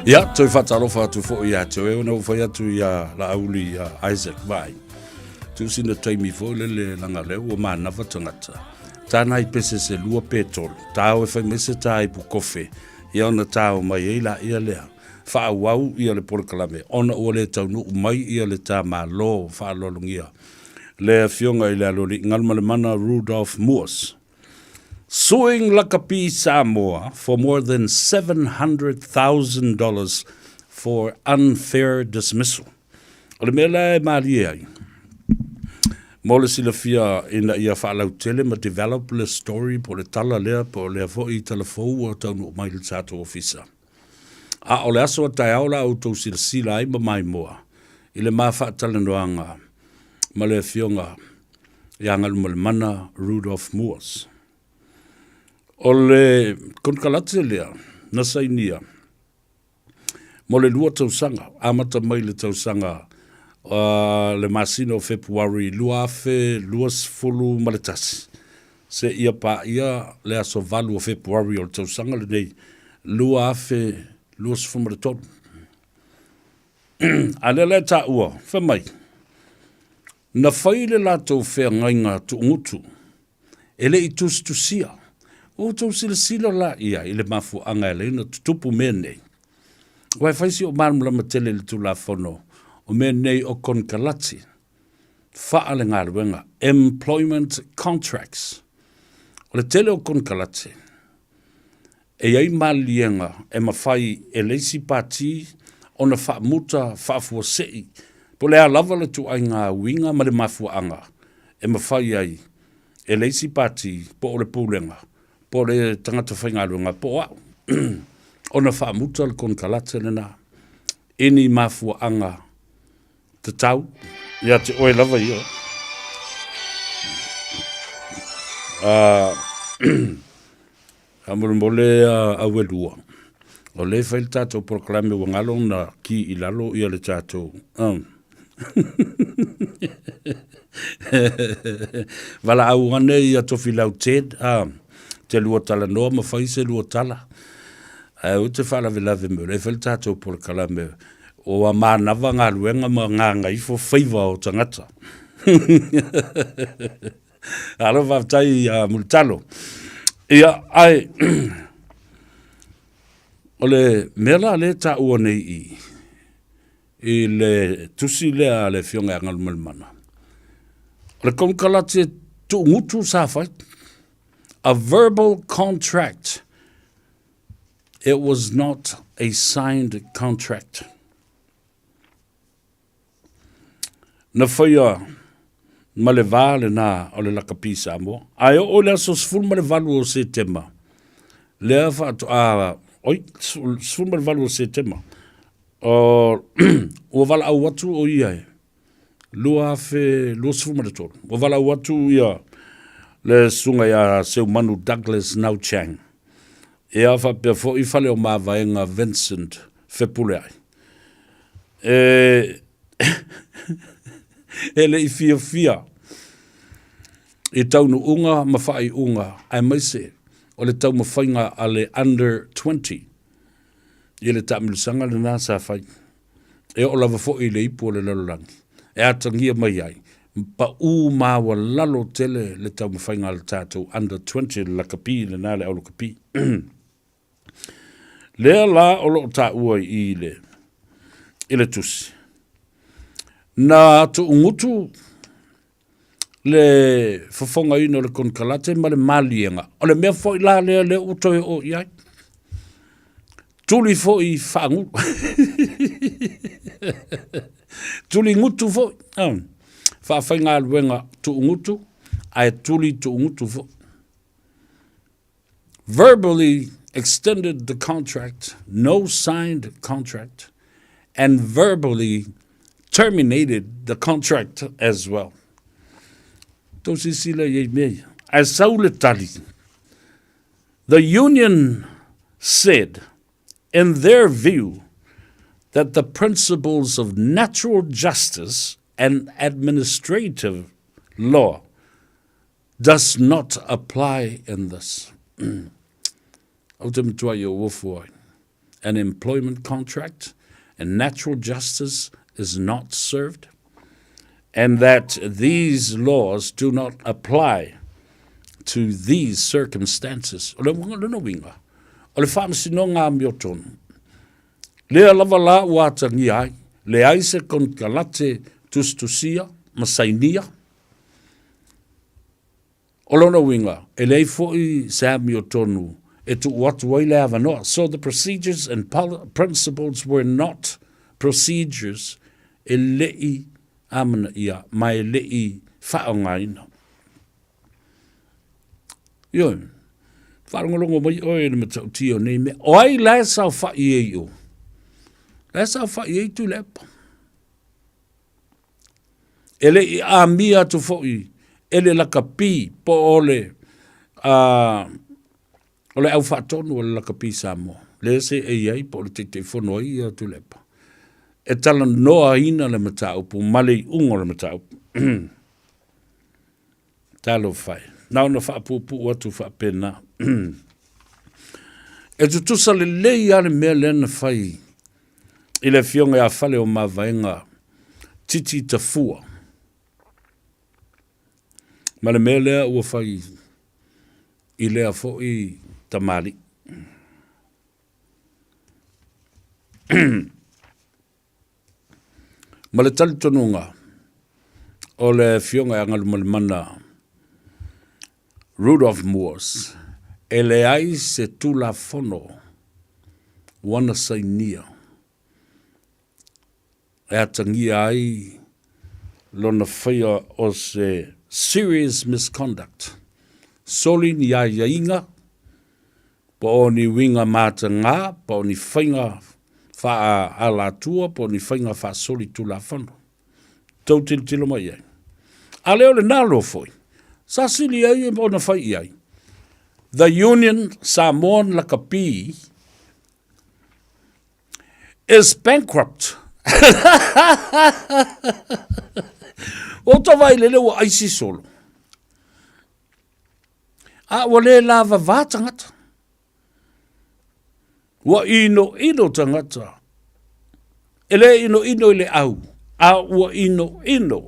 Ia, toe faatalofa atu foi ia te oe ona ua fai atu ia Laauli ia Isaac Vai. Tuusina taimi foi lele laga lea ua manava tagata. Tā nai pese se lua pe tolu. Tā o e fai mai se tā ipu kofe. Ia ona tā o mai ei la ia lea. Faaauau ia le polokalame ona ua le taunuu mai ia le tā Malo faaaloalogia le Afioga i le Aloalii Galumalemana Rudolph Moores. Suing Lakapi Samoa for more than $700,000 for unfair dismissal. O le mea la e malie ai, mo le silafia ina ia faalautele ma develop le story po o le tala lea po o lea foi tala fou ua taunuu mai i le tatou ofisa. A o le aso a taeao la outou silasila ai ma maimoa i le ma faatalanoaga ma le Afioga ia Galumalemana Rudolph Moores. O le konekarate lea na sainia mo le lua tausaga, amata mai le tausaga le masina o Fepuari 2021 seia paia le aso 8 o Fepuari o le tausaga lenei 2023. A lea la e taua, fai mai, na fai le latou feagaiga tuugutu e le i tusitusia. Ua outou silasila la ia i le mafuaaga e ala ai ona tutupu mea nei. Aua e fai si ou malamalama tele i le Tulafono o mea nei o konekarate faalegaluega, employment contracts. O le tele o konekarate, E i ai maliliega e mafai e le isi pati ona faamuta faafuasei po o le a lava le ituaiga uiga ma le mafuaaga e mafai ai e le isi pati po o le Pulega po o le tagata faigaluega po o au ona faamuta le konekarate lena i ni mafuaaga tatau ia te oe lava ia. Faamolemole Auelua, o lea e fai le tatou polokalame ua galo ona ki i lalo ia le tatou Valaau ane ia Tofilau Ted te lua talanoa ma fai se lua tala. Ae aua te faalavelave mai o lea e fai le tatou polokalame ua manava galuega ma gagaifo faiva o tagata. Alo faafetai ia Mulitalo. Ia, ae o le mea la lea e taua nei i i le tusi lea a le Afioga ia Galumalemana, o le konekarate tuugutu sa fai, a verbal contract, it was not a signed contract. Na faia ma le va lena o le lakapi Samoa. Ae oo i le aso 18 o Setema, lea faatoa, oi, 18 o Setema, o, ua valaau atu o ia e 2023, ua valaau atu ia le susuga ia Seumanu Douglas Nau Chang, ia faapea foi Faleomavaega Vincent Fepuleai. E, e le i fiafia i taunuuga ma faaiuga aemaise o le taumafaiga a le Under 20 i le taamilosaga lena sa fai. E oo lava foi i le ipu o le lalolagi e atagia mai ai, pau maualalo tele le taumafaiga a le tatou Under 20 le lakapi lena le au lakapi. Lea la o lo o taua i le, i le tusi. Na tuugutu le fofogaina o le konekarate ma le maliega. O le mea foi la lea lea ua toe oo i ai. Tuli foi faagulu. Tuli gutu foi. Faafaigaluega tuugutu ae tuli tuugutu foi. Verbally extended the contract, no signed contract, and verbally terminated the contract as well. Tou silasila i ai mea ia. Ae sau le tali. The union said, in their view, that the principles of natural justice and administrative law does not apply in this. Ou te matua i o ofu ai. An employment contract and natural justice is not served and that these laws do not apply to these circumstances. O le lona uiga, o le faamasinoga amiotonu, lea lava la ua atagia ai, leai se konekarate tusitusia ma sainia, O lona uiga, e leai foi se amiotonu e tuu atu ai le avanoa, so the procedures and principles were not procedures e le i amanaia ma e le i faaaogaina. Ioe, faalogologo mai oe i le matautia o nei mea. O ai la e saofai ai i o? La e saofai ai Tuilaepa. E le i amia atu foi e le lakapi po o le o le au faatonu o le lakapi Samoa, lea se e i ai po o le Taitaifono ai ia Tuilaepa, e talanoaina le mataupu ma le iuga o le mataupu. Talofa e. Na ona faapuupuu atu faapena. E tutusa lelei lava le mea lea na fai i le Afioga ia Faleomavaega Titi Tafua ma le mea lea ua fai i lea foi tamalii. Ma le talitonuga o le Afioga ia Galumalemana Rudolph Moores, E leai se Tulafono ua na sainia e atagia ai lona faia o se serious misconduct, soli ni aiaiga po o ni uiga matagā, po o ni faiga faa-alatua, po o ni faiga faasoli Tulafono. Tou tilotilo mai i ai. A lea o lena loa foi, sa sili ai ona fai i ai, The Union Samoan Lakapi is bankrupt. Ua outou vaai lele ua aisi solo. A ua le lavavā tagata. Ua inoino tagata. E le inoino i le au, a ua inoino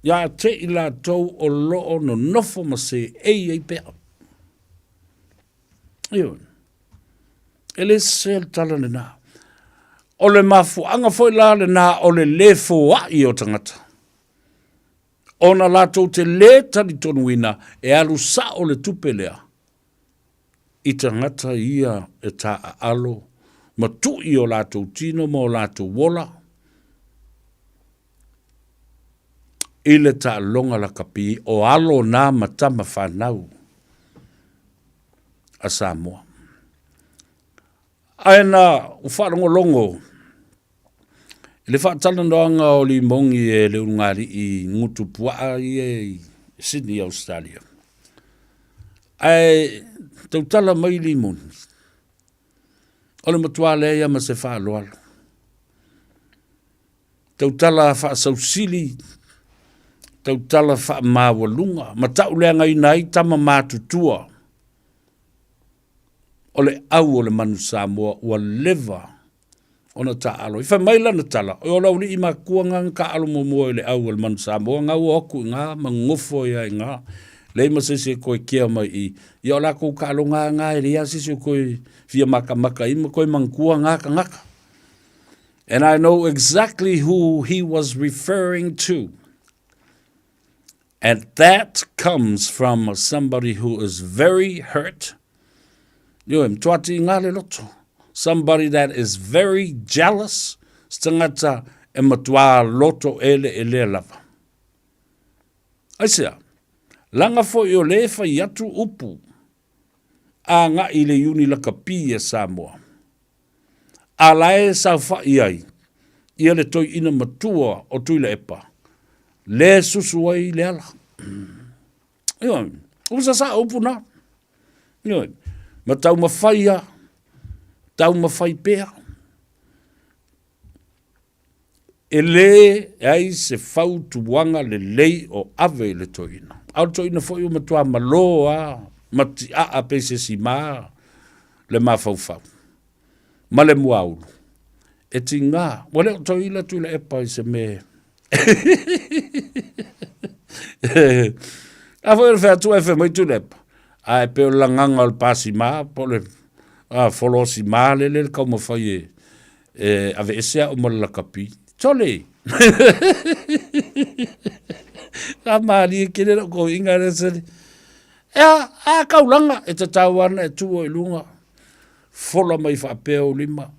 iā te i latou o loo nonofo ma seei ai pea. Ioe. E le sese le tala lena. O le mafuaaga foi la lena o le lē foai o tagata, ona latou te lē talitonuina e alu sao le tupe lea i tagata ia e taaalo ma tui o latou tino ma o latou ola i le taaloga lakapi o alo na ma tama fanau a Samoa. Ae na ua faalogologo i le faatalanoaga o Limogi e le ulugalii gutu puaa ia i Sydney, Australia. Ae tautala mai Limogi, o le matua leai lava ma se faaaloalo. Tautala faasausili, tautala faamaualuga, ma tauleagaina ai tama matutua o le au o le manu Samoa ua leva ona taaalo ai. Fai mai lana tala, o le aualii makua nga na taaalo muamua i le au o le manu Samoa, nga ua o atu i ina ma nonofo ai lava i ina, leai ma se isi e toe kea mai i i. Ia o latou taaloga lava na e leai lava se isi o toe fia makamaka i ai ma toe manatua na tagata. And I know exactly who he was referring to. And that comes from somebody who is very hurt. Ioe, matua tīngā le loto. Somebody that is very jealous, se tangata e matua loto eleelea lava. Aisea? Laga foi o lē fai atu upu agai i le iuni lakapi a Samoa. A la e saofai ai ia le toeaina matua o Tuilaepa, le susu ai le ala. Ioe, ua sasao upu na. Ioe, ma taumafai a, taumafai pea. E leai se fautuaga lelei o ave i le toeaina. A o le toeaina foi ua matua malo lava ma tiaa pei se sima le mafaufau ma le muaulu. E tiga, ua le o toeaina Tuilaepa i se mea A foi o le fai atu ae fai mai Tuilaepa, ae pei o le lagaga o le pasima po o le folosima lele le taumafai e e aveese au ma le lakapi. Sole! Ka malie kele lau toeaina lea sele. Ea, a taulaga e tatau ana e tuu i luga, fola mai faapea ou lima,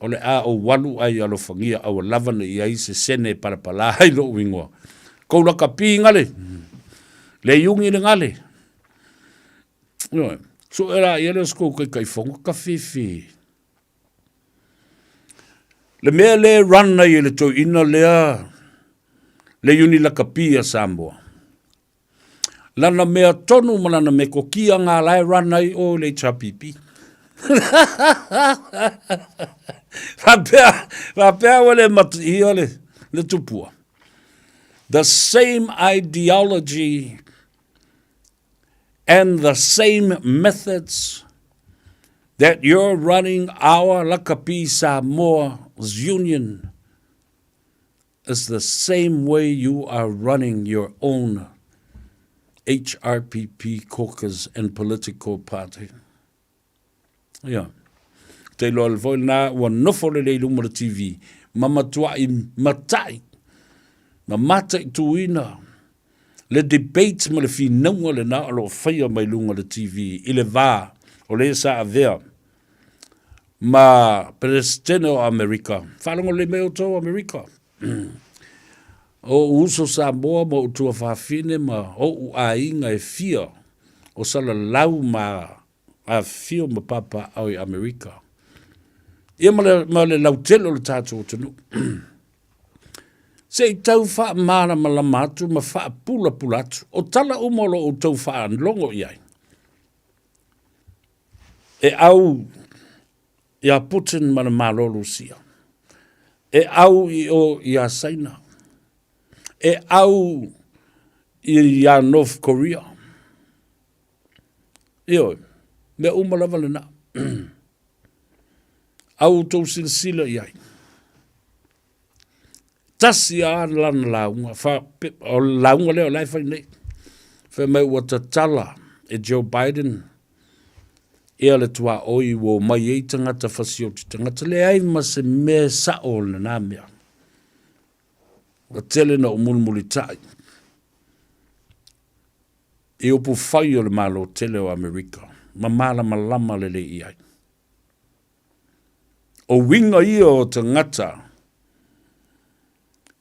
o le a ou alu ai alofagia aua lava ne i ai se sene e palapala ai lou ingoa. Kou lakapi gale, le iugi le gale. Ioe, sue la ia lea o se kou taitaifono, ka fefe. Le mea lea e run ai e le toeaina lea le Iuni Lakapi a Samoa. Lana mea tonu ma lana metokia ngā la e run ai o le HRPP. Faapea, faapea ua le matiia le, le tupua. The same ideology and the same methods that you're running our Lakapi Samoa's union is the same way you are running your own HRPP caucus and political party. Ia. Te iloa le foi lena ua nofo lelei i luma o le TV ma matuai matai ma mataituina. Le debate ma le finauga lena o lo o faia mai luga o le TV i le va o le sa avea ma Peresetene o Amerika. Faalogo lelei mai outou Amerika. O ou uso Samoa ma ou tuafafine ma ou aiga e fia o salalau ma afifio ma papaaao i Amerika. Ia ma le, ma le lautele o le tatou atunuu. Se i tau faamalamalama atu ma faapulapula atu. O tala uma o lo o outou faalogo i ai. E au iā Putin ma le Malo Lusia. E au i o iā Saina. E au iā North Korea. Ioe, mea uma lava lena. Au outou silasila i ai. Tasi a lana lauga, fa, pe, o le lauga lea o la e fai nei. Fai mai ua tatala e Joe Biden ia le tuaoi ua omai ai tagata fasioti tagata. Leai ma se mea e sa'o o lena mea. Ua tele na ou mulimulitai i upu fai o le Malo tele o Amerika ma malamalama lelei i ai. O uiga ia o tagata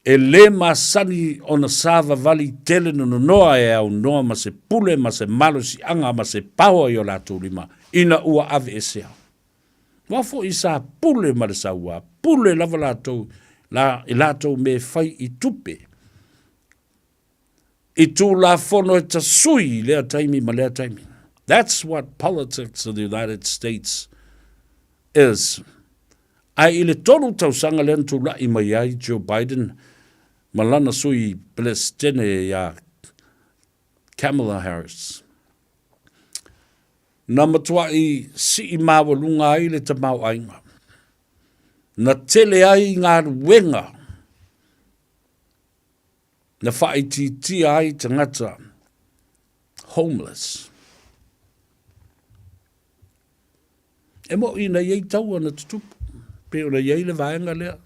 e lē masani ona savavali tele nononoa e aunoa ma se pule ma se malosiaga ma se paoa i o latou lima ina ua aveesea. Aua foi sa pule ma le sauā, pule lava latou la, i latou mea e fai i tupe, i Tulafono e tasui i lea taimi ma lea taimi. That's what politics of the United States is. Ae i le tolu tausaga lea na tula'i mai ai Joe Biden ma lana sui Peresetene iā Kamala Harris, na matua'i si'i maualuga ai le tamaoaiga, na tele ai galuega na faaitiitia ai tagata homeless. E moʻi na i ai taua na tutupu, pei ona i ai le vaega lea.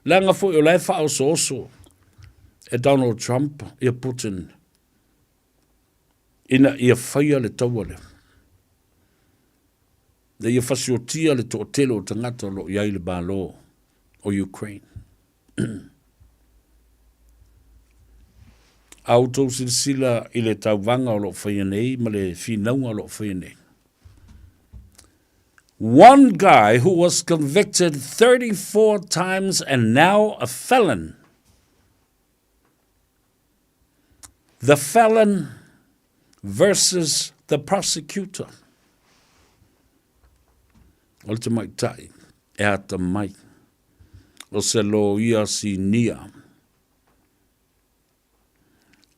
Leaga foi o la e faaosooso e Donald Trump ia Putin ina ia faia le taua lea. Na ia fasiotia le toatele o tagata o lo o i ai le Malo o Ukraine. A outou silasila i le tauvaga o lo o faia nei ma le finauga o lo o faia nei. One guy who was convicted 34 times and now a felon. The felon versus the prosecutor. O le tamaitai e atamai. O se loia sinia.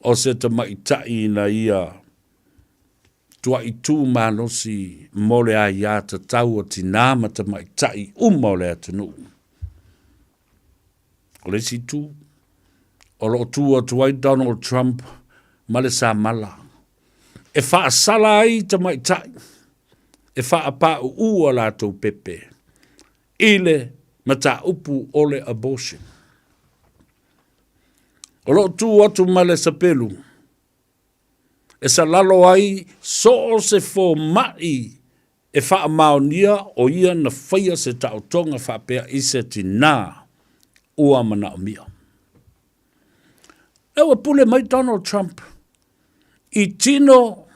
O se tamaitai ina ia tuaʻi tū malosi mo le aia tatau o tinā ma tamaitai uma o le atunuu. O le isi itu, o lo o tū atu ai Donald Trump ma le samala e faasala ai tamaitai e faapāʻuʻū a latou pepe i le mataupu o le abortion. O lo o tū atu ma le sapelu e salalo ai so o se fōmaʻi e faamaonia o ia na faia se taotoga faapea i se tinā ua manaomia. Lea ua pule mai Donald Trump i tino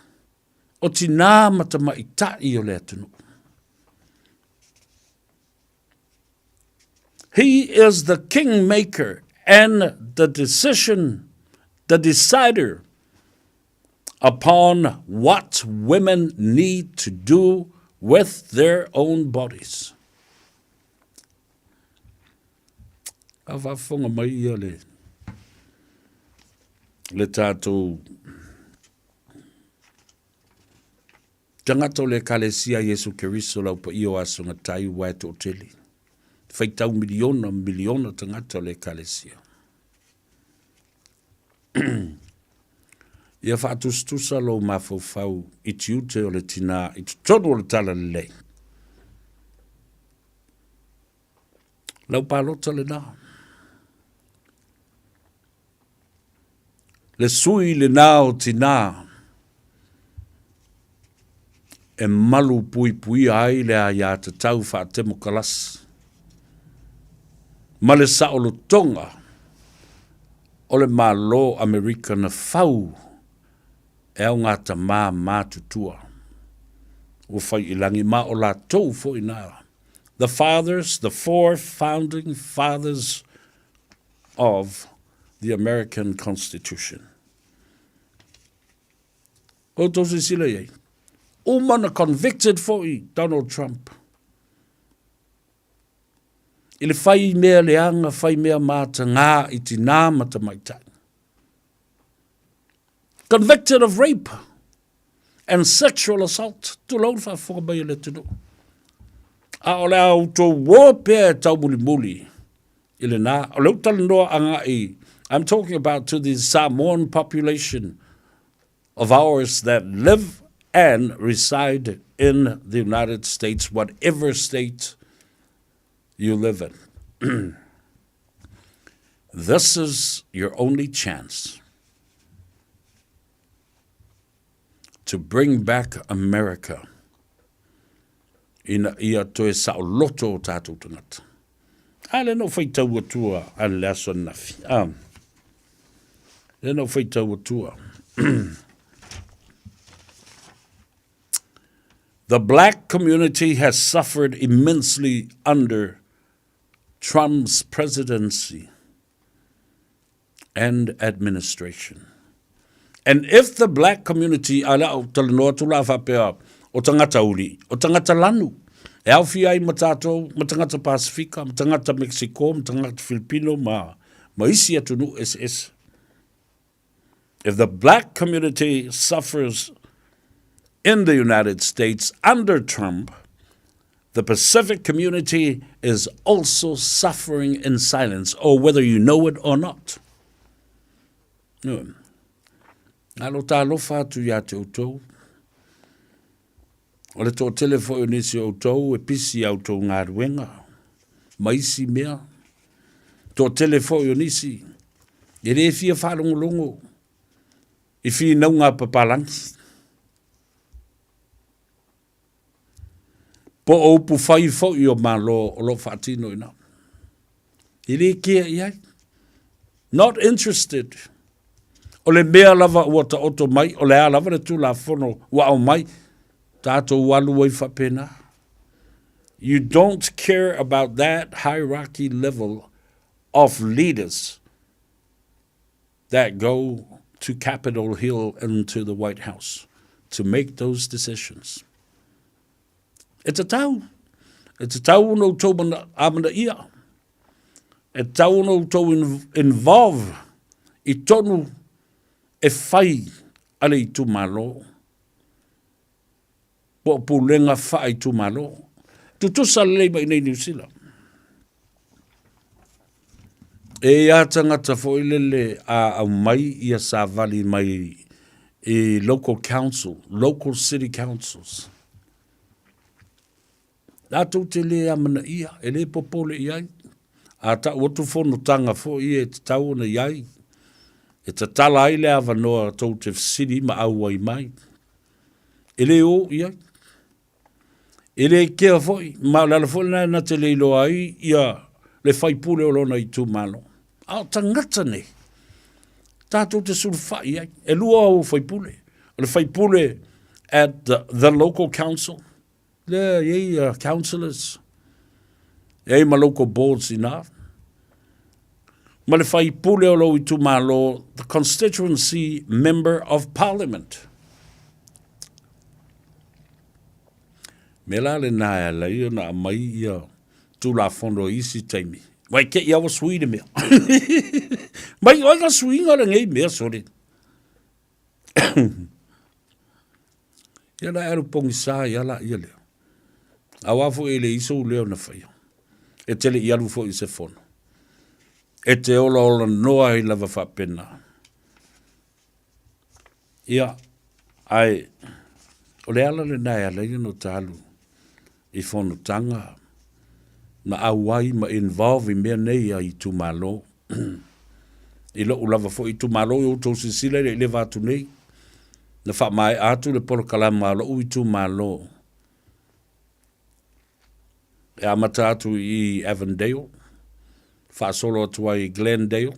o tinā ma tamaitai o le atunuu. He is the kingmaker and the decision, the decider upon what women need to do with their own bodies. A faafofoga mai ia le, le tātou Tagata o le Ekalesia Iesu Keriso lau paia o Aso Gatai ua e toatele. Faitau miliona miliona tagata o le Ekalesia. Ia faatusatusa lou mafaufau i tiute o le tinā i totonu o le Talalelei. Lau palota lenā. Le sui lenā o tinā e malu puipuia ai le aiatatau faatemokalasi ma le saolotoga o le Malo Amerika na fau e augatamā matutua ua fai i lagi ma o latou foi na the fathers, the four founding fathers of the American Constitution. Koutou silasila i ai. Uma na convicted foi Donald Trump i le fai mea leaga, fai mea matagā i tinā ma tamaitai. Convicted of rape and sexual assault. Tulou le faafofoga mai a le atunuu. A o le a outou uo pea e taumulimuli i lenā. O lea ou talanoa agai, I'm talking about to the Samoan population of ours that live and reside in the United States, whatever state you live in. This is your only chance to bring back America ina ia toe saoloto o tātou tangata. A le na ou faitau atua a le aso ananafi. A, le na ou faitau atua. The black community has suffered immensely under Trump's presidency and administration. And if the black community, a la talanoa atu la faapea, o tagata uli, o tagata lanu, e aofia ai ma tātou, ma tagata Pasifika, ma tagata Mexico, ma tagata Filipino, ma, ma isi atunuu eseese. If the black community suffers in the United States under Trump, the Pacific community is also suffering in silence, or whether you know it or not. Alo talofa atu ia te outou. O le toatele foi o nisi o outou e pisi a outou galuega ma isi mea. Toatele foi o nisi e le fia faalogologo i finauga a papalangi. Po o upu fai foi o Malo o lo o faatino i ina. E le kea i ai. Not interested. O le mea lava ua taoto mai, o le a lava le Tulafono ua aumai, tatou alu ai faapena. You don't care about that hierarchy level of leaders that go to Capitol Hill and to the White House to make those decisions. E tatau, e tatau ona outou mana, amanaia, e tatau ona outou involve i tonu e fai a le itumalo, po o pulega faaitumalo. Tutusa lelei mai nei Niu Sila. E ia tagata foi lele a aumai ia savali mai i local council, local city councils. Latou te le amanaia, e le popole i ai. A tau atu fonotaga foi e tatau ona i ai, e tatala ai le avanoa tou te fesili ma auai mai. E le o i ai. E le kea foi, ma o le ala foi lena na te le iloa ai ia le faipule o lona itumalo. A o tagata nei, tatou te sulufai ai. E lua au faipule. O le faipule at the, the local council, lea e i ai uh, councillors, e ai ma local boards ina. Ma le faipule o lou itumalo, the constituency member of parliament. Mea la lenā e ala ai ona aumai ia Tulafono i isi taimi. Wai ke i awa sui le mea. Mai oi ka suiga lenei mea sole. Ia la e alu pogisa ia la ia lea. Aua foi e le iso u leo na whaia. E tele i alu foi i se fono. E te ola ola noa ai lava whapena. Ia, ae, o le ala lena e ala ai ona ota alu i fonotaga ma auai ma involve i mea nei a itumalo. I lo'u lava foi itumalo i outou silasila e le i leva atu nei, na faamaea atu le polokalama a lo'u itumalo e amata atu i Avondale, faasolo atu ai i Glendale,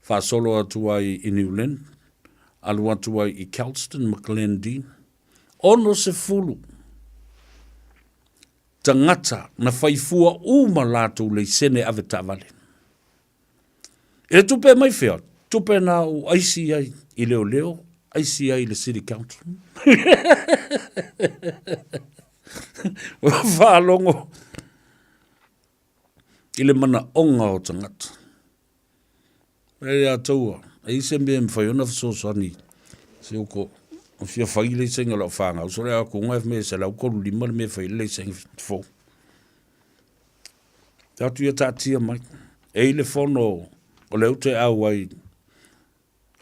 faasolo atu ai i New Lynn, alu atu ai i Kelston ma Glendene. 60 tagata na fai fua uma latou leisene ave taavale. I le tupe mai fea? Tupe na ou aisi ai i leoleo, aisi ai i le City Council. Ua faalogo i le manaoga o tagata. E ia taua, e i se mea e mafai ona fesoasoani se uko o fia fai le laisene o lau fanau, so le akuga e mea e 135 le mea e fai le laisene fou. Te atu ia taatia mai. E i le fono o le ute auai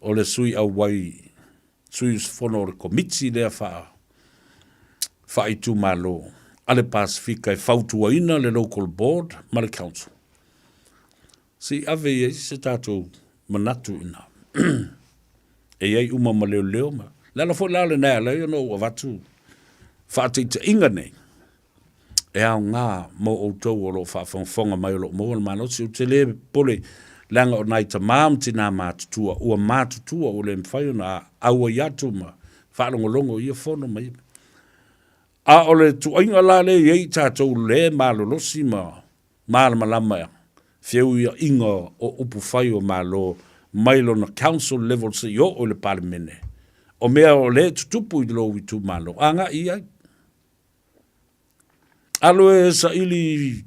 o le sui auai sui usufono o le komiti lea faa faaitumalo a le Pasefika e fautuaina le local board ma le council. Se i ave i ai se tatou manatu i ina. E i ai uma ma leoleo ma... Le ala foi la lena e ala ai ona ou avatu faataitaiga nei, e aoga mo outou o lo o faafogafoga mai o lo o maua le malosi. Ou te le popole leaga o nai tama ma tinā matutua ua matutua ua le mafai ona auai atu ma faalogologo i ia fono ma ia. A o le tuuaiga la lea e i ai i tatou le malolosi ma malamalama feuiaiga o upufai o Malo mai lona council level seia oo i le Palemene, o mea o lea e tutupu i lou itumalo, agai i ai. Alo e saili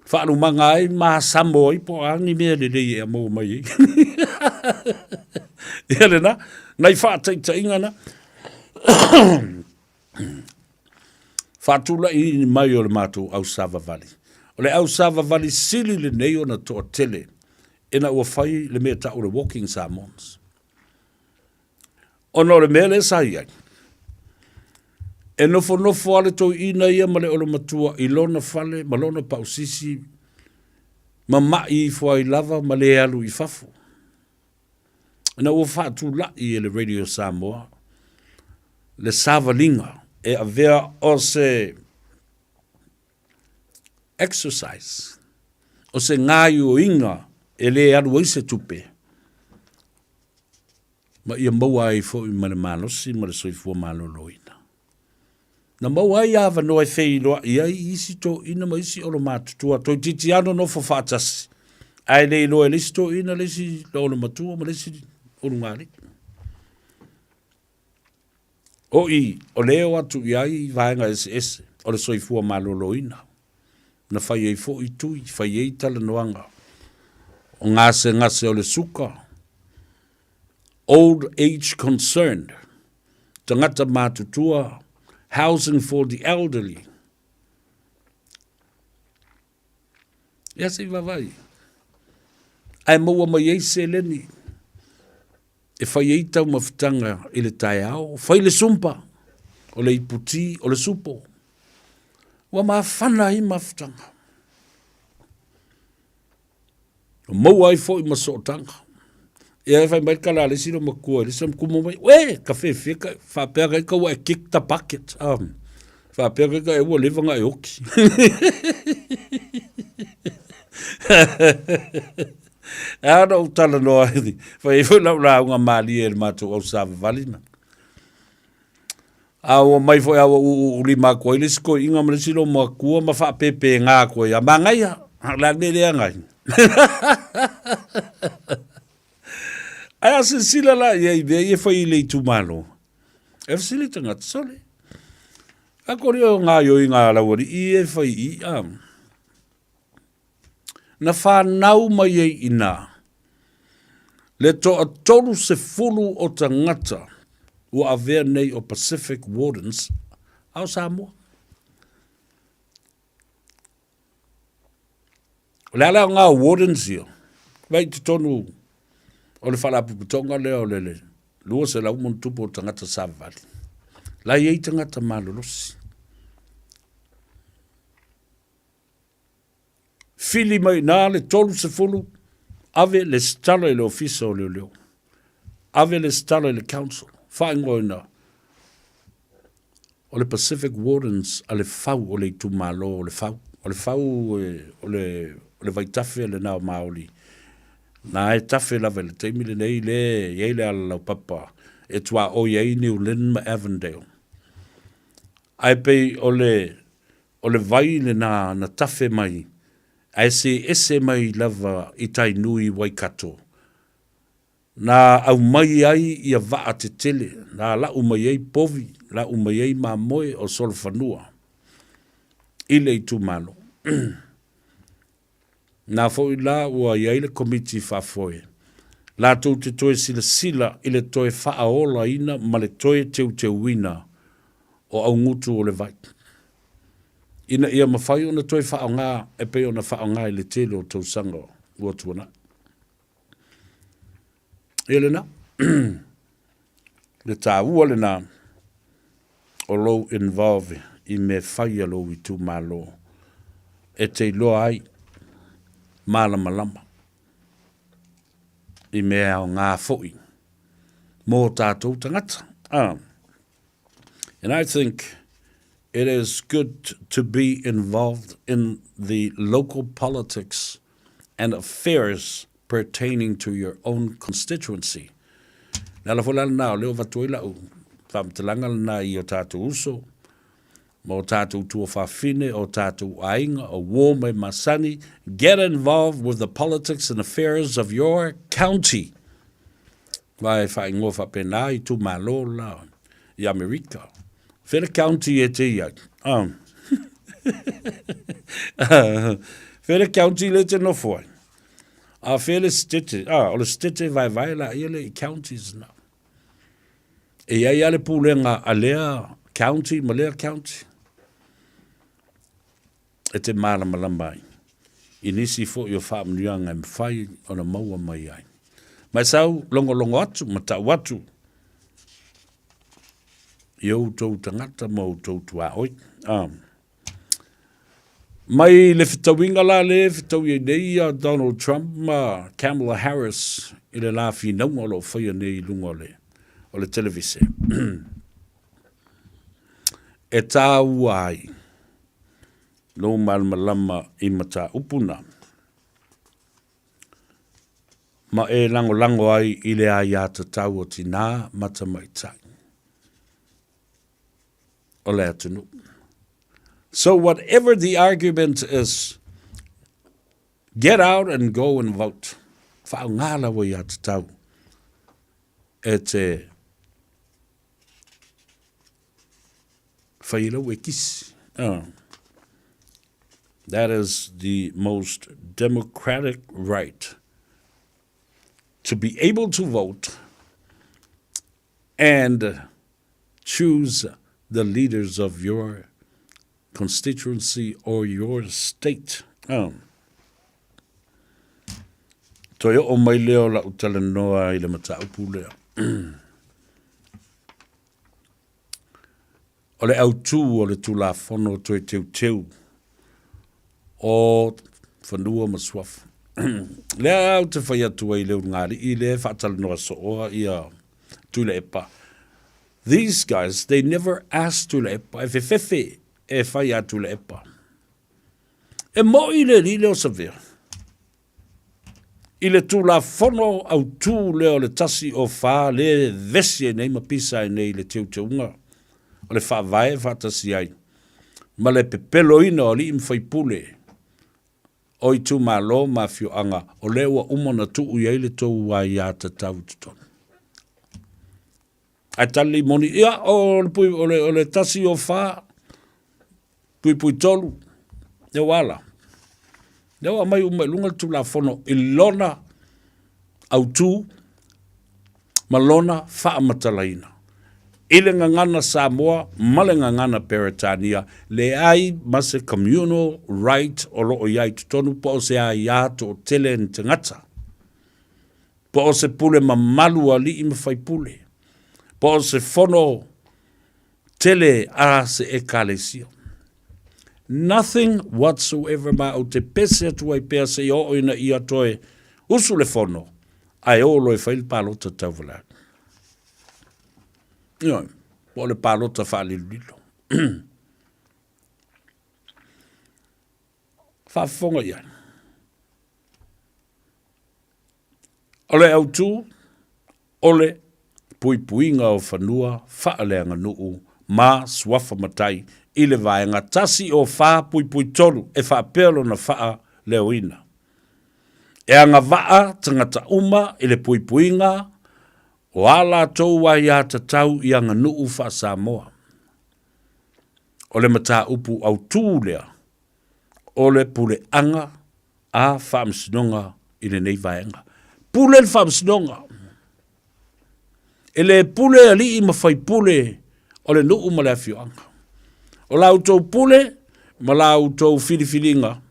faalumaga ai ma samo ai po o a ni mea lelei e maua mai ai. Ia lena, nai faataitaiga na. Faatulai mai o le matou ausavavali. O le ausavavali sili lenei ona toatele ina ua fai le mea tau o le Walking Samoans. Ona o le mea lea sa i ai, e nofonofo lava le toeaina ia ma le olomatua i lona fale ma lona pausisi, mama'i ifo ai lava ma le alu i fafo. Ina ua faatulai e le Radio Samoa le savaliga e avea o se exercise, o se gaioiga e le alu ai se tupe, ma ia maua ai foi ma le malosi ma le soifua maloloina. Na maua ai avanoa e feiloai ai isi toeaina ma isi olomatutua, toeitiiti lava nonofo faatasi, ae le iloa e le isi toeaina le isi olomatua ma le isi ulugalii. O i, o lea e o atu i ai vaega eseese o le soifua maloloina, na fai ai foi tui, fai ai talanoaga o gasegase o le suka, old age concerned, tagata matutua, housing for the elderly. Ia se i vaavaai. Ae maua mai ai seleni e fai ai taumafataga i le taeao, fai le sumpa, o le iputi, o le supo. Ua mafana ai mafutaga. Ua maua ai foi ma sootaga. Ia e fai mai le tala a le isi loomatua i le isi loomatua mai, Uē, ka fefe ka, faapea kai ka ua e kick the bucket. Um, faapea kai ka e ua leva na e oki. E ao na ou talanoa ai, fai ai foi lau lauga malie i le matou au savavali ma. A ua mai foi a ua u'u'ulima atu ai le isi toeaina ma le isi loomatua ma faapepega atu ai, a manaia, o le a le mea e leaga ai? Ae a silasila la i ai i mea ia e fai i le itumalo, e fesili tagata, sole, a kore o gaoioiga a lau alii ia e fai i i, a. Na fanau mai ai i ina le toa-30 o tagata ua avea nei o Pacific Wardens a o Samoa. O le a le aoga o Wardens ia? Vaai i totonu o le Faalapotopotoga lea o le 200 ma ono tupu o tagata savavali. La e i ai tagata malolosi. Fili mai i ina le 30 Ave lesitala i le Ofisa o Leoleo. Ave lesitala i le Council. Faaigoaina o le Pacific Wardens a le Fau o le itumalo o le Fau. O le Fau o le, o le vaitafe lena o Maoli. Na e tafe lava i le taimi lenei le i ai le alalaupapa e tuaoi ai New Lynn ma Avondale. Ae pei o le, o le vai lena na tafe mai ae se ese mai lava i tai nui i Waikato. Na aumai ai ia vaa tetele, na lau mai ai povi, lau mai ai mamoe o solofanua i le itumalo. Na foi la ua i ai le Komiti Faafoe latou te toe silasila i le toe faaolaina ma le toe teuteuina o augutu o le vai, ina ia mafai ona toe faaaoga e pei ona faaaoga i le tele o tausaga ua tuanai. Ia lena, le taua lena o lou involve i mea fai a lou itumalo e te iloa ai malamalama i mea aoga foi mō tātou tagata. Ah. And I think it is good to be involved in the local politics and affairs pertaining to your own constituency. Le ala foi la lena o lea ua avatu ai lau faamatalaga lena i o tātou uso, ma o tātou tuafafine, o tātou aiga, o uō mai masani, get involved with the politics and affairs of your county. Aua e faaigoa faapena itumalo la i Amerika. Whea le county e te i ai? Ah. Whea le county le te nofo ai? A whea le state? Ah, o le state vaevae la ia le i counties na. E i ai a le pulega a lea county ma lea county. E te mālamalama ai i nisi foi o faamanuiaga e mafai ona maua mai ai. Mai sau logologo atu ma tau atu i outou tagata ma outou tuaoi. Ah. Mai le fetauiga la le fetaui ai nei ia Donald Trump ma Kamala Harris i le la finauga o lo o faia nei i luga o le, o le televise. e tāua ai lou malamalama i mataupu na, ma e lagolago ai i le aiatatau o tinā ma tamaitai o le atunuu. So whatever the argument is, get out and go and vote. Whaonga rawa i a tatau e te Whai rau e kisi. Oh. That is the most democratic right to be able to vote and choose the leaders of your constituency or your state. Oh. Toe oo mai lea o lau talanoa i le mataupu lea. O le autū o le Tulafono Toe Teuteu o Fanua ma Suafa. Lea ou te fai atu ai i le ulugalii lea e faatalanoa sooa ia Tuilaepa. These guys, they never asked Tuilaepa e fefefe e fai a Tuilaepa. E moʻi le alii lea o Savea i le Tulafono Autu lea o le 104 lea e vesi ai nei ma pisa ai nei i le teuteuga o le Faavae faatasi ai ma le pepeloina o alii ma faipule o itumalo ma afioaga o lea ua uma ona tuu i ai le tou aiatatau i totonu. Ae tali moni, ia, o le, pui, o le, o le 104, puipui tolu, ia ua ala. Lea ua aumai uma i luga le Tulafono i lona autū ma lona faamatalaina. I le gagana Samoa ma le gagana Peretania, leai ma se communal right o lo o i ai i totonu po o se aia toatele ni tagata. Po o se pule mamalu a alii ma faipule, po o se fono tele a se ekalesia. Nothing whatsoever ma ou te pese atu ai pea seia oo ina ia toe. Usu le fono, ae o loa e fai le palota tauvaleau. Ioe, po o le palota faalilolilo. Faafofoga i ai. O le autu, o le puipuiga o fanua faaleaganuu ma suafa matai i le vaega 104.3 e faapea lona faaleoina. E agavaa tagata uma i le puipuiga o a latou aiatatau i aganuu faa-Samoa. O le mataupu autu lea o le puleaga a Faamasinoga i lenei vaega. Pule le Faamasinoga. E le pule alii ma faipule o le nuu ma le afioaga. O la outou pule ma la outou filifiliga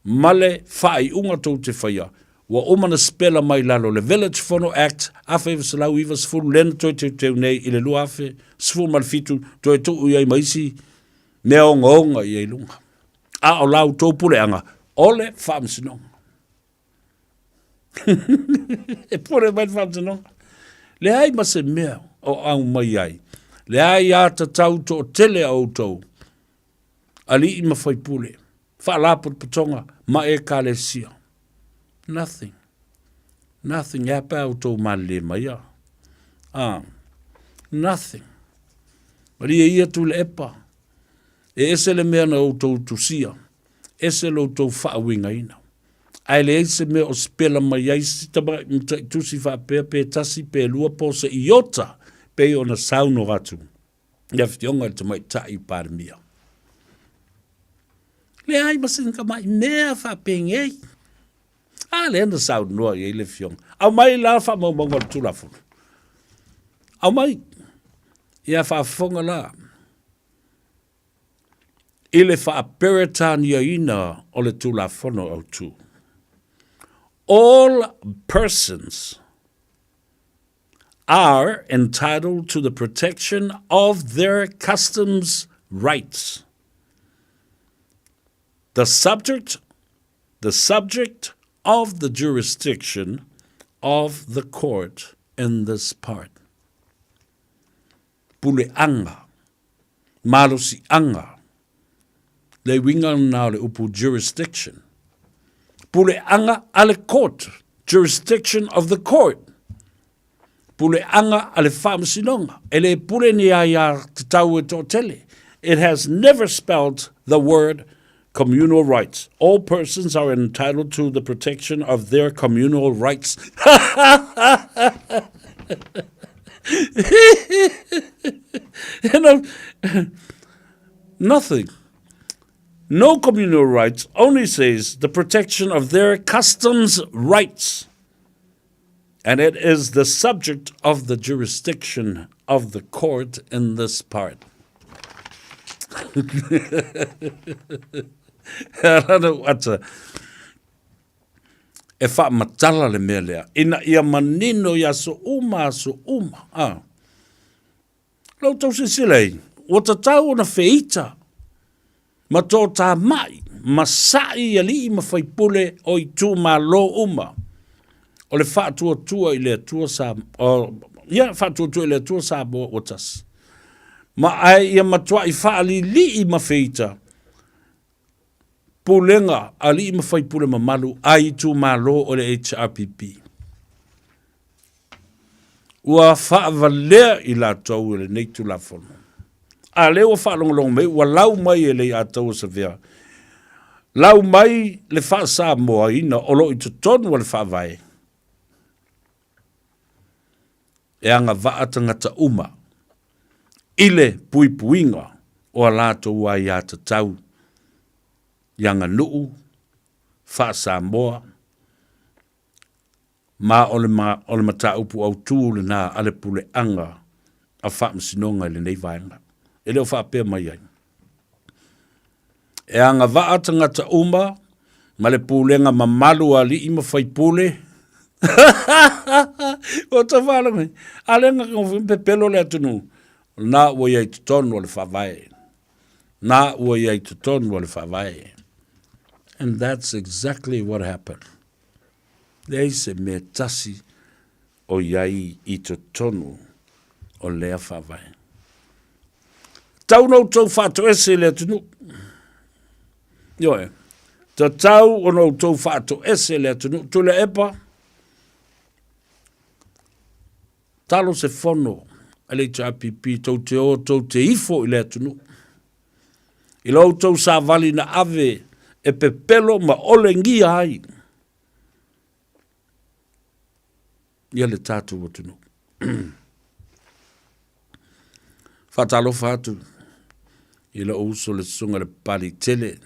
ma le faaiuga tou te faia, ua uma na sipela mai lalo le Village Fono Act 1990 lea na toe teuteu nei i le 2017 toe tuu i ai ma isi mea ogaoga i ai luga. A o la outou puleaga, o le faamasinoga. e pule mai le faamasinoga. Leai ma se mea o aumai ai. Leai a tatau toatele a outou, alii ma faipule, faalapotopotoga ma ekalesia. Nothing. Nothing. E a pe a outou malele mai a? Ah, nothing. Malie ia Tuilaepa, e ese le mea na outou tusia, ese lo outou faauigaina. Ae leai se mea o sipela mai ai si tamaitai tusi faapea pe tasi pe lua po o se iota pei ona saunoa atu le Afioga i le Tamaitai Palemia. Leai ma se tamai mea faapenei. A lea na saunoa i ai le Afioga. Aumai la faamaumauga o le Tulafono. Aumai. Ia faafofoga la i le faaperetaniaina o le Tulafono Autu. All persons are entitled to the protection of their customs rights. The subject, the subject of the jurisdiction of the court in this part. Puleaga, malosiaga, le uiga lena o le upu jurisdiction. Puleaga a le court, jurisdiction of the court. Puleaga a le faamasinoga, e le pule ni aiatatau e toatele. It has never spelled the word communal rights. All persons are entitled to the protection of their communal rights. you know, nothing. No communal rights only says the protection of their customs rights. And it is the subject of the jurisdiction of the court in this part. E faamatala le mea lea, ina ia manino i aso uma, aso uma. A. La outou silasila ai, ua tatau ona feita ma toatamai ma sa'i i alii ma faipule o itumalo uma o le faatuatua i le Atua sa, o, ia, faatuatua i le Atua Samoa ua tasi. Ma ae ia matuai faalilii ma feita Pulega, alii ma faipule mamalu a itumalo o le HRPP. Ua faavalea i latou e lenei Tulafono. A lea ua faalogologo mai, ua lau mai e Leiataua Savea, lau mai le faa-Samoaina o lo o i totonu o le Faavae, e agavaa tagata uma i le puipuiga o a latou aiatatau i aganuu faa-Samoa ma o le, o le mataupu autu lena a le puleaga a Faamasinoga i lenei vaega. E le o faapea mai ai. E agavaa tagata uma ma le pulega mamalu a alii ma faipule. Ua tau faalogo mai. A lea na pepelo le atunuu, na ua i ai totonu o le faavae. Na ua i ai totonu o le faavae. And that's exactly what happened. Leai se mea tasi o i ai i totonu o lea faavae. Tau na outou faatoese i le atunuu. Ioe, tatau ona outou faatoese i le atunuu. Tuilaepa, talo se fono a le HRPP tou te o tou te ifo i le atunuu. I lo outou savali na ave e pepelo ma olegia ai ia le tatou atunuu. Faatalofa atu i lou uso le susuga le Papalii Tele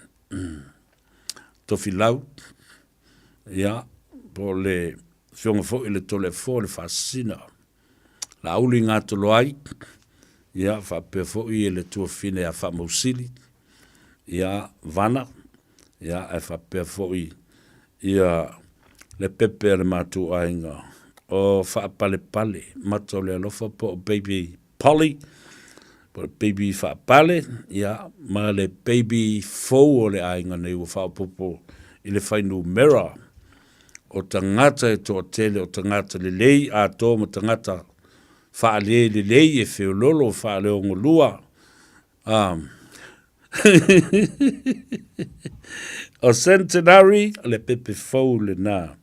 Tofilau, ia, po o le afioga foi i le Toleafoa le Faasisina, Laauli Gatoloai, ia, faapea foi le tuafafine ia Faamausili, ia, Vana, ia, ae faapea foi ia le pepe a le matou aiga o Faapalepale mata o le alofa po o Baby Polly po o le Baby Faapale, ia, ma le baby fou o le aiga nei ua faaopoopo i le fuainumera o tagata e toatele o tagata lelei atoa ma tagata faale lelei e feololo faaleogolua. O Centenary, o le pepe fou lena,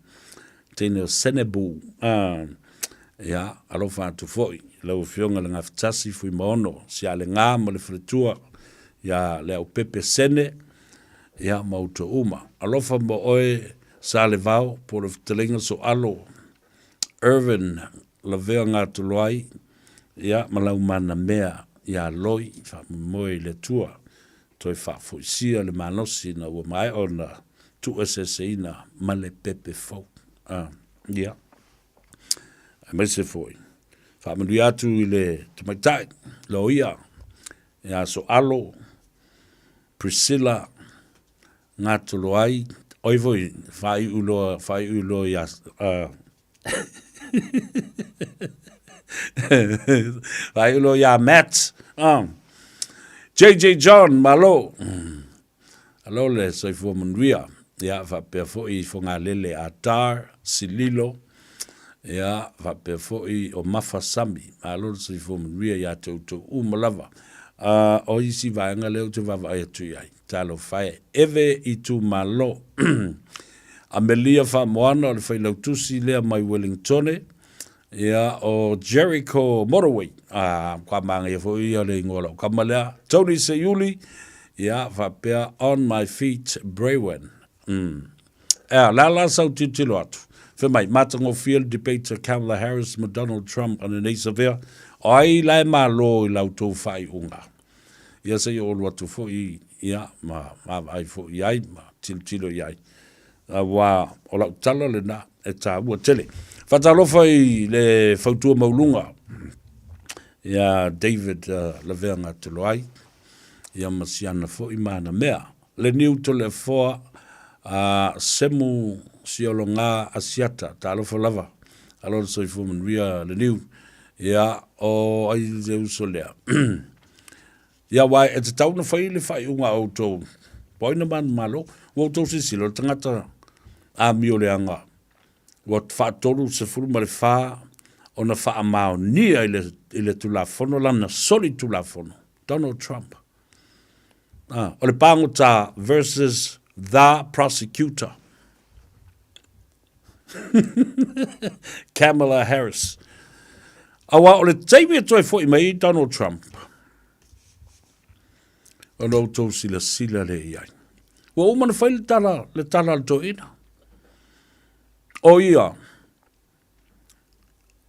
teine o Senebu. Ia, alofa atu foi i lau Afioga le Gafatasi Fuimaono Sialega ma le faletua ia Leaupepe Sene, ia ma outou uma. Alofa mo oe Salevao po o le fetalaiga Soalo Irvin Lavea Gatoloai, ia, ma lau manamea ia Loi, faamoemoe i le Atua, toe faafoisia le malosi ina ua maea ona tuueseeseina ma le pepe fou. A, ia. Aemaise foi, faamanuia atu i le tamaitai, loia, ia Soalo, Priscilla, Gatoloai, oi foi, faaiu loa, faaiu loa ia, uh, Faaiu loa ia Matt. JJ John, malo. Alo le soifua manuia. Ia, faapea foi i Fogalele a Dar, Sililo. Ia, faapea foi o Mafa Sami. Malo le soifua manuia ia te outou uma lava. Uh, o isi vaega lea ou te vaavaai atu i ai. Talofa e, eve itumalo. Amelia Faamoana o le failautusi lea mai Wellingtone, ia o Jericho Motorway, a matua manaia foi ia le igoa o lau tama lea, Tony Seiuli, ia faapea On My Feet Braywin. Mm. Ea, le a la sau tilotilo atu? Fai mai, matagofie le debate a Kamala Harris ma Donald Trump ananei Savea, o ai la e malo i la outou faaiuga? Ia se i ou alu atu foi ia ma vaavaai foi i ai ma tilotilo i ai, aua o lau tala lena e taua tele. Faatalofa i le fautua maualuga ia David Laveaga Toloai ia ma siana foi ma ana mea. Le Niu Toleafoa a Semu Siologa Asiata, talofa lava. Alo le soifua manuia le Niu. Ia, o ai le uso lea? Ia, aua e tatau ona fai le faaiuga a outou, po o ai na manumalo. Ua outou silasila, o le tagata amioleaga ua faatolu sefulu ma le fa ona faamaonia i le, i le Tulafono lana solitulafono, Donald Trump. Ah, o le pagota versus the prosecutor. Kamala Harris. Aua o le taimi e toe foi mai ai Donald Trump, ona outou silasila lea i ai. Ua uma ona fai le tala, le tala a le toeaina. O ia,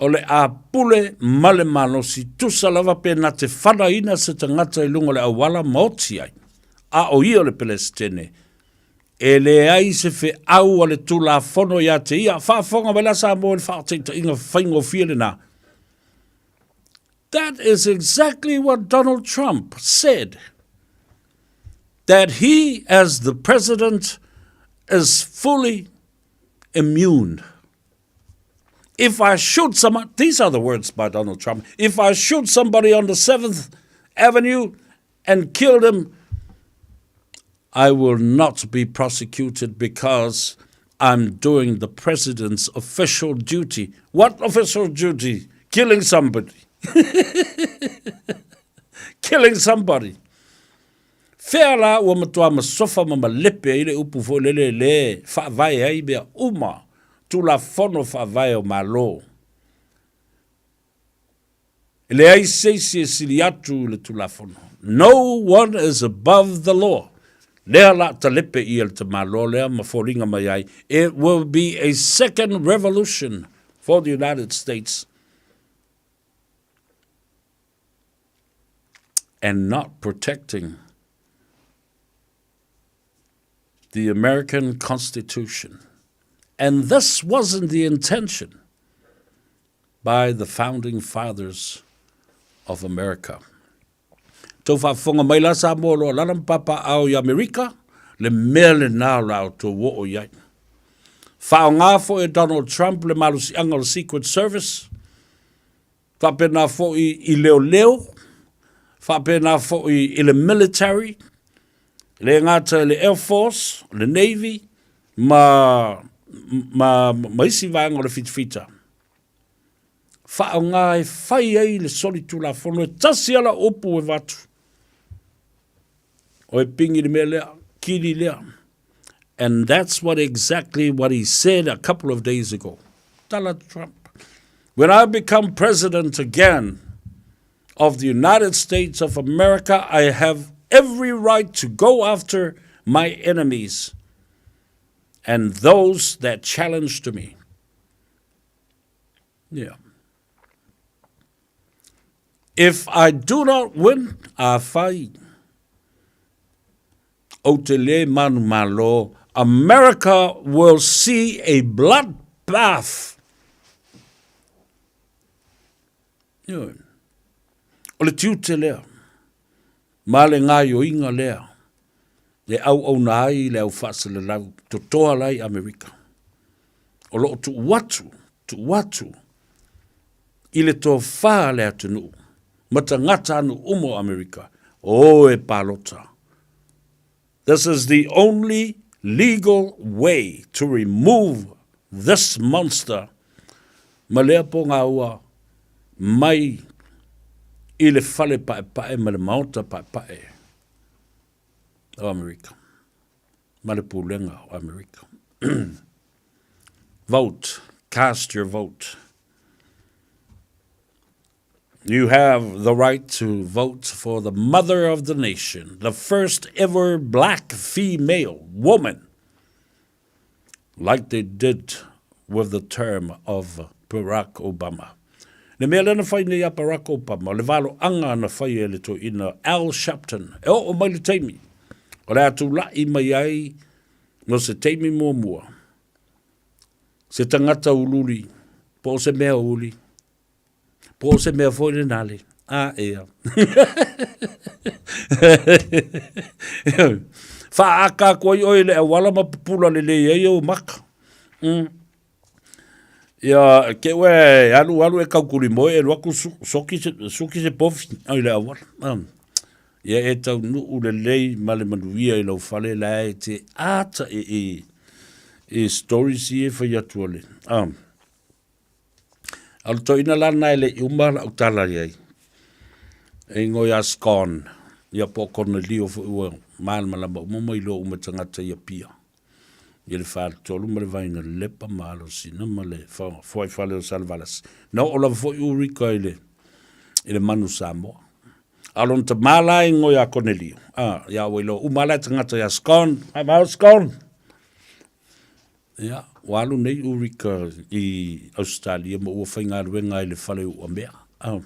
o le a pule ma le malosi, tusa lava pe na te fanaina se tagata i luga o le auala ma oti ai, a o ia o le Pelesitene, E leai se feau a le Tulafono ia te ia. Faafofoga mai la Samoa i le faataitaiga faigofie lena. That is exactly what Donald Trump said. That he, as the president, is fully immune. If I shoot someone, these are the words by Donald Trump, if I shoot somebody on the 7th Avenue and killed him, I will not be prosecuted because I'm doing the president's official duty. What official duty? Killing somebody. Killing somebody. Fea la ua matua masofa ma malepe ai le upu foi lele le faavae ai mea uma, Tulafono Faavae o Malo. E leai se isi e sili atu i le Tulafono. No one is above the law. Lea la talepe ia le tamaloa lea ma foliga mai ai, it will be a second revolution for the United States and not protecting the American Constitution. And this wasn't the intention by the founding fathers of America. Tou faafofoga mai la Samoa o lo o alaala ma papaaao i Amerika, le mea lena o la outou oo i ai. Faaaoga foi e Donald Trump le malosiaga o le Secret Service, faapena foi i leoleo, faapena foi i le military, le gata i le Air Force, le Navy, ma, ma, ma isi vaega o le fitafita. Faaaoga e fai ai le solitulafono e tasi ala upu e vatu. O e pingi le mea lea, kili lea. And that's what exactly what he said a couple of days ago. Tala Trump. When I become president again of the United States of America, I have every right to go after my enemies and those that challenge to me. Yeah. If I do not win, afai ou te le manumalo, America will see a bloodbath. Ioe. O le tiute lea, ma le gaioiga lea, e auauna ai le au faaselelau totoa la i Amerika. O lo o tuu atu, tuu atu i le tofa a le atunuu ma tagata anu uma o Amerika, o e palota. This is the only legal way to remove this monster ma lea pogaua mai i le fale paepae ma le maota paepae o Amerika ma le pulega o Amerika. Vote. Cast your vote. You have the right to vote for the mother of the nation, the first ever black female woman, like they did with the term of Barack Obama. Le mea lea na fai nei a Barack Obama, o le valoaga na fai e le toeaina Al Sharpton, e oo mai le taimi, o le a tula'i mai ai no se taimi muamua, se tagata ululi, po o se mea uli, Po o se mea foi lena le. A ea. Whaaka aku ai oe le awala ma pupula lelei ai ou maka. Ia, ke ue alu alu e kaukuri moe e luaku su, soki se, suki se pofi ai le awala. Ia e tau nuu lelei ma le manuia i lau fale la e te ata e e e stories i e whai atu ale. A o le toeaina la lena e le i uma lau tala i ai, e ingoa ia Scon, ia po o Konelio foi ua malamalama uma ma iloa uma e tagata i Apia, ia le Faletolu ma le Vainalepa ma Alosina ma le Fuaifale o Salevalasi. Na oo lava foi Urika i le, i le Manu Samoa. A o lona tamā la e ingoa ia Konelio, a, ia ua iloa uma lava la e tagata ia Scon, Haimau Scon! Ia, ua alu nei Ulrika i Ausetalia ma ua faigaluega ai i le fale uamea. Oh.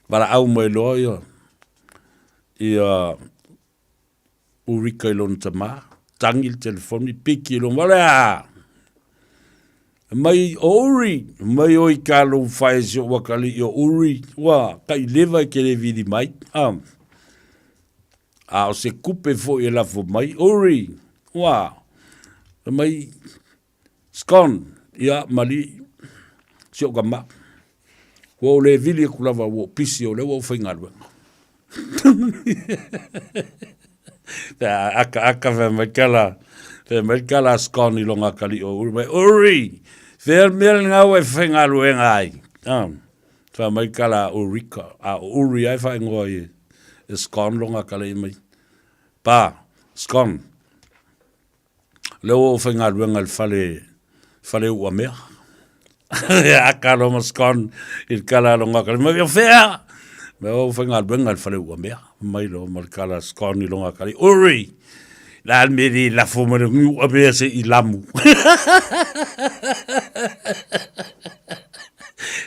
Valaau mai loa ia, ia Ulrika i lona tamā, tangi le telefoni, piki i lona, wale a! Mai o Uri, mai o i ka lou whae si o wakali i o Uri, ua, kai lewa i ke le vili mai. Oh. A o se kupe foi e lafo mai, Uri, ua, fai mai, Scon, ia, mali, si ou tama, ua ou le vili aku lava ua ou pisi o lea ua ou faigaluega. Aka aka fai mai kala, Fai mai le tala a Scone i lona atalii o Uri mai, Uri, fea le mea lena ua e faigaluega ai? Ah, fai mai le tala a Urika, a o Uri lava e faaigoa i e Scone lona atalii mai. Pa, Scone, lea ua ou faigaluega i le fale, fale uamea. Aka loa ma Scone i le tala a lona atalii mai, o fea? Mea ua ou faigaluega i le fale uamea. Mai loa ma le tala a Scone i lona atalii, Uri, le a le mea e le lafo mai le uamea se i lamu.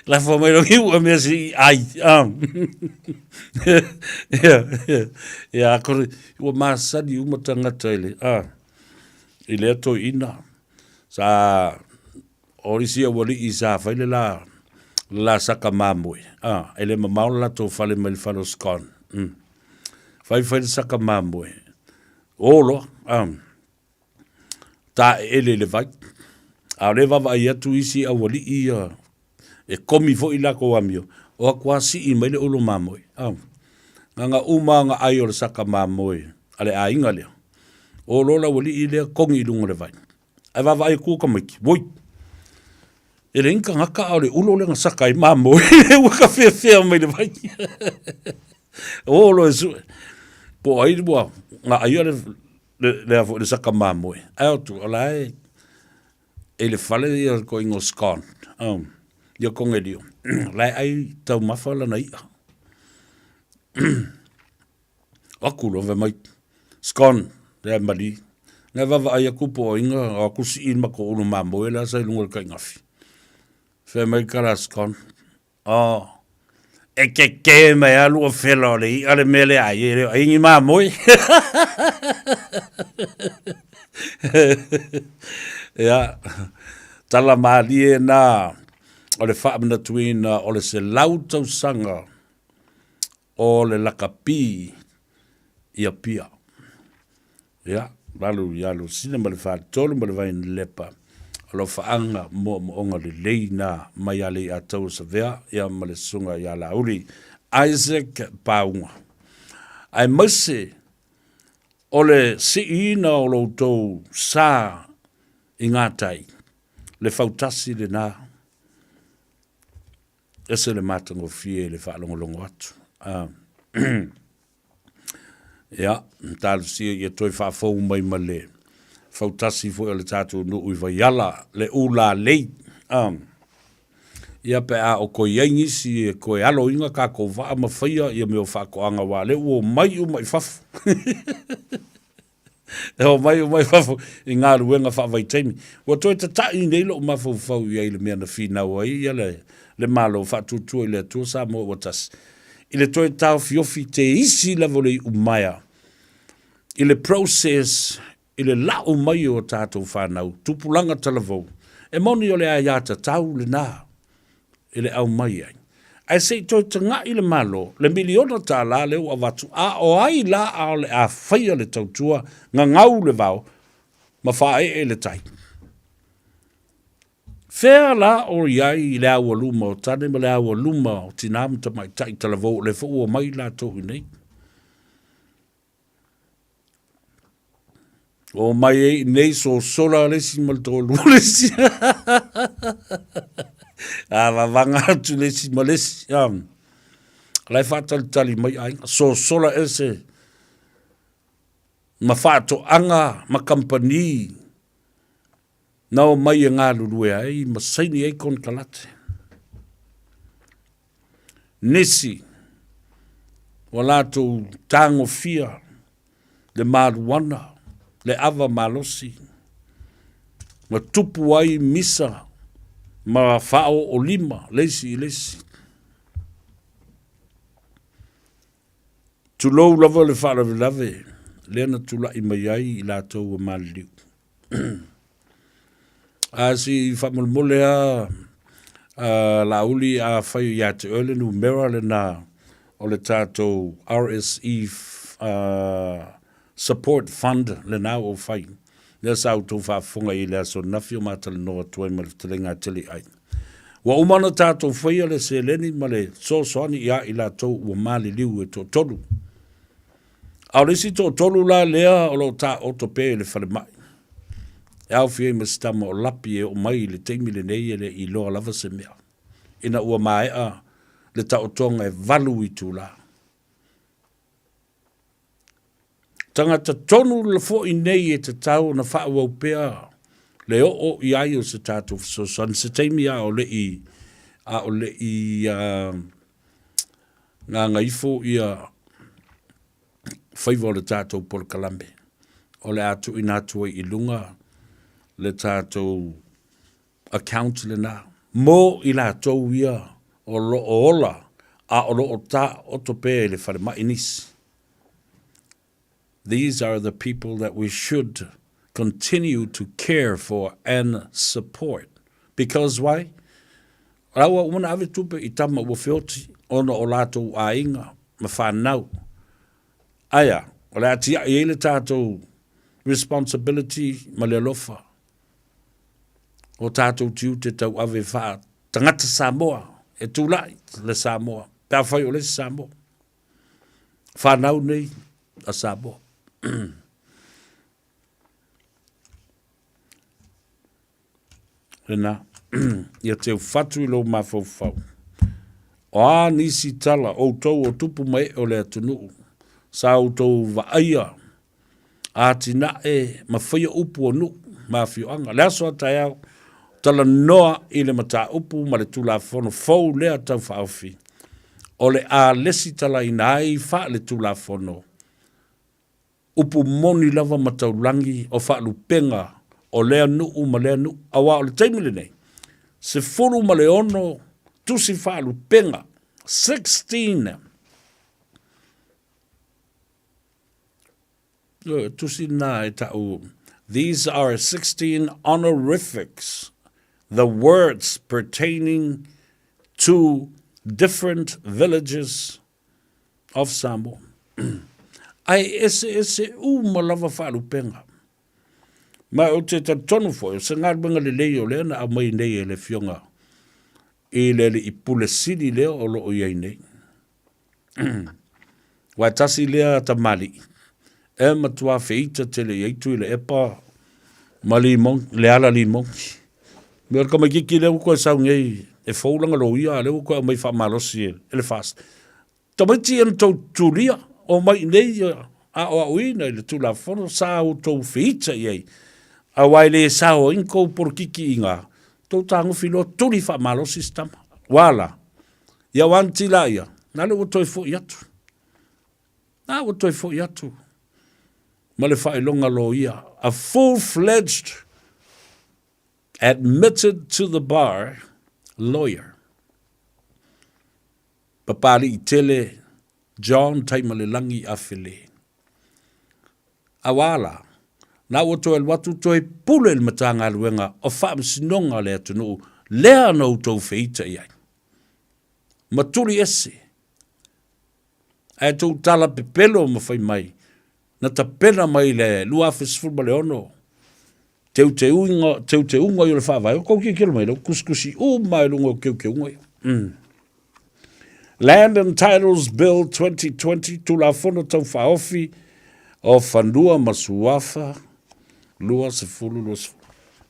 Lafo mai le uamea se i ai. Ia, ia, akore, ua masani uma tagata i le, i lea toeaina. Sa, o isi aualii sa fai le la, le la saka mamoe, a, e le mamao le latou fale mai le fale o Scone. Mm. Fai fai le saka mamoe, o loa, a, taeele i le vai. A o lea e vaavaai atu isi aualii ia, e komi foi lakou amio, o atu lava sii mai le ulu mamoe. A, na ona uma lava ona ai o le saka mamoe a le aiga lea, o loa le aualii lea kogi i luga o le vai. Ae vaavaai atu tamaiti, woi, e leai ni tagata a o le ulo lea na saka ai mamoe, ua tafeafea mai le vai. O loa e sue, po o ai ua na aia le, le, le, le, le saka mamoe. Ae o atu, o la e, e i le fale ia le toeaina o Scone, ia Konerio, la e ai taumafa lana i'a. O atu loa fai mai, Scone, lea e mali. Na e vaavaai atu po o ai na o atu sii le matou ulu mamoe la sa i luga o le tainafi. Fai mai le tala a Scone, Oh, e kekē mai lava lua fela o le i'a le mea lea ai, e le o ai ni mamoe. Ia, tala malie na o le faamanatuina o le 100 tausaga o le lakapi i Apia. Ia, valu ia Lusina ma le Faletolu ma le Vainalepa, alofaaga moomooga lelei na mai Aleiataua Savea ia ma le Susuga ia Laauli Isaac Pauga. Aemaise o le siiina o lo outou sa i gatai, le fautasi lena Ese le matagofie i le faalogologo atu. Ah. Ia, talosia ia toe faafou mai ma le fautasi foi o le tatou nuu i Vaiala, le Ulalei. Ah. Ia pe a o koe i ai nisi e koe aloina kākou vaa ma faia ia mea o faatoaga aua lea ua omai uma i fafo. E omai uma i fafo i galuega faavaitaimi. Ua toe tata'i nei lo'u mafaufau i ai i le mea na finau ai ia le, le Malo Faatuatua i le Atua Samoa ua tasi, i le toe taofiofi te isi lava o le iumaea i le process i le la'u mai o a tatou fanau, tupulaga talavou. E moni o le aiatatau lena i le aumai ai. Ae se i toe taga'i le Malo, le miliona tālā lea ua avatu, a o ai la a o le a faia le tautua, gagau le vao, ma faaee le tai? Fea la o i ai le aualuma o tane ma le aualuma o tinā ma tamaitai talavou o lea foi ua omai latou i inei? O mai ai nei sosola le isi ma le toalua le isi. A vavaga atu le isi ma le isi. A. La e faatalitali mai aiga. Sosola ese ma faatoaga ma kamupani na omai e galulue ai ma saini ai konekarate. Nisi ua latou tagofia le maluana, le ava malosi, ma tupu ai misa ma faaoolima le isi i le isi. Tulou lava le faalavelave lea na tulai mai ai i latou ua maliliu. A si faamolemole lava Laauli afai ia te oe le numera lena o le tatou RSE Support Fund lena ua ou fai, lea sa outou faafofoga i ai i le aso ananafi o matalanoa atu ai ma le fetalaiga a Teliai. Ua uma ona tatou faia le seleni ma le fesoasoani ia i latou ua maliliu e toatolu. A o le isi toatolu la lea o lo o taoto pea i le falemai. E aofia ai ma se tama o Lapi e oo mai i le taimi lenei e le i iloa lava se mea. Ina ua maea le taotoga e valu itula. Tagata tonu foi nei e tatau ona faaauau pea le oo i ai o se tatou fesoasoani se taimi a o le i a o le i gagaifo ia faiva o le tatou polokalame o le a tuuina atu ai i luga le tatou account lena mo i latou ia o lo o ola a o lo o taoto pea i le falemai nisi. These are the people that we should continue to care for and support. Because why? O la ua uma ona ave tupe i tama ua feoti ona o latou aiga ma fanau. Aia, o le a tiai ai le tatou responsibility ma le alofa o tatou tiute tauave faa tagata Samoa e tulai le Samoa pe afai o le isi Samoa. Fanau nei a Samoa. Lena, ia teu fatu i lou mafaufau. O a nisi tala, outou o tupu ma ee o le atunuu, sa outou vaaia atinae ma faia upu o nuu ma afioaga. Le aso a taeao, talanoa i le mataupu ma le Tulafono fou lea Tau Faaofi, o le a lesitalaina ai faaletulafono upu moni lava ma taulagi o faalupega o lea nuu ma lea nuu, aua o le taimi lenei, 16 tusi faalupega, 16 tusi na e ta'u, these are 16 honorifics, the words pertaining to different villages of Samoa. Ae eseese uma lava faalupega. Ma ou te talitonu foi, o se galuega lelei o lea na aumai nei e le Afioga i le Alii Pule Sili lea o lo o i ai nei. Aua e tasi lea tamalii e matua feita tele i ai Tuilaepa ma Limon, Leala Limogi. Me o le tamaititi lea ua toe sau nei e fou lana loia a o lea ua toe aumai faamalosi e le FAST. Tamaiti ia na tou tulia, omai i inei aoaoina i le Tulafono sa outou feita i ai, aua e le sao ai ni tou polokiki i ina, tou tagofi loa tuli faamalosi si tama. Ua a la? Ia ua anti la ia, na le ua toe foi atu. Na ua toe foi atu ma le faailoga loia, a full-fledged admitted to the bar lawyer. Papali'i tele John Taimalelagi Afele. Aua la, na ua toe alu atu toe pule i le Matagaluega o Faamasinoga a le atunuu lea na outou feita i ai. Ma tuli ese, ae tou tala pepelo ma fai mai, na tapena mai i le 2016 teuteuga, teuteuga ia o le Faavae, o kou tilotilo mai, lea ua tusitusi uma i luga o teuteuga ia. Mm. Land and Titles Bill 2020, Tulafono Tau Faaofi o Fanua ma Suafa 2020.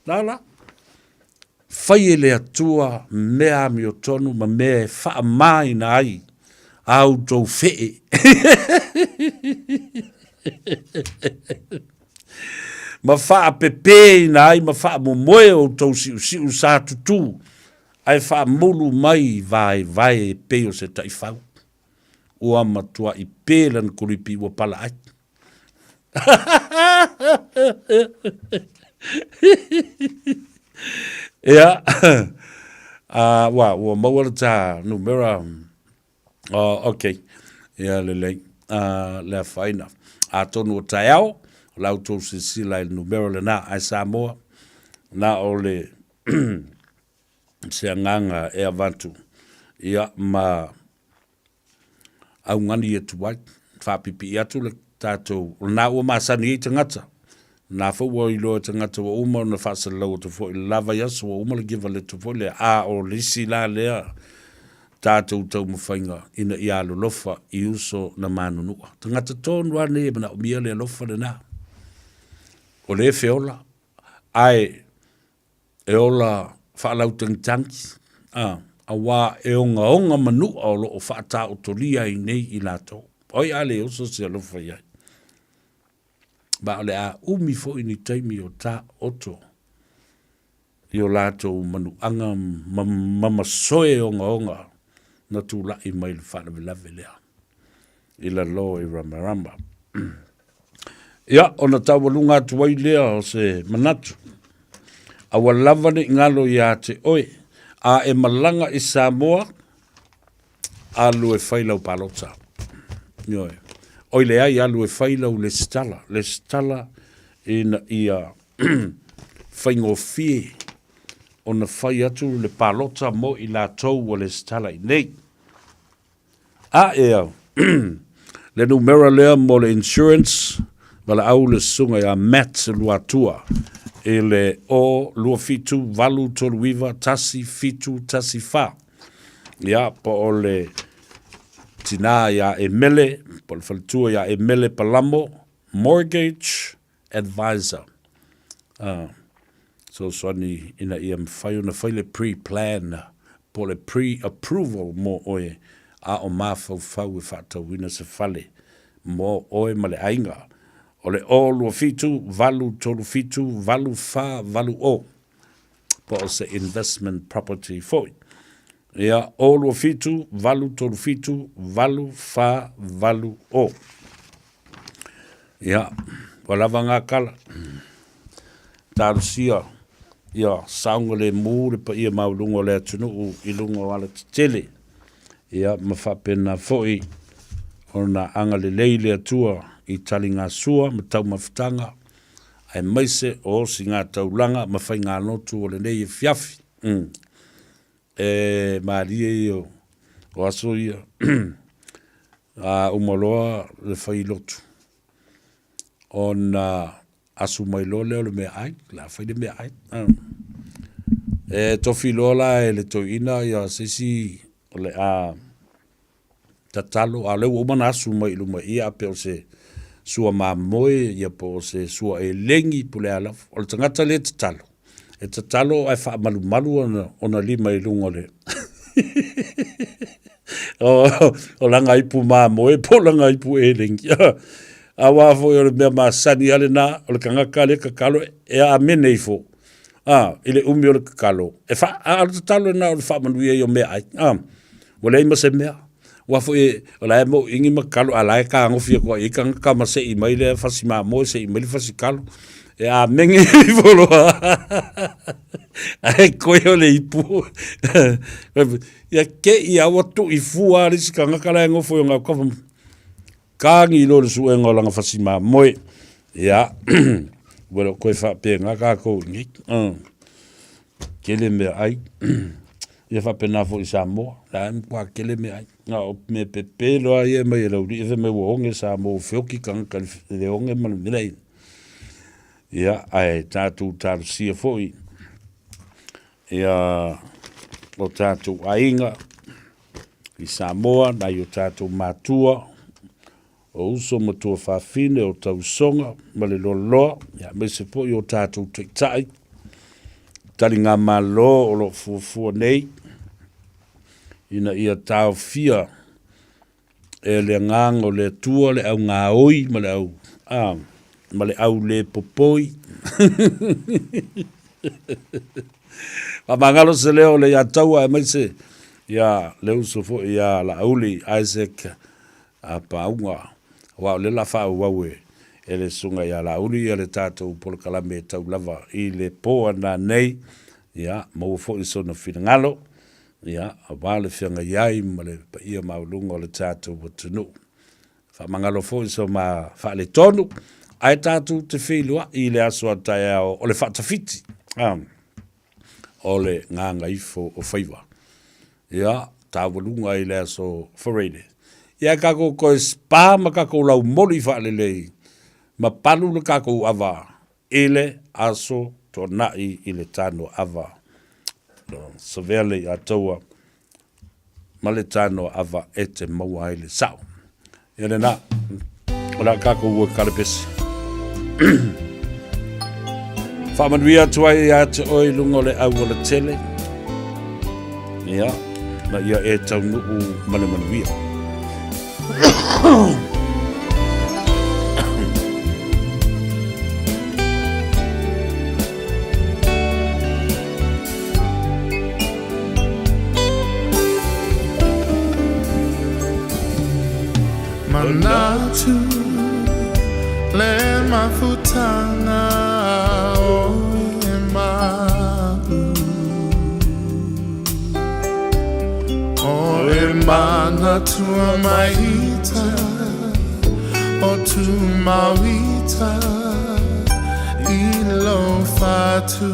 La la, fai e le Atua mea amiotonu ma mea e faamāina ai a outou fee. ma faapepēina ai ma faamomoe outou siusiu sa tutū ae faamulu mai vaevae e pei o se taifau. Ua matuaʻi pē lana kulipi ua pala ai. Ia, a, ua, ua maua le tā numera. Oh, okay. Ia, lelei. Uh, le afaina. Atonu o taeao, o la outou silasila i le numera lena, ae Samoa, na o le se agaga e avatu, ia, ma augani atu ai, faapipii atu le tatou, o lena ua masani ai tagata, na foi ua iloa e tagata ua uma ona faasalalau atu foi i le la vaiaso, ua uma le give a letter foi lea, a o le isi la lea tatou taumafaiga ina ia alolofa i uso na manunua. Tagata tonu lava nei e manaomia le alofa lena, o lea e feola. Ae e ola faalautagitagi, a, auā e ogaoga manuʻa o lo o faataotolia ai nei i latou. O ai a le oso se alofa i ai? Ma o le a umi foi ni taimi o taoto i o latou manuʻaga ma, ma masoe ogaoga na tulaʻi mai le faalavelave lea i lalo i Ramarama. Ia, ona taualuga atu ai lea o se manatu, aua lava ne i galo iā te oe, a e malaga i Samoa, alu e fai lau palota. Ioe. Oi leai, alu e fai lau lesitala, lesitala ina ia faigofie ona fai atu le palota mo i latou ua lesitala i nei. A ea, le numera lea mo le insurance, valaau le susuga ia Matt Luatua i le 0 27 8 3 9 1 7 1 4. Ia, po o le tinā iā Emele, po o le faletua iā Emele Palamo, Mortgage Advisor. Fesoasoani ina ia mafai ona fai le pre-plan po o le pre-approval mo oe a o mafaufau e faatauina se fale mo oe ma le aiga. O le 0 27 8 3 7 8 4 8 0 po o se investment property foi. Ia, 0 27 8 3 7 8 4 8 0. Ia, ua lava ngā kala. Talosia ia saogalemu le paia maualuga o le atunuu i luga o alatetele. Ia, ma faapena foi ona agalelei le Atua i taligasua ma taumafataga, aemaise o osigataulaga ma faigalotu o lenei afiafi. Mm. E malie ia o aso ia. A uma loa le fai lotu, ona asu mai loa lea o le meaai, o le a fai le meaai. E tofi loa la e le toeaina ia se isi o le a tatalo, a o lea ua uma ona asu mai i luma i i, a pei o se sua mamoe ia po o se sua elegi po o le a lava. O le tagata lea e tatalo, e tatalo ae faamalumalu ona lima i luga o le o lana ipu mamoe po o lana ipu elegi. Aua foi o le mea masani lava lena, o le tagata lea e tatalo e amene ifo i le umi o le tatalo. E fa, a o le tatalo lena o le faamanuia ia o meaai. Ua leai ma se mea. Aua foi o la e mauiga ma tatalo, a o la e fetagofi atu lava i ai tagata ma sei mai le fasi mamoe, sei mai le fasi kalo. E amene ifo loa ae koe o le ipu. Ia te i lava ua tui fua le isi tagata la e nofo i ona autafa. Kagi loa le suega o lana fasi mamoe. Ia, ua le o toe faapena tatou i nei. Tele meaai. Ia faapena foi i Samoa, la e matua tele meaai. Na o mea pepe loa ia e aumai e le aualii fai mai ua oge Samoa ua feoti tagata i le oge ma le mea. Ia, ae tatou talosia foi ia o tatou aiga i Samoa, nai o tatou matua, o uso ma tuafafine, o tausoga ma le loaloa, aemaise foi o tatou taitai, taligamalo o lo o fuafua nei ina ia taofia e le Agaga o le Atua le au gaoi ma le au, a, ma le au le popoi. Faamagalo se leo o le Iataua aemaise ia le uso foi ia Laauli Isaac a Pauga, aua o lea o le a faaauau e le Susuga ia Laauli le tatou polokalame e tau lava i le po a nanei, ia maua foi sona finagalo, ia aua le feagai ai ma le paia maualuga o le tatou atunuu. Faamagalo foi so ma faaletonu, ae tatou te feiloai i le aso a taeao o le faatafiti. O le gagaifo o faiva. Ia, taualuga i le aso Faraile. Ia tatou toe spa ma tatou laumoli faalelei ma palu le tatou ava i le aso Toonai i le tanoa ava. Savea le iataua ma le tanoa ava e te maua ai le sao. Ia lena, o le a tatou ua kalapesi. Faamanuia atu ai ia te oe i luga o le aualatele. Ia, ma ia e taunuu ma le manuia. Manatu le mafutanga o e ma'u O e manatua maita o Tumauita i lo fatu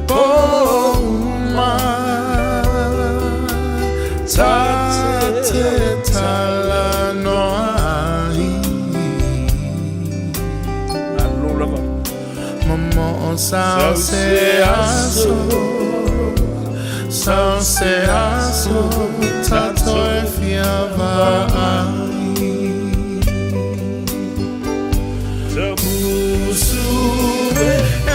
Po uma ta te talanoa ai Momo'o sau se aso Sau se aso Tatou e fia vaai Tapusu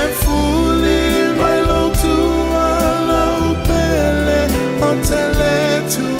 e fuli mai lou tua lau pele O te le tua.